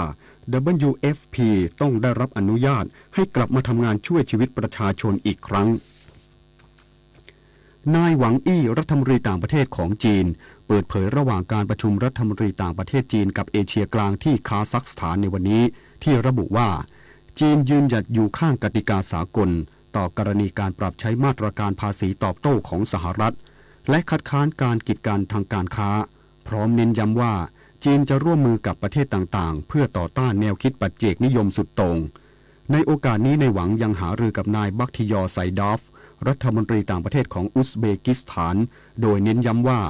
ดับเบิลยูเอฟพี ต้องได้รับอนุญาตให้กลับมาทำงานช่วยชีวิตประชาชนอีกครั้ง นายหวังอี้ รัฐมนตรีต่างประเทศของจีน เปิดเผยระหว่างการประชุมรัฐมนตรีต่างประเทศจีนกับเอเชียกลางที่คาซัคสถานในวันนี้ ที่ระบุว่า จีนยืนหยัดอยู่ข้างกติกาสากล ต่อกรณีการปรับใช้มาตรการภาษีตอบโต้ของสหรัฐ และคัดค้านการกีดกันทางการค้า พร้อมเน้นย้ำว่า จีนจะร่วมมือกับประเทศต่างๆ เพื่อต่อต้านแนวคิดปัจเจกนิยมสุดโต่ง ในโอกาสนี้นายหวังยังหารือกับนายบักทิยอร์ ไซดอฟ รัฐมนตรีต่างประเทศของอุซเบกิสถาน โดยเน้นย้ำว่า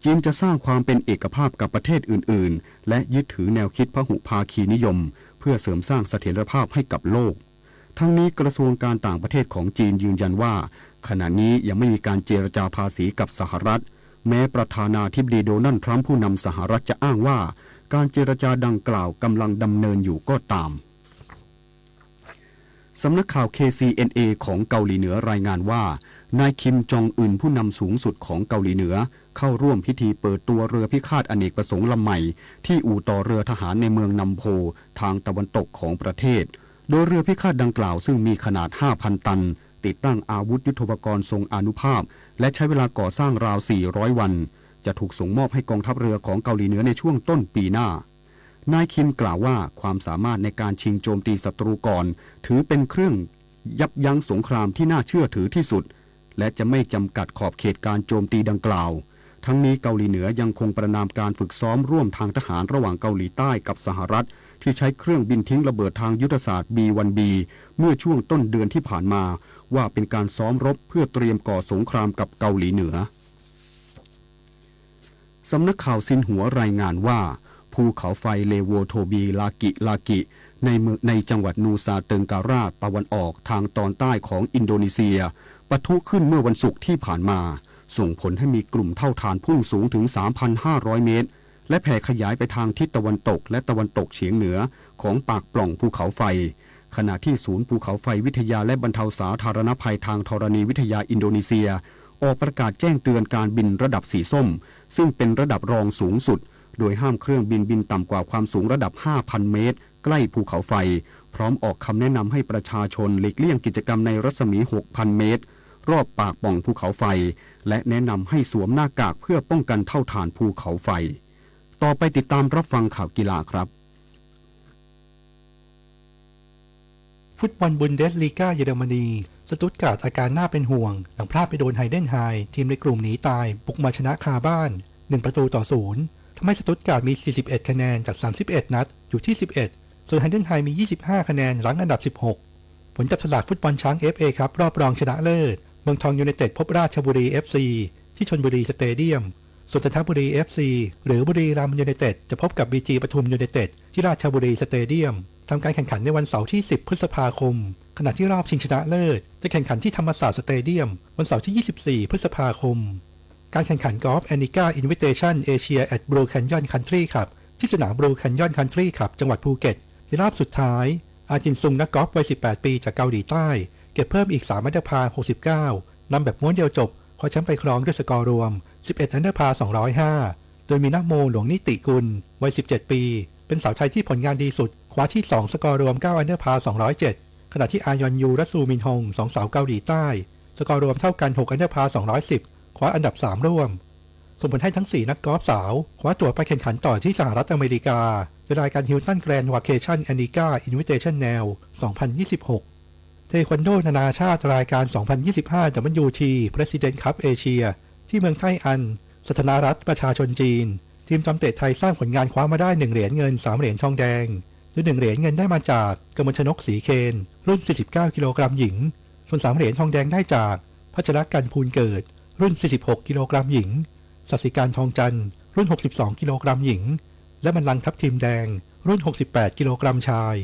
จีนจะสร้างความเป็นเอกภาพกับประเทศอื่นๆ และยึดถือแนวคิดพหุภาคีนิยม เพื่อเสริมสร้างเสถียรภาพให้กับโลก ทั้งนี้กระทรวงการต่างประเทศของจีนยืนยันว่า ขณะนี้ยังไม่มีการเจรจาภาษีกับสหรัฐ แม้ประธานาธิบดีโดนัลด์ทรัมป์ผู้นำสหรัฐจะอ้างว่า การเจรจาดังกล่าวกำลังดำเนินอยู่ก็ตาม สำนักข่าว เค ซี เอ็น เอ ของเกาหลีเหนือรายงานว่า นายคิมจองอึนผู้นำสูงสุดของเกาหลีเหนือ เข้าร่วมพิธีเปิดตัวเรือพิฆาตอเนกประสงค์ลำใหม่ ที่อู่ต่อเรือทหารในเมืองนำโพ ทางตะวันตกของประเทศ โดยเรือพิฆาตดังกล่าวซึ่งมีขนาด ห้าพัน ตัน ติดตั้งอาวุธยุทโธปกรณ์ทรงอานุภาพ และใช้เวลาก่อสร้างราว สี่ร้อย วัน จะถูกส่งมอบให้กองทัพเรือของเกาหลีเหนือในช่วงต้นปีหน้า นายคิมกล่าวว่าความสามารถในการชิงโจมตีศัตรูก่อนถือเป็นเครื่องยับยั้งสงครามที่น่าเชื่อถือที่สุด และจะไม่จำกัดขอบเขตการโจมตีดังกล่าว ทั้งนี้เกาหลีเหนือยังคงประณามการฝึกซ้อมร่วมทางทหารระหว่างเกาหลีใต้กับสหรัฐ ที่ใช้เครื่องบินทิ้งระเบิดทางยุทธศาสตร์ บี วัน บี เมื่อช่วงต้นเดือนที่ผ่านมา ว่าเป็นการซ้อมรบเพื่อเตรียมก่อสงครามกับเกาหลีเหนือ สำนักข่าวซินหัวรายงานว่า ภูเขาไฟเลโวโทบีลากิลากิ ในเมืองในจังหวัดนูซาเติงการาตะวันออกทางตอนใต้ของอินโดนีเซีย ปะทุขึ้นเมื่อวันศุกร์ที่ผ่านมา ส่งผลให้มีกลุ่มเท่าฐานพุ่งสูงถึง สามพันห้าร้อย เมตร และแผ่ขยายไปทางทิศตะวันตกและตะวันตกเฉียงเหนือของปากปล่องภูเขาไฟ ขณะที่ศูนย์ภูเขาไฟวิทยาและบรรเทาสาธารณภัยทางธรณีวิทยาอินโดนีเซีย ออกประกาศแจ้งเตือนการบินระดับสีส้ม ซึ่งเป็นระดับรองสูงสุด โดยห้ามเครื่องบินบินต่ำกว่าความสูงระดับ ห้าพัน เมตร ใกล้ภูเขาไฟ พร้อมออกคำแนะนำให้ประชาชนหลีกเลี่ยงกิจกรรมในรัศมี หกพัน เมตร รอบปากปล่องภูเขาไฟ และแนะนำให้สวมหน้ากากเพื่อป้องกันเท่าฐานภูเขาไฟ ต่อไปติดตามรับฟังข่าวกีฬาครับ ฟุตบอลบุนเดสลีกาเยอรมนี สตุตการ์ดอาการน่าเป็นห่วง หลังพลาดไปโดนไฮเดนไฮน์ ทีมในกลุ่มหนีตาย บุกมาชนะคาบ้าน หนึ่งประตูต่อศูนย์ ทำให้สตุตการ์ดมี สี่สิบเอ็ด คะแนนจาก สามสิบเอ็ด นัด อยู่ที่ สิบเอ็ด ส่วนไฮเดนไฮน์มี ยี่สิบห้า คะแนน รั้งอันดับ สิบหก ผลจับสลากฟุตบอลช้าง เอฟเอ คัพ รอบรองชนะเลิศ เมืองทองยูไนเต็ดพบราชบุรี เอฟซี ที่ชลบุรีสเตเดียม ส่วนจันทบุรี เอฟซี หรือบุรีรัมย์ยูไนเต็ดจะพบกับ บีจี ปทุมยูไนเต็ดที่ราชบุรีสเตเดียม ทำการแข่งขันในวันเสาร์ที่ สิบ พฤษภาคม ขณะที่รอบชิงชนะเลิศจะแข่งขันที่ธรรมศาสตร์สเตเดียม วันเสาร์ที่ ยี่สิบสี่ พฤษภาคม การแข่งขันกอล์ฟ Annica Invitation Asia at Blue Canyon Country Club ที่สนาม Blue Canyon Country Club จังหวัดภูเก็ต ในรอบสุดท้าย อาจินซุง นักกอล์ฟวัย สิบแปด ปีจากเกาหลีใต้ เก็บเพิ่มอีก สาม อันเดอร์พาร์ หกสิบเก้า นำแบบม้วนเดียวจบ คว้าแชมป์ไปครองด้วยสกอร์รวม สิบเอ็ด อันเดอร์พาร์ สองร้อยห้า โดยมีนะโม หลวงนิติกุล วัย สิบเจ็ด ปี เป็นสาวไทยที่ผลงานดีสุด คว้าที่ สอง สกอร์รวม เก้า อันเดอร์พาร์ สองร้อยเจ็ด ขณะที่อาห์ยอนยู และซูมินฮง สองสาวเกาหลีใต้ สกอร์รวมเท่ากัน หก อันเดอร์พาร์ สองร้อยสิบ คว้าอันดับ สาม ร่วม ส่งผลให้ทั้ง สี่ นักกอล์ฟสาว คว้าตั๋วไปแข่งขันต่อที่สหรัฐอเมริกา ในรายการ Hilton Grand Vacation Annica Invitational สองพันยี่สิบหก เทควันโดนานาชาติรายการ สองพันยี่สิบห้า ดับเบิลยูที President Cup Asia ที่เมืองไทอัน สาธารณรัฐประชาชนจีน ทีมจอมเตะไทยสร้างผลงานคว้ามาได้ หนึ่ง เหรียญเงิน สาม เหรียญทองแดง โดย หนึ่ง เหรียญเงินได้มาจาก กมลชนก ศรีเคน รุ่น สี่สิบเก้า กิโลกรัมหญิง ส่วน สาม เหรียญทองแดงได้จาก พัชรกันต์ ภูลเกิด รุ่น สี่สิบหก กิโลกรัมหญิง สัตย์สิการ ทองจันทร์ รุ่น หกสิบสอง กิโลกรัมหญิง และบัลลังก์ ทับทิมแดง รุ่น หกสิบแปด กิโลกรัมชาย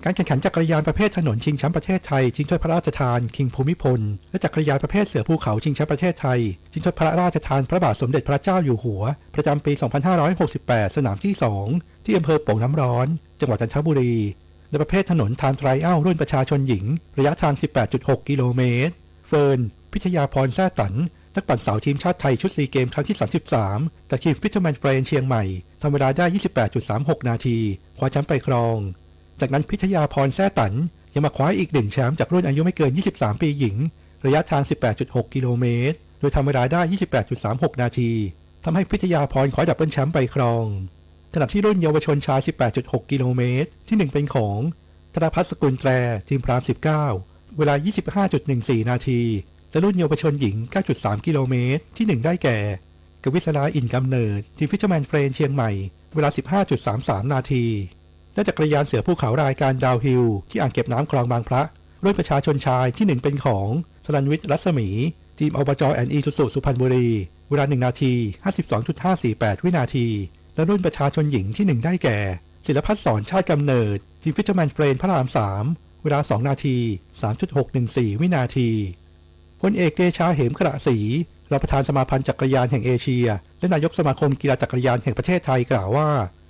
การแข่งขันจักรยานประเภทถนนชิงแชมป์ประเทศไทย ชิงถ้วยพระราชทาน คิงส์ ภูมิพล และจักรยานประเภทเสือภูเขาชิงแชมป์ประเทศไทย ชิงถ้วยพระราชทานพระบาทสมเด็จพระเจ้าอยู่หัว ประจำปี สองพันห้าร้อยหกสิบแปด สนามที่ สอง ที่อำเภอโป่งน้ำร้อน จังหวัดจันทบุรี ในประเภทถนนไทม์ไทรอัลรุ่นประชาชนหญิง ระยะทาง สิบแปดจุดหก กิโลเมตร เฟิร์น พิทยาพร แซ่ตัน นักปั่นสาวทีมชาติไทยชุดซีเกมครั้งที่ สามสิบสาม จากทีม Fisherman Friend เชียงใหม่ ทำเวลาได้ ยี่สิบแปดจุดสามหก นาที คว้าแชมป์ไปครอง จากนั้นพิทยาพร แซ่ตัน ยังมาคว้าอีกหนึ่งแชมป์จากรุ่นอายุไม่เกิน ยี่สิบสาม ปีหญิง ระยะทาง สิบแปดจุดหก กิโลเมตร โดยทำเวลาได้ ยี่สิบแปดจุดสามหก นาที ทำให้พิทยาพรคว้าดับเบิลแชมป์ไปครอง ขณะที่รุ่นเยาวชนชาย สิบแปดจุดหก กิโลเมตร ที่หนึ่งเป็นของ ธนพัฒน์ สกุลแตร ทีมพราม สิบเก้า เวลา ยี่สิบห้าจุดหนึ่งสี่ นาที และรุ่นเยาวชนหญิง เก้าจุดสาม กิโลเมตร ที่หนึ่งได้แก่ กวิศรา อิ่นกำเนิด ทีม Fisherman Friend เชียงใหม่ เวลา สิบห้าจุดสามสาม นาที และจักรยานเสือภูเขารายการดาวน์ฮิลล์ที่อ่างเก็บน้ำคลองบางพระ รุ่นประชาชนชายที่หนึ่งเป็นของ สรัญวิทย์ รัศมี ทีม อบจ. แอนอี ซูซู สุพรรณบุรี เวลา หนึ่ง นาที ห้าสิบสองจุดห้าสี่แปด วินาที และรุ่นประชาชนหญิงที่หนึ่งได้แก่ ศิลพัฒน์ สอนชาติกำเนิด ทีม Fisherman Friend พระราม สาม เวลา สอง นาที สามจุดหกหนึ่งสี่ วินาที พลเอกเดชา เหมกระศรี รองประธานสมาพันธ์จักรยานแห่งเอเชีย และนายกสมาคมกีฬาจักรยานแห่งประเทศไทยกล่าวว่า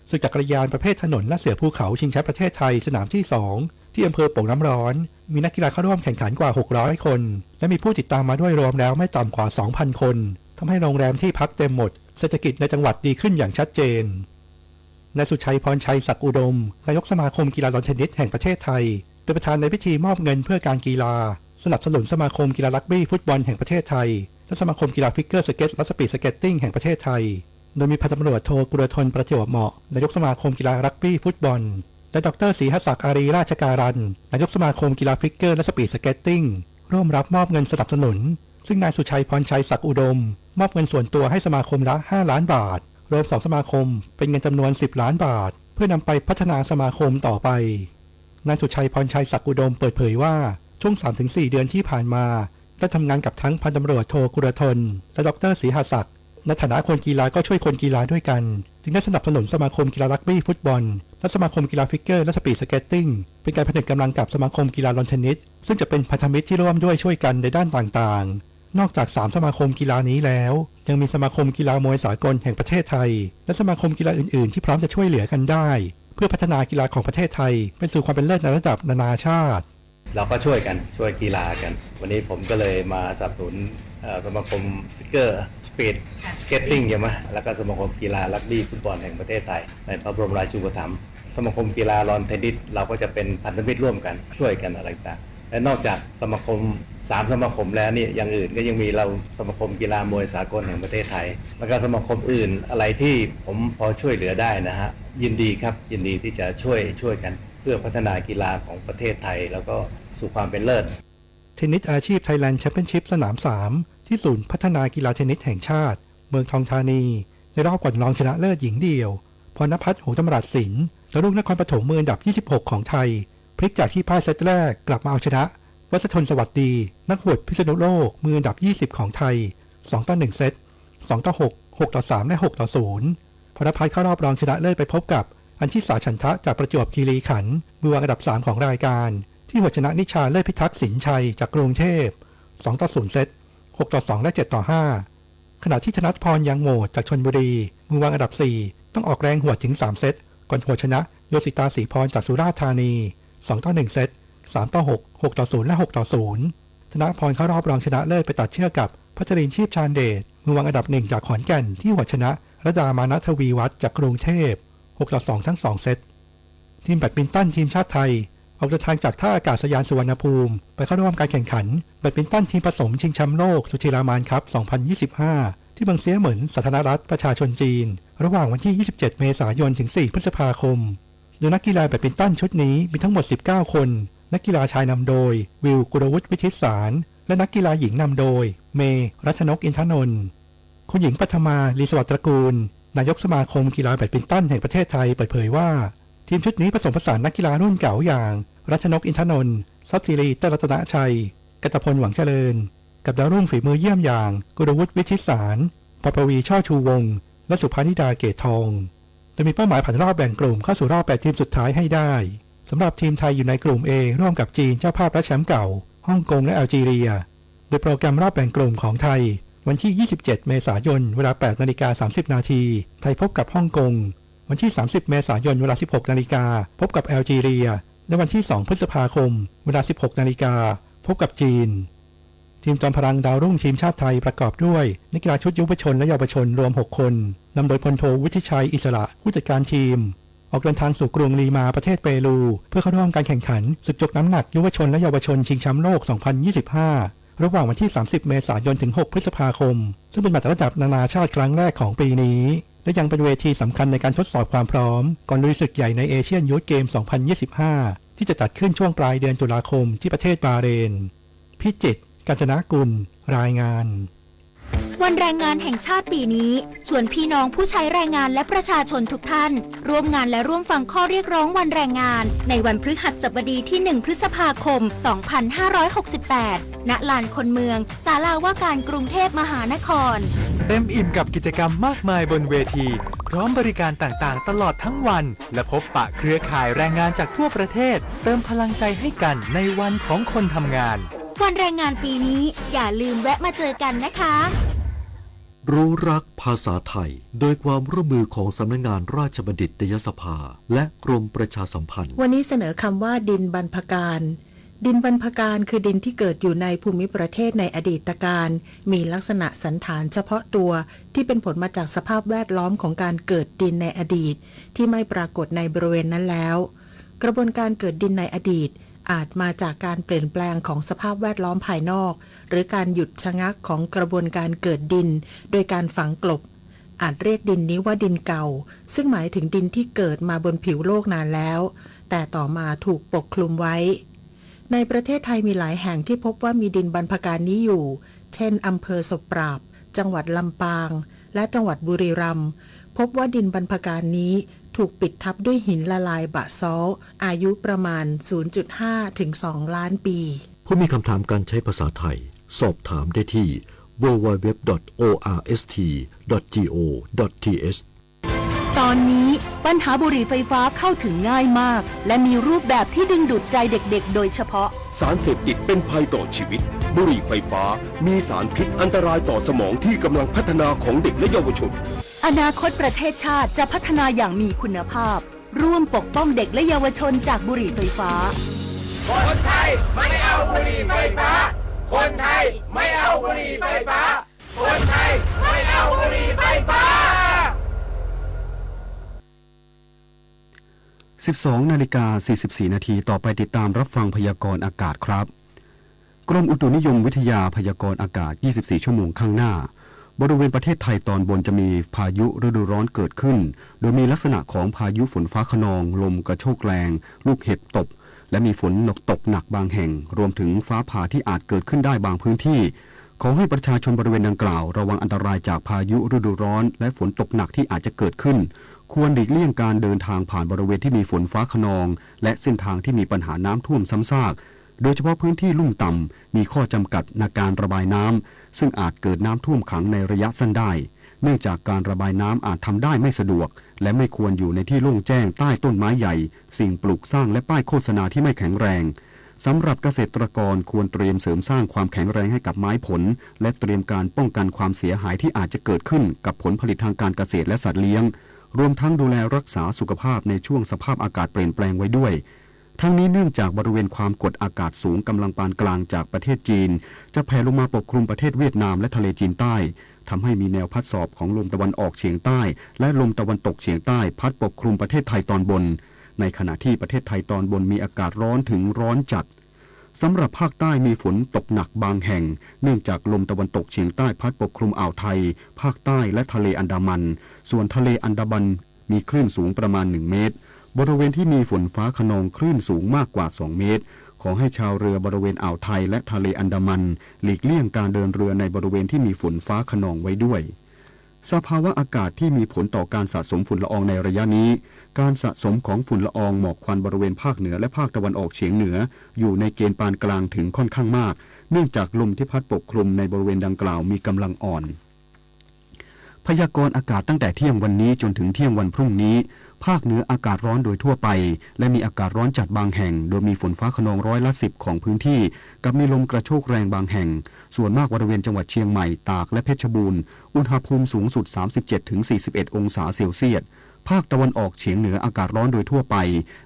ศึกจักรยานประเภทถนนและเสือภูเขาชิงแชมป์ประเทศไทยสนามที่ สอง ที่อำเภอโป่งน้ำร้อน มีนักกีฬาเข้าร่วมแข่งขันกว่า หกร้อย คน และมีผู้ติดตามมาด้วยรวมแล้วไม่ต่ำกว่า สองพัน คน ทำให้โรงแรมที่พักเต็มหมด เศรษฐกิจในจังหวัดดีขึ้นอย่างชัดเจน นายสุชัย พรชัย ศักดิ์อุดม นายกสมาคมกีฬาลอนเทนนิสแห่งประเทศไทย เป็นประธานในพิธีมอบเงินเพื่อการกีฬา สนับสนุนสมาคมกีฬารักบี้ฟุตบอลแห่งประเทศไทย และสมาคมกีฬาฟิกเกอร์สเก็ตและสปีดสเก็ตติ้งแห่งประเทศไทย โดยมีพันตำรวจโทกุลทน ประจวบเหมาะ นายกสมาคมกีฬารักบี้ฟุตบอล และดอกเตอร์ ศรีหศักดิ์ อารีราชการัน นายกสมาคมกีฬาฟิกเกอร์และสปีดสเก็ตติ้ง ร่วมรับมอบเงินสนับสนุน ซึ่งนายสุชัย พรชัย ศักดิ์อุดม มอบเงินส่วนตัวให้สมาคมละ ห้าล้านบาท รวมสองสมาคม เป็นเงินจำนวน สิบล้านบาท เพื่อนำไปพัฒนาสมาคมต่อไป นายสุชัย พรชัย ศักดิ์อุดม เปิดเผยว่า ช่วงสามถึงสี่เดือนที่ผ่านมา ได้ทำงานกับทั้งพันตำรวจโทกุลทน และดอกเตอร์ ศรีหศักดิ์ ในฐานะคนกีฬาก็ช่วยคนกีฬาด้วยกัน จึงได้สนับสนุนสมาคมกีฬารักบี้ฟุตบอล และสมาคมกีฬาฟิกเกอร์และสปีดสเก็ตติ้ง เป็นการผนึกกำลังกับสมาคมกีฬาลอนเทนนิส ซึ่งจะเป็นพันธมิตรที่ร่วมด้วยช่วยกันในด้านต่างๆ นอกจากสามสมาคมกีฬานี้แล้ว ยังมีสมาคมกีฬามวยสากลแห่งประเทศไทย และสมาคมกีฬาอื่นๆ ที่พร้อมจะช่วยเหลือกันได้ เพื่อพัฒนากีฬาของประเทศไทยไปสู่ความเป็นเลิศในระดับนานาชาติ เราก็ช่วยกัน ช่วยกีฬากัน วันนี้ผมก็เลยมาสนับสนุนเอ่อสมาคม figure speed skating ใช่ไหม แล้วก็สมาคมกีฬารักบี้ฟุตบอลแห่งประเทศไทย ในพระบรมราชูปถัมภ์ สมาคมกีฬาลอนเทนนิส เราก็จะเป็นพันธมิตรร่วมกัน ช่วยกันอะไรต่าง และนอกจากสมาคมสามสมาคมแล้วเนี่ย อย่างอื่นก็ยังมีเราสมาคมกีฬามวยสากลแห่งประเทศไทย แล้วก็สมาคมอื่น อะไรที่ผมพอช่วยเหลือได้นะฮะ ยินดีครับ ยินดีที่จะช่วย ช่วยกัน เพื่อพัฒนากีฬาของประเทศไทย แล้วก็สู่ความเป็นเลิศ เทนนิสอาชีพ Thailand Championship สนามสาม ที่ศูนย์พัฒนากีฬาเทนนิสแห่งชาติ เมืองทองธานี ในรอบก่อนรองชนะเลิศหญิงเดี่ยว พรณพัฒน์ หงส์ธรรมราชสิน ดาวรุ่งนครปฐม มืออันดับ ยี่สิบหก ของไทย พลิกจากที่พ่ายเซตแรกกลับมาเอาชนะ วัชรนนท์ สวัสดี นักหวดพิษณุโลก มืออันดับ ยี่สิบ ของไทย สองต่อหนึ่งเซต สองต่อหก หกต่อสาม และ หกต่อศูนย์ พรณพัฒน์เข้ารอบรองชนะเลิศไปพบกับ อัญชิสา ฉันทะ จากประจวบคีรีขันธ์ มือวางอันดับสามของรายการ ที่หวดชนะนิชา เลิศพิทักษ์สินชัย จากกรุงเทพ สองต่อศูนย์เซต หกต่อสอง และ เจ็ดต่อห้า ขณะที่ธนัทพร ยังโหมด จากชลบุรี มือวางอันดับสี่ ต้องออกแรงหวดถึงสามเซต ก่อนหวดชนะ โยสิตา ศรีพร จากสุราษฎร์ธานี สองต่อหนึ่งเซต สามต่อหก หกต่อศูนย์ และ หกต่อศูนย์ ธนพรเข้ารอบรองชนะเลิศไปตัดเชือกกับ พัชรินทร์ ชีพชาญเดช มือวางอันดับหนึ่งจากขอนแก่น ที่หวดชนะ ระดา มานะทวีวัฒน์ จากกรุงเทพ หกต่อสอง ทั้งสองเซต ทีมแบดมินตันทีมชาติไทย ออกเดินทางจากท่าอากาศยานสุวรรณภูมิ ไปเข้าร่วมการแข่งขันแบดมินตันทีมผสมชิงแชมป์โลก สุธีรามานคัพ สองพันยี่สิบห้า ที่เมืองเซี้ยเหมิน สาธารณรัฐประชาชนจีน ระหว่างวันที่ ยี่สิบเจ็ด เมษายน ถึง สี่ พฤษภาคม โดยนักกีฬาแบดมินตันชุดนี้มีทั้งหมด สิบเก้า คน นักกีฬาชายนำโดย วิว กุลวุฒิ วิทิตสาร และนักกีฬาหญิงนำโดย เมย์ รัชนก อินทนนท์ คุณหญิงปัทมา ลีสวัสดิ์ตระกูล นายกสมาคมกีฬาแบดมินตันแห่งประเทศไทย เปิดเผยว่า ทีมชุดนี้ผสมผสานนักกีฬารุ่นเก๋าอย่าง รัชนก อินทนนท์ ทรัพย์สิริ เตชะรัตนชัย กันตะพล หวังเจริญ กับดาวรุ่งฝีมือเยี่ยมอย่าง กุลวุฒิ วิทิตสาร พรปวี ช่อชูวงศ์ และสุภานิดา เกตทอง โดยมีเป้าหมายผ่านรอบแบ่งกลุ่มเข้าสู่รอบแปดทีมสุดท้ายให้ได้ สำหรับทีมไทยอยู่ในกลุ่ม A ร่วมกับจีนเจ้าภาพและแชมป์เก่า ฮ่องกง และแอลจีเรีย โดยโปรแกรมรอบแบ่งกลุ่มของไทย วันที่ ยี่สิบเจ็ด เมษายน เวลา แปดนาฬิกา สามสิบนาที ไทยพบกับฮ่องกง วันที่ สามสิบ เมษายน เวลา สิบหกนาฬิกา พบกับแอลจีเรีย และวันที่ สอง พฤษภาคม เวลา สิบหกนาฬิกา พบกับจีน ทีมจอมพลังดาวรุ่งทีมชาติไทยประกอบด้วยนักกีฬาชุดยุวชนและเยาวชนรวม หก คน นำโดยพลโทวุฒิชัย อิสระ ผู้จัดการทีม ออกเดินทางสู่กรุงลีมาประเทศเปรู เพื่อเข้าร่วมการแข่งขันศึกยกน้ำหนักยุวชนและเยาวชนชิงแชมป์โลก สองพันยี่สิบห้า ระหว่างวันที่ สามสิบ เมษายน ถึง หก พฤษภาคม ซึ่งเป็นแมตช์ระดับนานาชาติครั้งแรกของปีนี้ และยังเป็นเวทีสำคัญในการทดสอบความพร้อมก่อนลุยศึกใหญ่ในเอเชียนยูทเกม สองพันยี่สิบห้า ที่จะจัดขึ้นช่วงปลายเดือนตุลาคมที่ประเทศบาห์เรน พิจิตร กาญจนกุล รายงาน วันแรงงานแห่งชาติปีนี้ ชวนพี่น้องผู้ใช้แรงงานและประชาชนทุกท่าน ร่วมงานและร่วมฟังข้อเรียกร้องวันแรงงาน ในวันพฤหัสบดีที่ หนึ่ง พฤษภาคม สองพันห้าร้อยหกสิบแปด ณ ลานคนเมือง ศาลาว่าการกรุงเทพมหานคร เต็มอิ่มกับกิจกรรมมากมายบนเวที พร้อมบริการต่างๆ ตลอดทั้งวัน และพบปะเครือข่ายแรงงานจากทั่วประเทศ เติมพลังใจให้กันในวันของคนทำงาน วันแรงงานปีนี้ อย่าลืมแวะมาเจอกันนะคะ รู้รักภาษาไทย โดยความร่วมมือของสำนักงานราชบัณฑิตยสภา และกรมประชาสัมพันธ์ วันนี้เสนอคำว่าดินบรรพการ ดินบรรพการคือดินที่เกิดอยู่ในภูมิประเทศในอดีตกาล มีลักษณะสันฐานเฉพาะตัวที่เป็นผลมาจากสภาพแวดล้อมของการเกิดดินในอดีต ที่ไม่ปรากฏในบริเวณนั้นแล้ว กระบวนการเกิดดินในอดีต อาจมาจากการเปลี่ยนแปลงของสภาพแวดล้อมภายนอก หรือการหยุดชะงักของกระบวนการเกิดดิน โดยการฝังกลบ อาจเรียกดินนี้ว่าดินเก่า ซึ่งหมายถึงดินที่เกิดมาบนผิวโลกนานแล้ว แต่ต่อมาถูกปกคลุมไว้ ในประเทศไทยมีหลายแห่งที่พบว่ามีดินบรรพการนี้อยู่ เช่น อำเภอศพปราบ จังหวัดลำปาง และจังหวัดบุรีรัมย์ พบว่าดินบรรพการนี้ถูกปิดทับด้วยหินละลายบะซอลต์ อายุประมาณ ศูนย์จุดห้า ถึง สอง ล้านปี ผู้มีคำถามการใช้ภาษาไทย สอบถามได้ที่ ดับเบิลยู ดับเบิลยู ดับเบิลยู ดอท โอ อาร์ เอส ที ดอท จี โอ ดอท ที เอช ตอนนี้ปัญหาบุหรี่ไฟฟ้าเข้าถึงง่ายมาก และมีรูปแบบที่ดึงดูดใจเด็กๆ โดยเฉพาะ สารเสพติดเป็นภัยต่อชีวิต บุหรี่ไฟฟ้า มีสารพิษอันตรายต่อสมองที่กำลังพัฒนาของเด็กและเยาวชน อนาคตประเทศชาติจะพัฒนาอย่างมีคุณภาพ ร่วมปกป้องเด็กและเยาวชนจากบุหรี่ไฟฟ้า คนไทยไม่เอาบุหรี่ไฟฟ้า คนไทยไม่เอาบุหรี่ไฟฟ้า คนไทยไม่เอาบุหรี่ไฟฟ้า สิบสองนาฬิกาสี่สิบสี่นาที ต่อไปติดตามรับฟังพยากรณ์อากาศครับ กรมอุตุนิยมวิทยาพยากรณ์อากาศ ยี่สิบสี่ ชั่วโมงข้างหน้า บริเวณประเทศไทยตอนบนจะมีพายุฤดูร้อนเกิดขึ้น โดยมีลักษณะของพายุฝนฟ้าคะนอง ลมกระโชกแรง ลูกเห็บตก และมีฝนตกหนักบางแห่ง รวมถึงฟ้าผ่าที่อาจเกิดขึ้นได้บางพื้นที่ ขอให้ประชาชนบริเวณดังกล่าวระวังอันตรายจากพายุฤดูร้อน และฝนตกหนักที่อาจจะเกิดขึ้น ควรหลีกเลี่ยงการเดินทางผ่านบริเวณที่มีฝนฟ้าคะนอง และเส้นทางที่มีปัญหาน้ำท่วมซ้ำซาก โดยเฉพาะพื้นที่ลุ่มต่ำ มีข้อจำกัดในการระบายน้ำ ซึ่งอาจเกิดน้ำท่วมขังในระยะสั้นได้ เนื่องจากการระบายน้ำอาจทำได้ไม่สะดวก และไม่ควรอยู่ในที่โล่งแจ้งใต้ต้นไม้ใหญ่ สิ่งปลูกสร้างและป้ายโฆษณาที่ไม่แข็งแรง สำหรับเกษตรกรควรเตรียมเสริมสร้างความแข็งแรงให้กับไม้ผล และเตรียมการป้องกันความเสียหายที่อาจจะเกิดขึ้นกับผลผลิตทางการเกษตรและสัตว์เลี้ยง รวมทั้งดูแลรักษาสุขภาพในช่วงสภาพอากาศเปลี่ยนแปลงไว้ด้วย ทั้งนี้เนื่องจากบริเวณความกดอากาศสูงกำลังปานกลางจากประเทศจีน จะแผ่ลงมาปกคลุมประเทศเวียดนามและทะเลจีนใต้ ทำให้มีแนวพัดสอบของลมตะวันออกเฉียงใต้ และลมตะวันตกเฉียงใต้พัดปกคลุมประเทศไทยตอนบน ในขณะที่ประเทศไทยตอนบนมีอากาศร้อนถึงร้อนจัด สำหรับภาคใต้มีฝนตกหนักบางแห่ง เนื่องจากลมตะวันตกเฉียงใต้พัดปกคลุมอ่าวไทย ภาคใต้และทะเลอันดามัน ส่วนทะเลอันดามันมีคลื่นสูงประมาณหนึ่งเมตร บริเวณที่มีฝนฟ้าคะนองคลื่นสูงมากกว่าสองเมตร ขอให้ชาวเรือบริเวณอ่าวไทยและทะเลอันดามัน หลีกเลี่ยงการเดินเรือในบริเวณที่มีฝนฟ้าคะนองไว้ด้วย สภาวะอากาศที่มีผลต่อการสะสมฝุ่นละอองในระยะนี้ การสะสมของฝุ่นละอองหมอกควันบริเวณภาคเหนือและภาคตะวันออกเฉียงเหนือ อยู่ในเกณฑ์ปานกลางถึงค่อนข้างมาก เนื่องจากลมที่พัดปกคลุมในบริเวณดังกล่าวมีกำลังอ่อน พยากรณ์อากาศตั้งแต่เที่ยงวันนี้จนถึงเที่ยงวันพรุ่งนี้ ภาคเหนืออากาศร้อนโดยทั่วไป และมีอากาศร้อนจัดบางแห่ง โดยมีฝนฟ้าคะนองร้อยละสิบของพื้นที่ กับมีลมกระโชกแรงบางแห่ง ส่วนมากบริเวณจังหวัดเชียงใหม่ ตาก และเพชรบูรณ์ อุณหภูมิสูงสุด สามสิบเจ็ดถึงสี่สิบเอ็ดองศาเซลเซียส ภาคตะวันออกเฉียงเหนืออากาศร้อนโดยทั่วไป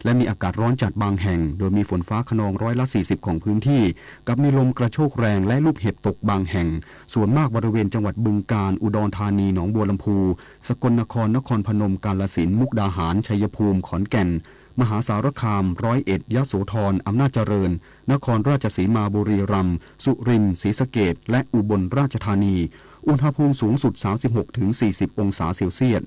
และมีอากาศร้อนจัดบางแห่ง โดยมีฝนฟ้าคะนองร้อยละสี่สิบของพื้นที่ กับมีลมกระโชกแรงและลูกเห็บตกบางแห่ง ส่วนมากบริเวณจังหวัดบึงกาฬ อุดรธานี หนองบัวลำพู สกลนคร นครพนม กาฬสินธุ์ มุกดาหาร ชัยภูมิ ขอนแก่น มหาสารคาม ร้อยเอ็ด ยโสธร อำนาจเจริญ นครราชสีมา บุรีรัมย์ สุรินทร์ ศรีสะเกษ และอุบลราชธานี อุณหภูมิสูงสุด สามสิบหกถึงสี่สิบองศาเซลเซียส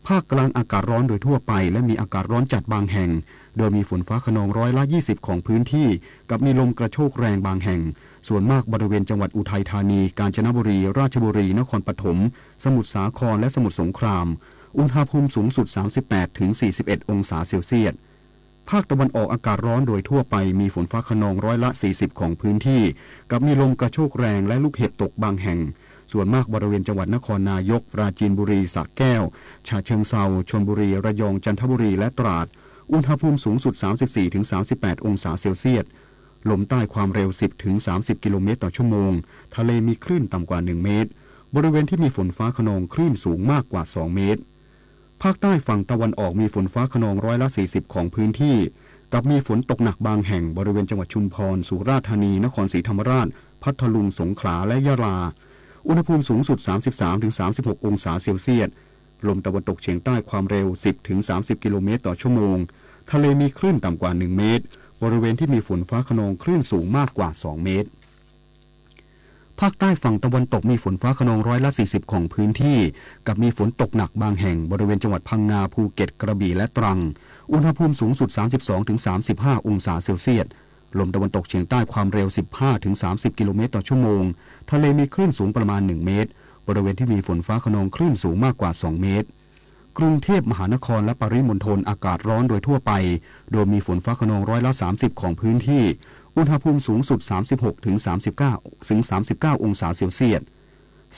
ภาคกลางอากาศร้อนโดยทั่วไป และมีอากาศร้อนจัดบางแห่ง โดยมีฝนฟ้าคะนองร้อยละยี่สิบของพื้นที่ กับมีลมกระโชกแรงบางแห่ง ส่วนมากบริเวณจังหวัดอุทัยธานี กาญจนบุรี ราชบุรี นครปฐม สมุทรสาคร และสมุทรสงคราม อุณหภูมิสูงสุด สามสิบแปดถึงสี่สิบเอ็ดองศาเซลเซียส ภาคตะวันออกอากาศร้อนโดยทั่วไป มีฝนฟ้าคะนองร้อยละสี่สิบของพื้นที่ กับมีลมกระโชกแรงและลูกเห็บตกบางแห่ง ส่วนมากบริเวณจังหวัดนครนายก ปราจีนบุรี สระแก้ว ฉะเชิงเทรา ชลบุรี ระยอง จันทบุรี และตราด อุณหภูมิสูงสุด สามสิบสี่ถึงสามสิบแปดองศาเซลเซียส ลมใต้ความเร็ว สิบถึงสามสิบกิโลเมตรต่อชั่วโมง ทะเลมีคลื่นต่ำกว่าหนึ่งเมตร บริเวณที่มีฝนฟ้าคะนองคลื่นสูงมากกว่าสองเมตร ภาคใต้ฝั่งตะวันออกมีฝนฟ้าคะนองร้อยละสี่สิบของพื้นที่ กับมีฝนตกหนักบางแห่งบริเวณจังหวัดชุมพร สุราษฎร์ธานี นครศรีธรรมราช พัทลุง สงขลา และยะลา อุณหภูมิสูงสุด สามสิบสามถึงสามสิบหกองศาเซลเซียส ลมตะวันตกเฉียงใต้ความเร็ว สิบถึงสามสิบกิโลเมตรต่อชั่วโมง ทะเลมีคลื่นต่ำกว่าหนึ่งเมตร บริเวณที่มีฝนฟ้าคะนองคลื่นสูงมากกว่าสองเมตร ภ ภาคใต้ฝั่งตะวันตกมีฝนฟ้าคะนองร้อยละสี่สิบของพื้นที่ กับมีฝนตกหนักบางแห่ง บริเวณจังหวัดพังงา ภูเก็ต กระบี่ และตรัง อุณหภูมิสูงสุด สามสิบสองถึงสามสิบห้า องศาเซลเซียส ลมตะวันตกเฉียงใต้ความเร็ว สิบห้าถึงสามสิบ กิโลเมตรต่อชั่วโมง ทะเลมีคลื่นสูงประมาณ หนึ่ง เมตร บริเวณที่มีฝนฟ้าคะนองคลื่นสูงมากกว่า สอง เมตร กรุงเทพมหานครและปริมณฑลอากาศร้อนโดยทั่วไป โดยมีฝนฟ้าคะนองร้อยละ สามสิบ ของพื้นที่ อุณหภูมิสูงสุด สามสิบหกถึงสามสิบเก้า ถึง สามสิบเก้า องศาเซลเซียส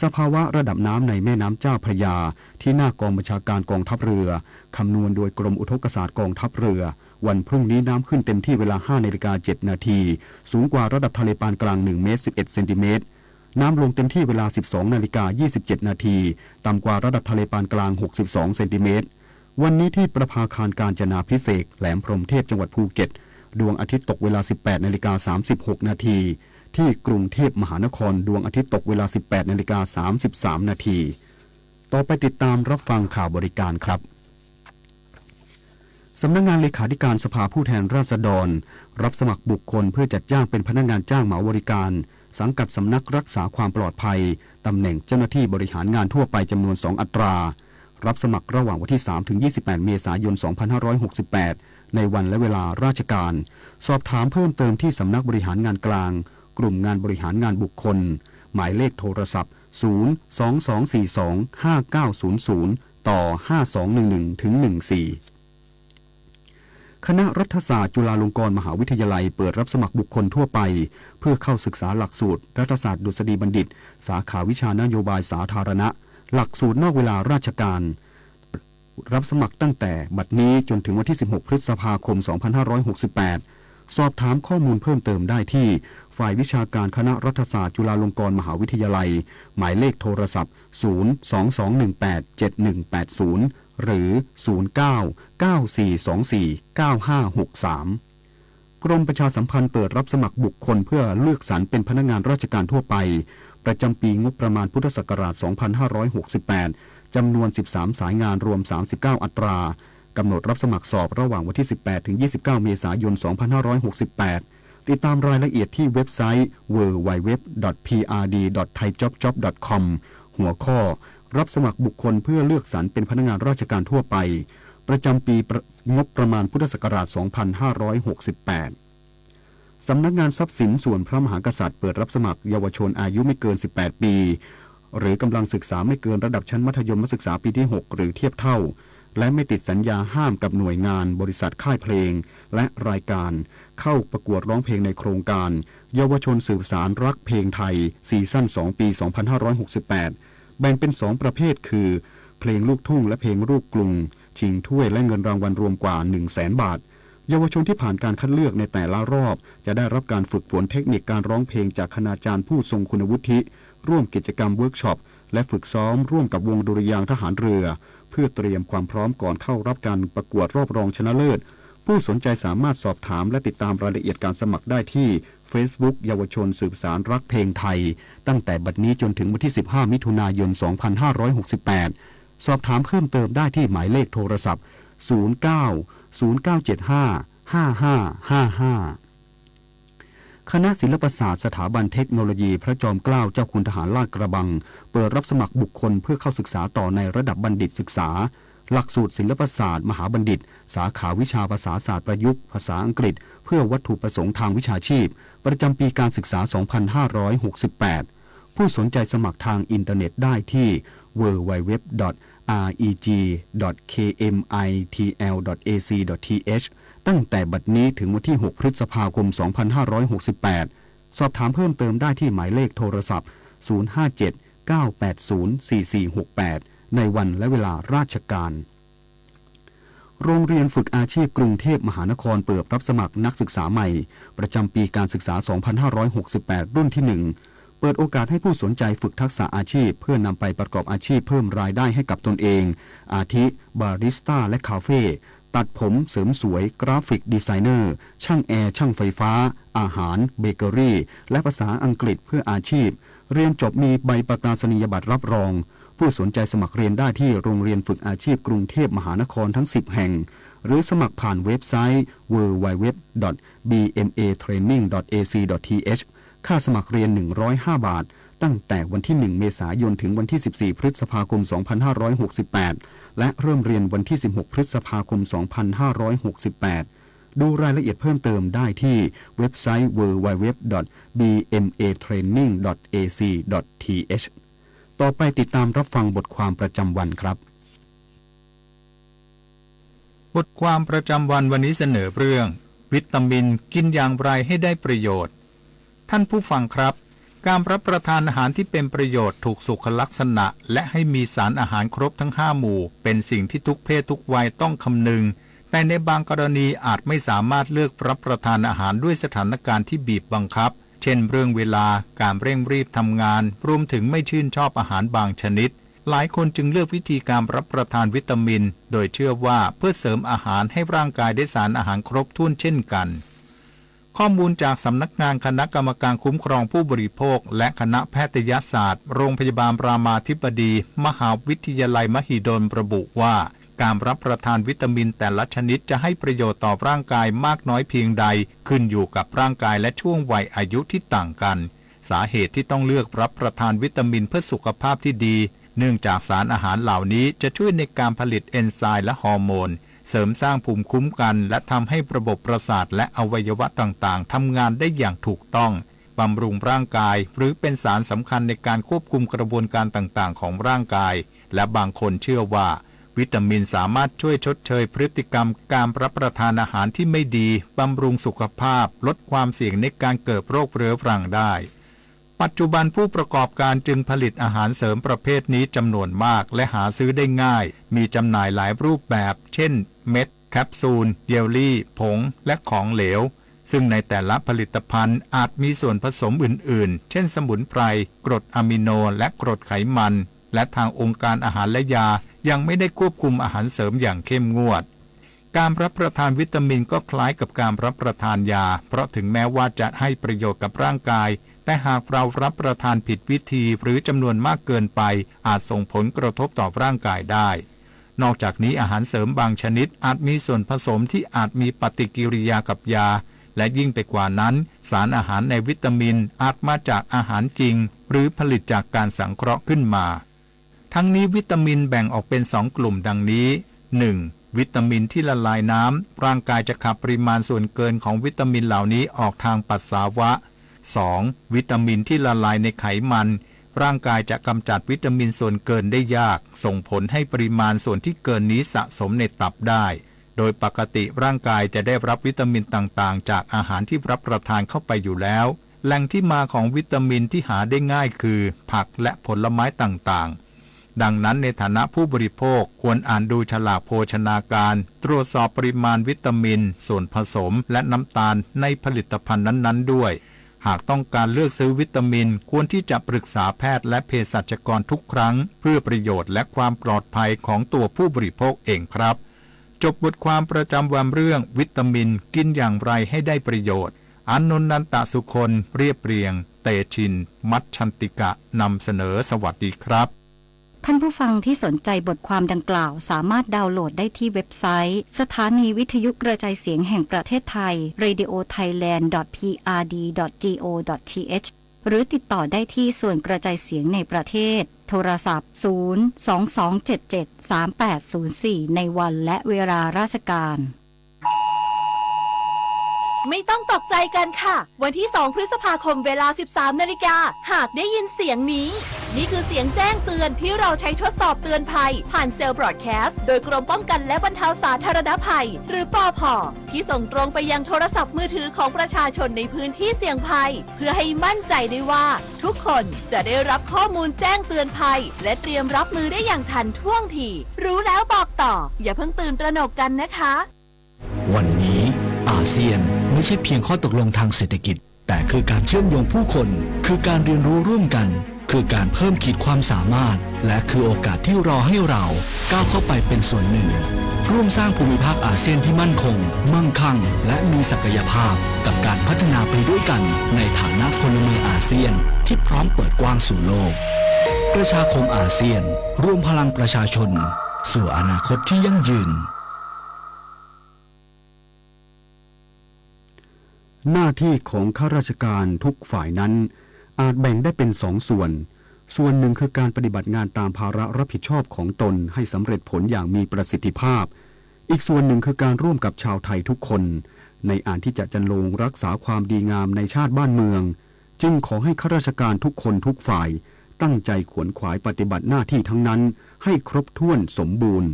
สภาวะระดับน้ำในแม่น้ำเจ้าพระยา ที่หน้ากองบัญชาการกองทัพเรือ คำนวณโดยกรมอุทกศาสตร์กองทัพเรือ วันพรุ่งนี้น้ำขึ้นเต็มที่เวลา ห้านาฬิกา เจ็ดนาที สูงกว่าระดับทะเลปานกลาง หนึ่ง เมตร สิบเอ็ด เซนติเมตร น้ำลงเต็มที่เวลา สิบสองนาฬิกา ยี่สิบเจ็ดนาที ต่ำกว่าระดับทะเลปานกลาง หกสิบสอง เซนติเมตร วันนี้ที่ประภาคารกาญจนาภิเษก แหลมพรหมเทพ จังหวัดภูเก็ต ดวงอาทิตย์ตกเวลา สิบแปดนาฬิกา สามสิบหกนาที ที่กรุงเทพมหานคร ดวงอาทิตย์ตกเวลา สิบแปดนาฬิกา สามสิบสามนาที ต่อไปติดตามรับฟังข่าวบริการครับ สำนักงานเลขาธิการสภาผู้แทนราษฎร รับสมัครบุคคลเพื่อจัดจ้างเป็นพนักงานจ้างเหมาบริการ สังกัดสำนักรักษาความปลอดภัย ตำแหน่งเจ้าหน้าที่บริหารงานทั่วไปจำนวน สอง อัตรา รับสมัครระหว่างวันที่ สาม ถึง ยี่สิบแปด เมษายน สองพันห้าร้อยหกสิบแปด ในวันและเวลาราชการ สอบถามเพิ่มเติมที่สำนักบริหารงานกลาง กลุ่มงานบริหารงานบุคคล หมายเลขโทรศัพท์ ศูนย์ สอง สอง สี่ สอง ห้า เก้า ศูนย์ ศูนย์ ต่อ ห้า สอง หนึ่ง หนึ่ง ถึง หนึ่ง สี่ คณะรัฐศาสตร์จุฬาลงกรณ์มหาวิทยาลัยเปิดรับสมัครบุคคลทั่วไป เพื่อเข้าศึกษาหลักสูตรรัฐศาสตร์ดุษฎีบัณฑิต สาขาวิชานโยบายสาธารณะ หลักสูตรนอกเวลาราชการ รับสมัครตั้งแต่บัดนี้จนถึงวันที่ สิบหก พฤษภาคม สองพันห้าร้อยหกสิบแปด สอบถามข้อมูลเพิ่มเติมได้ที่ ฝ่ายวิชาการคณะรัฐศาสตร์จุฬาลงกรณ์มหาวิทยาลัย หมายเลขโทรศัพท์ ศูนย์ สอง สอง หนึ่ง แปด เจ็ด หนึ่ง แปด ศูนย์ หรือ ศูนย์ เก้า เก้า สี่ สอง สี่ เก้า ห้า หก สาม กรมประชาสัมพันธ์เปิดรับสมัครบุคคลเพื่อเลือกสรรเป็นพนักงานราชการทั่วไป ประจำปีงบประมาณพุทธศักราช สองพันห้าร้อยหกสิบแปด จำนวน สิบสาม สายงาน รวม สามสิบเก้า อัตรา กำหนดรับสมัครสอบระหว่างวันที่ สิบแปด ถึง ยี่สิบเก้า เมษายน สองพันห้าร้อยหกสิบแปด ติดตามรายละเอียดที่เว็บไซต์ ดับเบิลยู ดับเบิลยู ดับเบิลยู ดับเบิลยู ดอท พีอาร์ดี ดอท ไทยจ็อบจ็อบ ดอท คอม หัวข้อ รับสมัครบุคคลเพื่อเลือกสรรเป็นพนักงานราชการทั่วไป ประจำปีประ- งบประมาณพุทธศักราช สองพันห้าร้อยหกสิบแปด สำนักงานทรัพย์สินส่วนพระมหากษัตริย์เปิดรับสมัครเยาวชนอายุไม่เกิน สิบแปด ปี หรือกำลังศึกษาไม่เกินระดับชั้นมัธยมศึกษาปีที่ หก หรือเทียบเท่า และไม่ติดสัญญาห้ามกับหน่วยงาน บริษัท ค่ายเพลง และรายการ เข้าประกวดร้องเพลงในโครงการ เยาวชนสืบสานรักเพลงไทย ซีซั่น สอง ปี สองพันห้าร้อยหกสิบแปด แบ่งเป็น สอง ประเภท คือ เพลงลูกทุ่งและเพลงลูกกรุง ชิงถ้วยและเงินรางวัลรวมกว่า หนึ่งแสน บาท เยาวชนที่ผ่านการคัดเลือกในแต่ละรอบ จะได้รับการฝึกฝนเทคนิคการร้องเพลงจากคณาจารย์ผู้ทรงคุณวุฒิ ร่วมกิจกรรมเวิร์กช็อป และฝึกซ้อมร่วมกับวงดุริยางค์ทหารเรือ เพื่อเตรียมความพร้อมก่อนเข้ารับการประกวดรอบรองชนะเลิศ ผู้สนใจสามารถสอบถามและติดตามรายละเอียดการสมัครได้ที่ Facebook เยาวชนสืบสานรักเพลงไทย ตั้งแต่บัดนี้จนถึงวันที่ สิบห้า มิถุนายน สองพันห้าร้อยหกสิบแปด สอบถามเพิ่มเติมได้ที่หมายเลขโทรศัพท์ ศูนย์ เก้า ศูนย์ เก้า เจ็ด ห้า ห้า ห้า ห้า ห้า คณะศิลปศาสตร์สถาบันเทคโนโลยีพระจอมเกล้าเจ้าคุณทหารลาดกระบัง เปิดรับสมัครบุคคลเพื่อเข้าศึกษาต่อในระดับบัณฑิตศึกษา หลักสูตรศิลปศาสตร์มหาบัณฑิต สาขาวิชาภาษาศาสตร์ประยุกต์ ภาษาอังกฤษ เพื่อวัตถุประสงค์ทางวิชาชีพ ประจำปีการศึกษา สองพันห้าร้อยหกสิบแปด ผู้สนใจสมัครทางอินเทอร์เน็ตได้ที่ ดับเบิลยู ดับเบิลยู ดับเบิลยู ดอท อาร์ อี จี ดอท เค เอ็ม ไอ ที แอล ดอท เอ ซี ดอท ที เอช ตั้งแต่บัดนี้ถึงวันที่ หก พฤษภาคม สองพันห้าร้อยหกสิบแปด สอบถามเพิ่มเติมได้ที่หมายเลขโทรศัพท์ ศูนย์ ห้า เจ็ด เก้า แปด ศูนย์ สี่ สี่ หก แปด ในวันและเวลาราชการ โรงเรียนฝึกอาชีพกรุงเทพมหานครเปิดรับสมัครนักศึกษาใหม่ ประจำปีการศึกษา สองพันห้าร้อยหกสิบแปด รุ่นที่ หนึ่ง เปิดโอกาสให้ผู้สนใจฝึกทักษะอาชีพ เพื่อนำไปประกอบอาชีพเพิ่มรายได้ให้กับตนเอง อาทิ บาริสต้า และคาเฟ่ ตัดผมเสริมสวย กราฟิกดีไซเนอร์ ช่างแอร์ ช่างไฟฟ้า อาหาร เบเกอรี่ และภาษาอังกฤษเพื่ออาชีพ เรียนจบมีใบประกาศนียบัตรรับรอง ผู้สนใจสมัครเรียนได้ที่โรงเรียนฝึกอาชีพกรุงเทพมหานครทั้ง สิบ แห่ง หรือสมัครผ่านเว็บไซต์ ดับเบิลยู ดับเบิลยู ดับเบิลยู ดอท บี เอ็ม เอ เทรนนิ่ง ดอท เอ ซี ดอท ที เอช ค่าสมัครเรียน หนึ่งร้อยห้า บาท ตั้งแต่วันที่ หนึ่ง เมษายน ถึงวันที่ สิบสี่ พฤษภาคม สองพันห้าร้อยหกสิบแปด และเริ่มเรียนวันที่ สิบหก พฤษภาคม สองพันห้าร้อยหกสิบแปด ดูรายละเอียดเพิ่มเติมได้ที่เว็บไซต์ ดับเบิลยู ดับเบิลยู ดับเบิลยู ดอท บี เอ็ม เอ เทรนนิ่ง ดอท เอ ซี ดอท ที เอช ต่อไปติดตามรับฟังบทความประจำวันครับ บทความประจำวันวันนี้เสนอเรื่อง วิตามินกินอย่างไรให้ได้ประโยชน์ ท่านผู้ฟังครับ การรับประทานอาหารที่เป็นประโยชน์ ถูกสุขลักษณะ และให้มีสารอาหารครบทั้งห้าหมู่ เป็นสิ่งที่ทุกเพศทุกวัยต้องคำนึง แต่ในบางกรณีอาจไม่สามารถเลือกรับประทานอาหารด้วยสถานการณ์ที่บีบบังคับ เช่นเรื่องเวลา การเร่งรีบทำงาน รวมถึงไม่ชื่นชอบอาหารบางชนิด หลายคนจึงเลือกวิธีการรับประทานวิตามิน โดยเชื่อว่าเพื่อเสริมอาหารให้ร่างกายได้สารอาหารครบถ้วนเช่นกัน ข้อมูลจากสำนักงานคณะกรรมการคุ้มครองผู้บริโภค และคณะแพทยศาสตร์ โรงพยาบาลรามาธิบดี มหาวิทยาลัยมหิดล ระบุว่า การรับประทานวิตามินแต่ละชนิดจะให้ประโยชน์ต่อร่างกายมากน้อยเพียงใด ขึ้นอยู่กับร่างกายและช่วงวัยอายุที่ต่างกัน สาเหตุที่ต้องเลือกรับประทานวิตามินเพื่อสุขภาพที่ดี เนื่องจากสารอาหารเหล่านี้จะช่วยในการผลิตเอนไซม์และฮอร์โมน เสริมสร้างภูมิคุ้มกัน และทำให้ระบบประสาทและอวัยวะต่างๆ ทำงานได้อย่างถูกต้อง บำรุงร่างกาย หรือเป็นสารสำคัญในการควบคุมกระบวนการต่างๆ ของร่างกาย และบางคนเชื่อว่า วิตามินสามารถช่วยชดเชยพฤติกรรมการรับประทานอาหารที่ไม่ดี บำรุงสุขภาพ ลดความเสี่ยงในการเกิดโรคเรื้อรังได้ ปัจจุบันผู้ประกอบการจึงผลิตอาหารเสริมประเภทนี้จำนวนมาก และหาซื้อได้ง่าย มีจำหน่ายหลายรูปแบบ เช่น เม็ด แคปซูล เยลลี่ ผง และของเหลว ซึ่งในแต่ละผลิตภัณฑ์อาจมีส่วนผสมอื่นๆ เช่นสมุนไพร กรดอะมิโน และกรดไขมัน และทางองค์การอาหารและยายังไม่ได้ควบคุมอาหารเสริมอย่างเข้มงวด การรับประทานวิตามินก็คล้ายกับการรับประทานยา เพราะถึงแม้ว่าจะให้ประโยชน์กับร่างกาย แต่หากเรารับประทานผิดวิธีหรือจำนวนมากเกินไป อาจส่งผลกระทบต่อร่างกายได้ นอกจากนี้อาหารเสริมบางชนิดอาจมีส่วนผสมที่อาจมีปฏิกิริยากับยา และยิ่งไปกว่านั้น สารอาหารในวิตามินอาจมาจากอาหารจริง หรือผลิตจากการสังเคราะห์ขึ้นมา ทั้งนี้วิตามินแบ่งออกเป็นสองกลุ่มดังนี้ หนึ่ง วิตามินที่ละลายน้ำ ร่างกายจะขับปริมาณส่วนเกินของวิตามินเหล่านี้ออกทางปัสสาวะ สอง วิตามินที่ละลายในไขมัน ร่างกายจะกำจัดวิตามินส่วนเกินได้ยาก ส่งผลให้ปริมาณส่วนที่เกินนี้สะสมในตับได้ โดยปกติร่างกายจะได้รับวิตามินต่างๆ จากอาหารที่รับประทานเข้าไปอยู่แล้ว แหล่งที่มาของวิตามินที่หาได้ง่ายคือผักและผลไม้ต่างๆ ดังนั้นในฐานะผู้บริโภคควรอ่านดูฉลากโภชนาการ ตรวจสอบปริมาณวิตามิน ส่วนผสม และน้ำตาลในผลิตภัณฑ์นั้นๆ ด้วย หากต้องการเลือกซื้อวิตามิน ควรที่จะปรึกษาแพทย์และเภสัชกรทุกครั้ง เพื่อประโยชน์และความปลอดภัยของตัวผู้บริโภคเองครับ จบบทความประจำวันเรื่องวิตามินกินอย่างไรให้ได้ประโยชน์ อานนท์ นันตสุคน เรียบเรียง เตชิน มัชชันติกะ นำเสนอ สวัสดีครับ ท่านผู้ฟังที่สนใจบทความดังกล่าวสามารถดาวน์โหลดได้ที่เว็บไซต์สถานีวิทยุกระจายเสียงแห่งประเทศไทย radio thailand dot p r d dot g o dot t h หรือติดต่อได้ที่ส่วนกระจายเสียงในประเทศ โทรศัพท์ ศูนย์ สอง สอง เจ็ด เจ็ด สาม แปด ศูนย์ สี่ ในวันและเวลาราชการ ไม่ต้องตกใจกันค่ะ วันที่ สอง พฤษภาคม เวลา สิบสาม นาฬิกา หากได้ยินเสียงนี้ นี่คือเสียงแจ้งเตือนที่เราใช้ทดสอบเตือนภัย ผ่านเซลล์บรอดแคสต์ โดยกรมป้องกันและบรรเทาสาธารณภัย หรือ ปภ ที่ส่งตรงไปยังโทรศัพท์มือถือของประชาชนในพื้นที่เสี่ยงภัย เพื่อให้มั่นใจได้ว่า ทุกคนจะได้รับข้อมูลแจ้งเตือนภัย และเตรียมรับมือได้อย่างทันท่วงที รู้แล้วบอกต่อ อย่าเพิ่งตื่นตระหนกกันนะคะ วันนี้อาเซียนไม่ใช่เพียงข้อตกลงทางเศรษฐกิจ แต่คือการเชื่อมโยงผู้คน คือการเรียนรู้ร่วมกัน คือการเพิ่มขีดความสามารถ และคือโอกาสที่รอให้เราก้าวเข้าไปเป็นส่วนหนึ่ง ร่วมสร้างภูมิภาคอาเซียนที่มั่นคง มั่งคั่ง และมีศักยภาพ กับการพัฒนาไปด้วยกันในฐานะพลเมืองอาเซียนที่พร้อมเปิดกว้างสู่โลก ประชาคมอาเซียน รวมพลังประชาชน สู่อนาคตที่ยั่งยืน เ หน้าที่ของข้าราชการทุกฝ่ายนั้น อาจแบ่งได้เป็นสองส่วน ส่วนหนึ่งคือการปฏิบัติงานตามภาระรับผิดชอบของตนให้สำเร็จผลอย่างมีประสิทธิภาพ อีกส่วนหนึ่งคือการร่วมกับชาวไทยทุกคน ในอันที่จะจันโลงรักษาความดีงามในชาติบ้านเมือง จึงขอให้ข้าราชการทุกคนทุกฝ่าย ตั้งใจขวนขวายปฏิบัติหน้าที่ทั้งนั้น ให้ครบถ้วนสมบูรณ์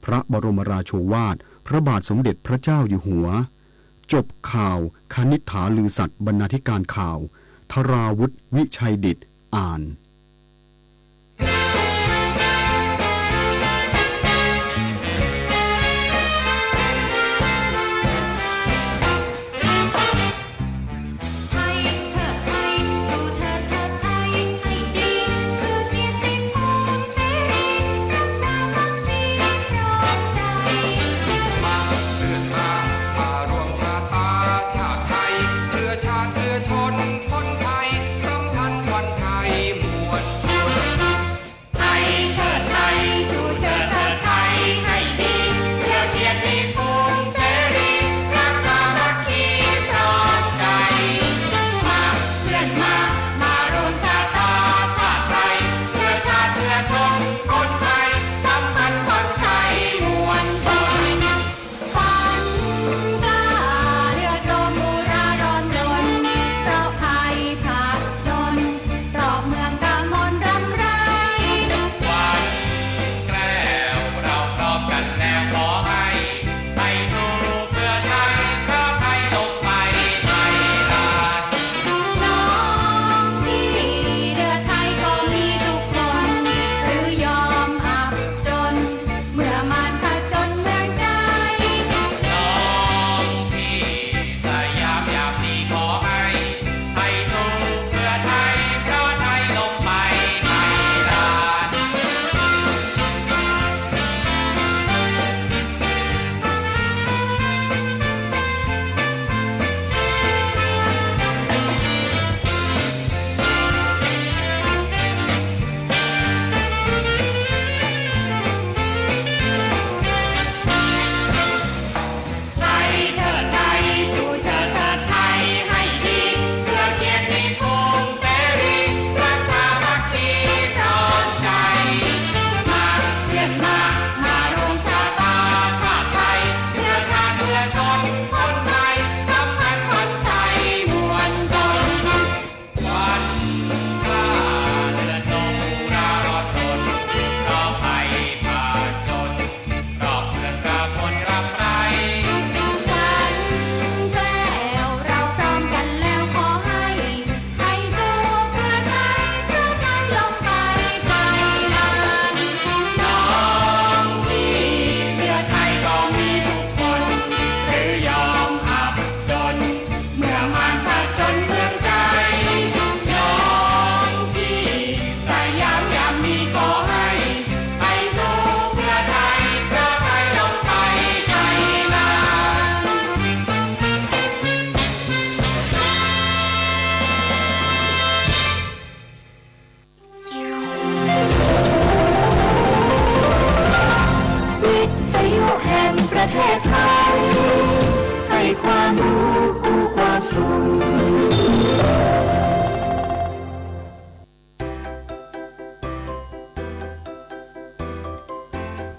พระบรมราโชวาท พระบาทสมเด็จพระเจ้าอยู่หัว จบข่าว คณิษฐาลือสัตย์ บรรณาธิการข่าว ธราวุฒิ วิชัยดิษฐ อ่าน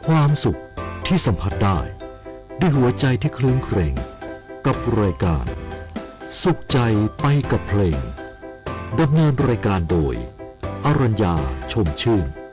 ความสุขที่สัมผัสได้ ด้วยหัวใจที่ครื้นเครง กับรายการ สุขใจไปกับเพลง ดำเนินรายการโดย อรัญญา ชมชื่น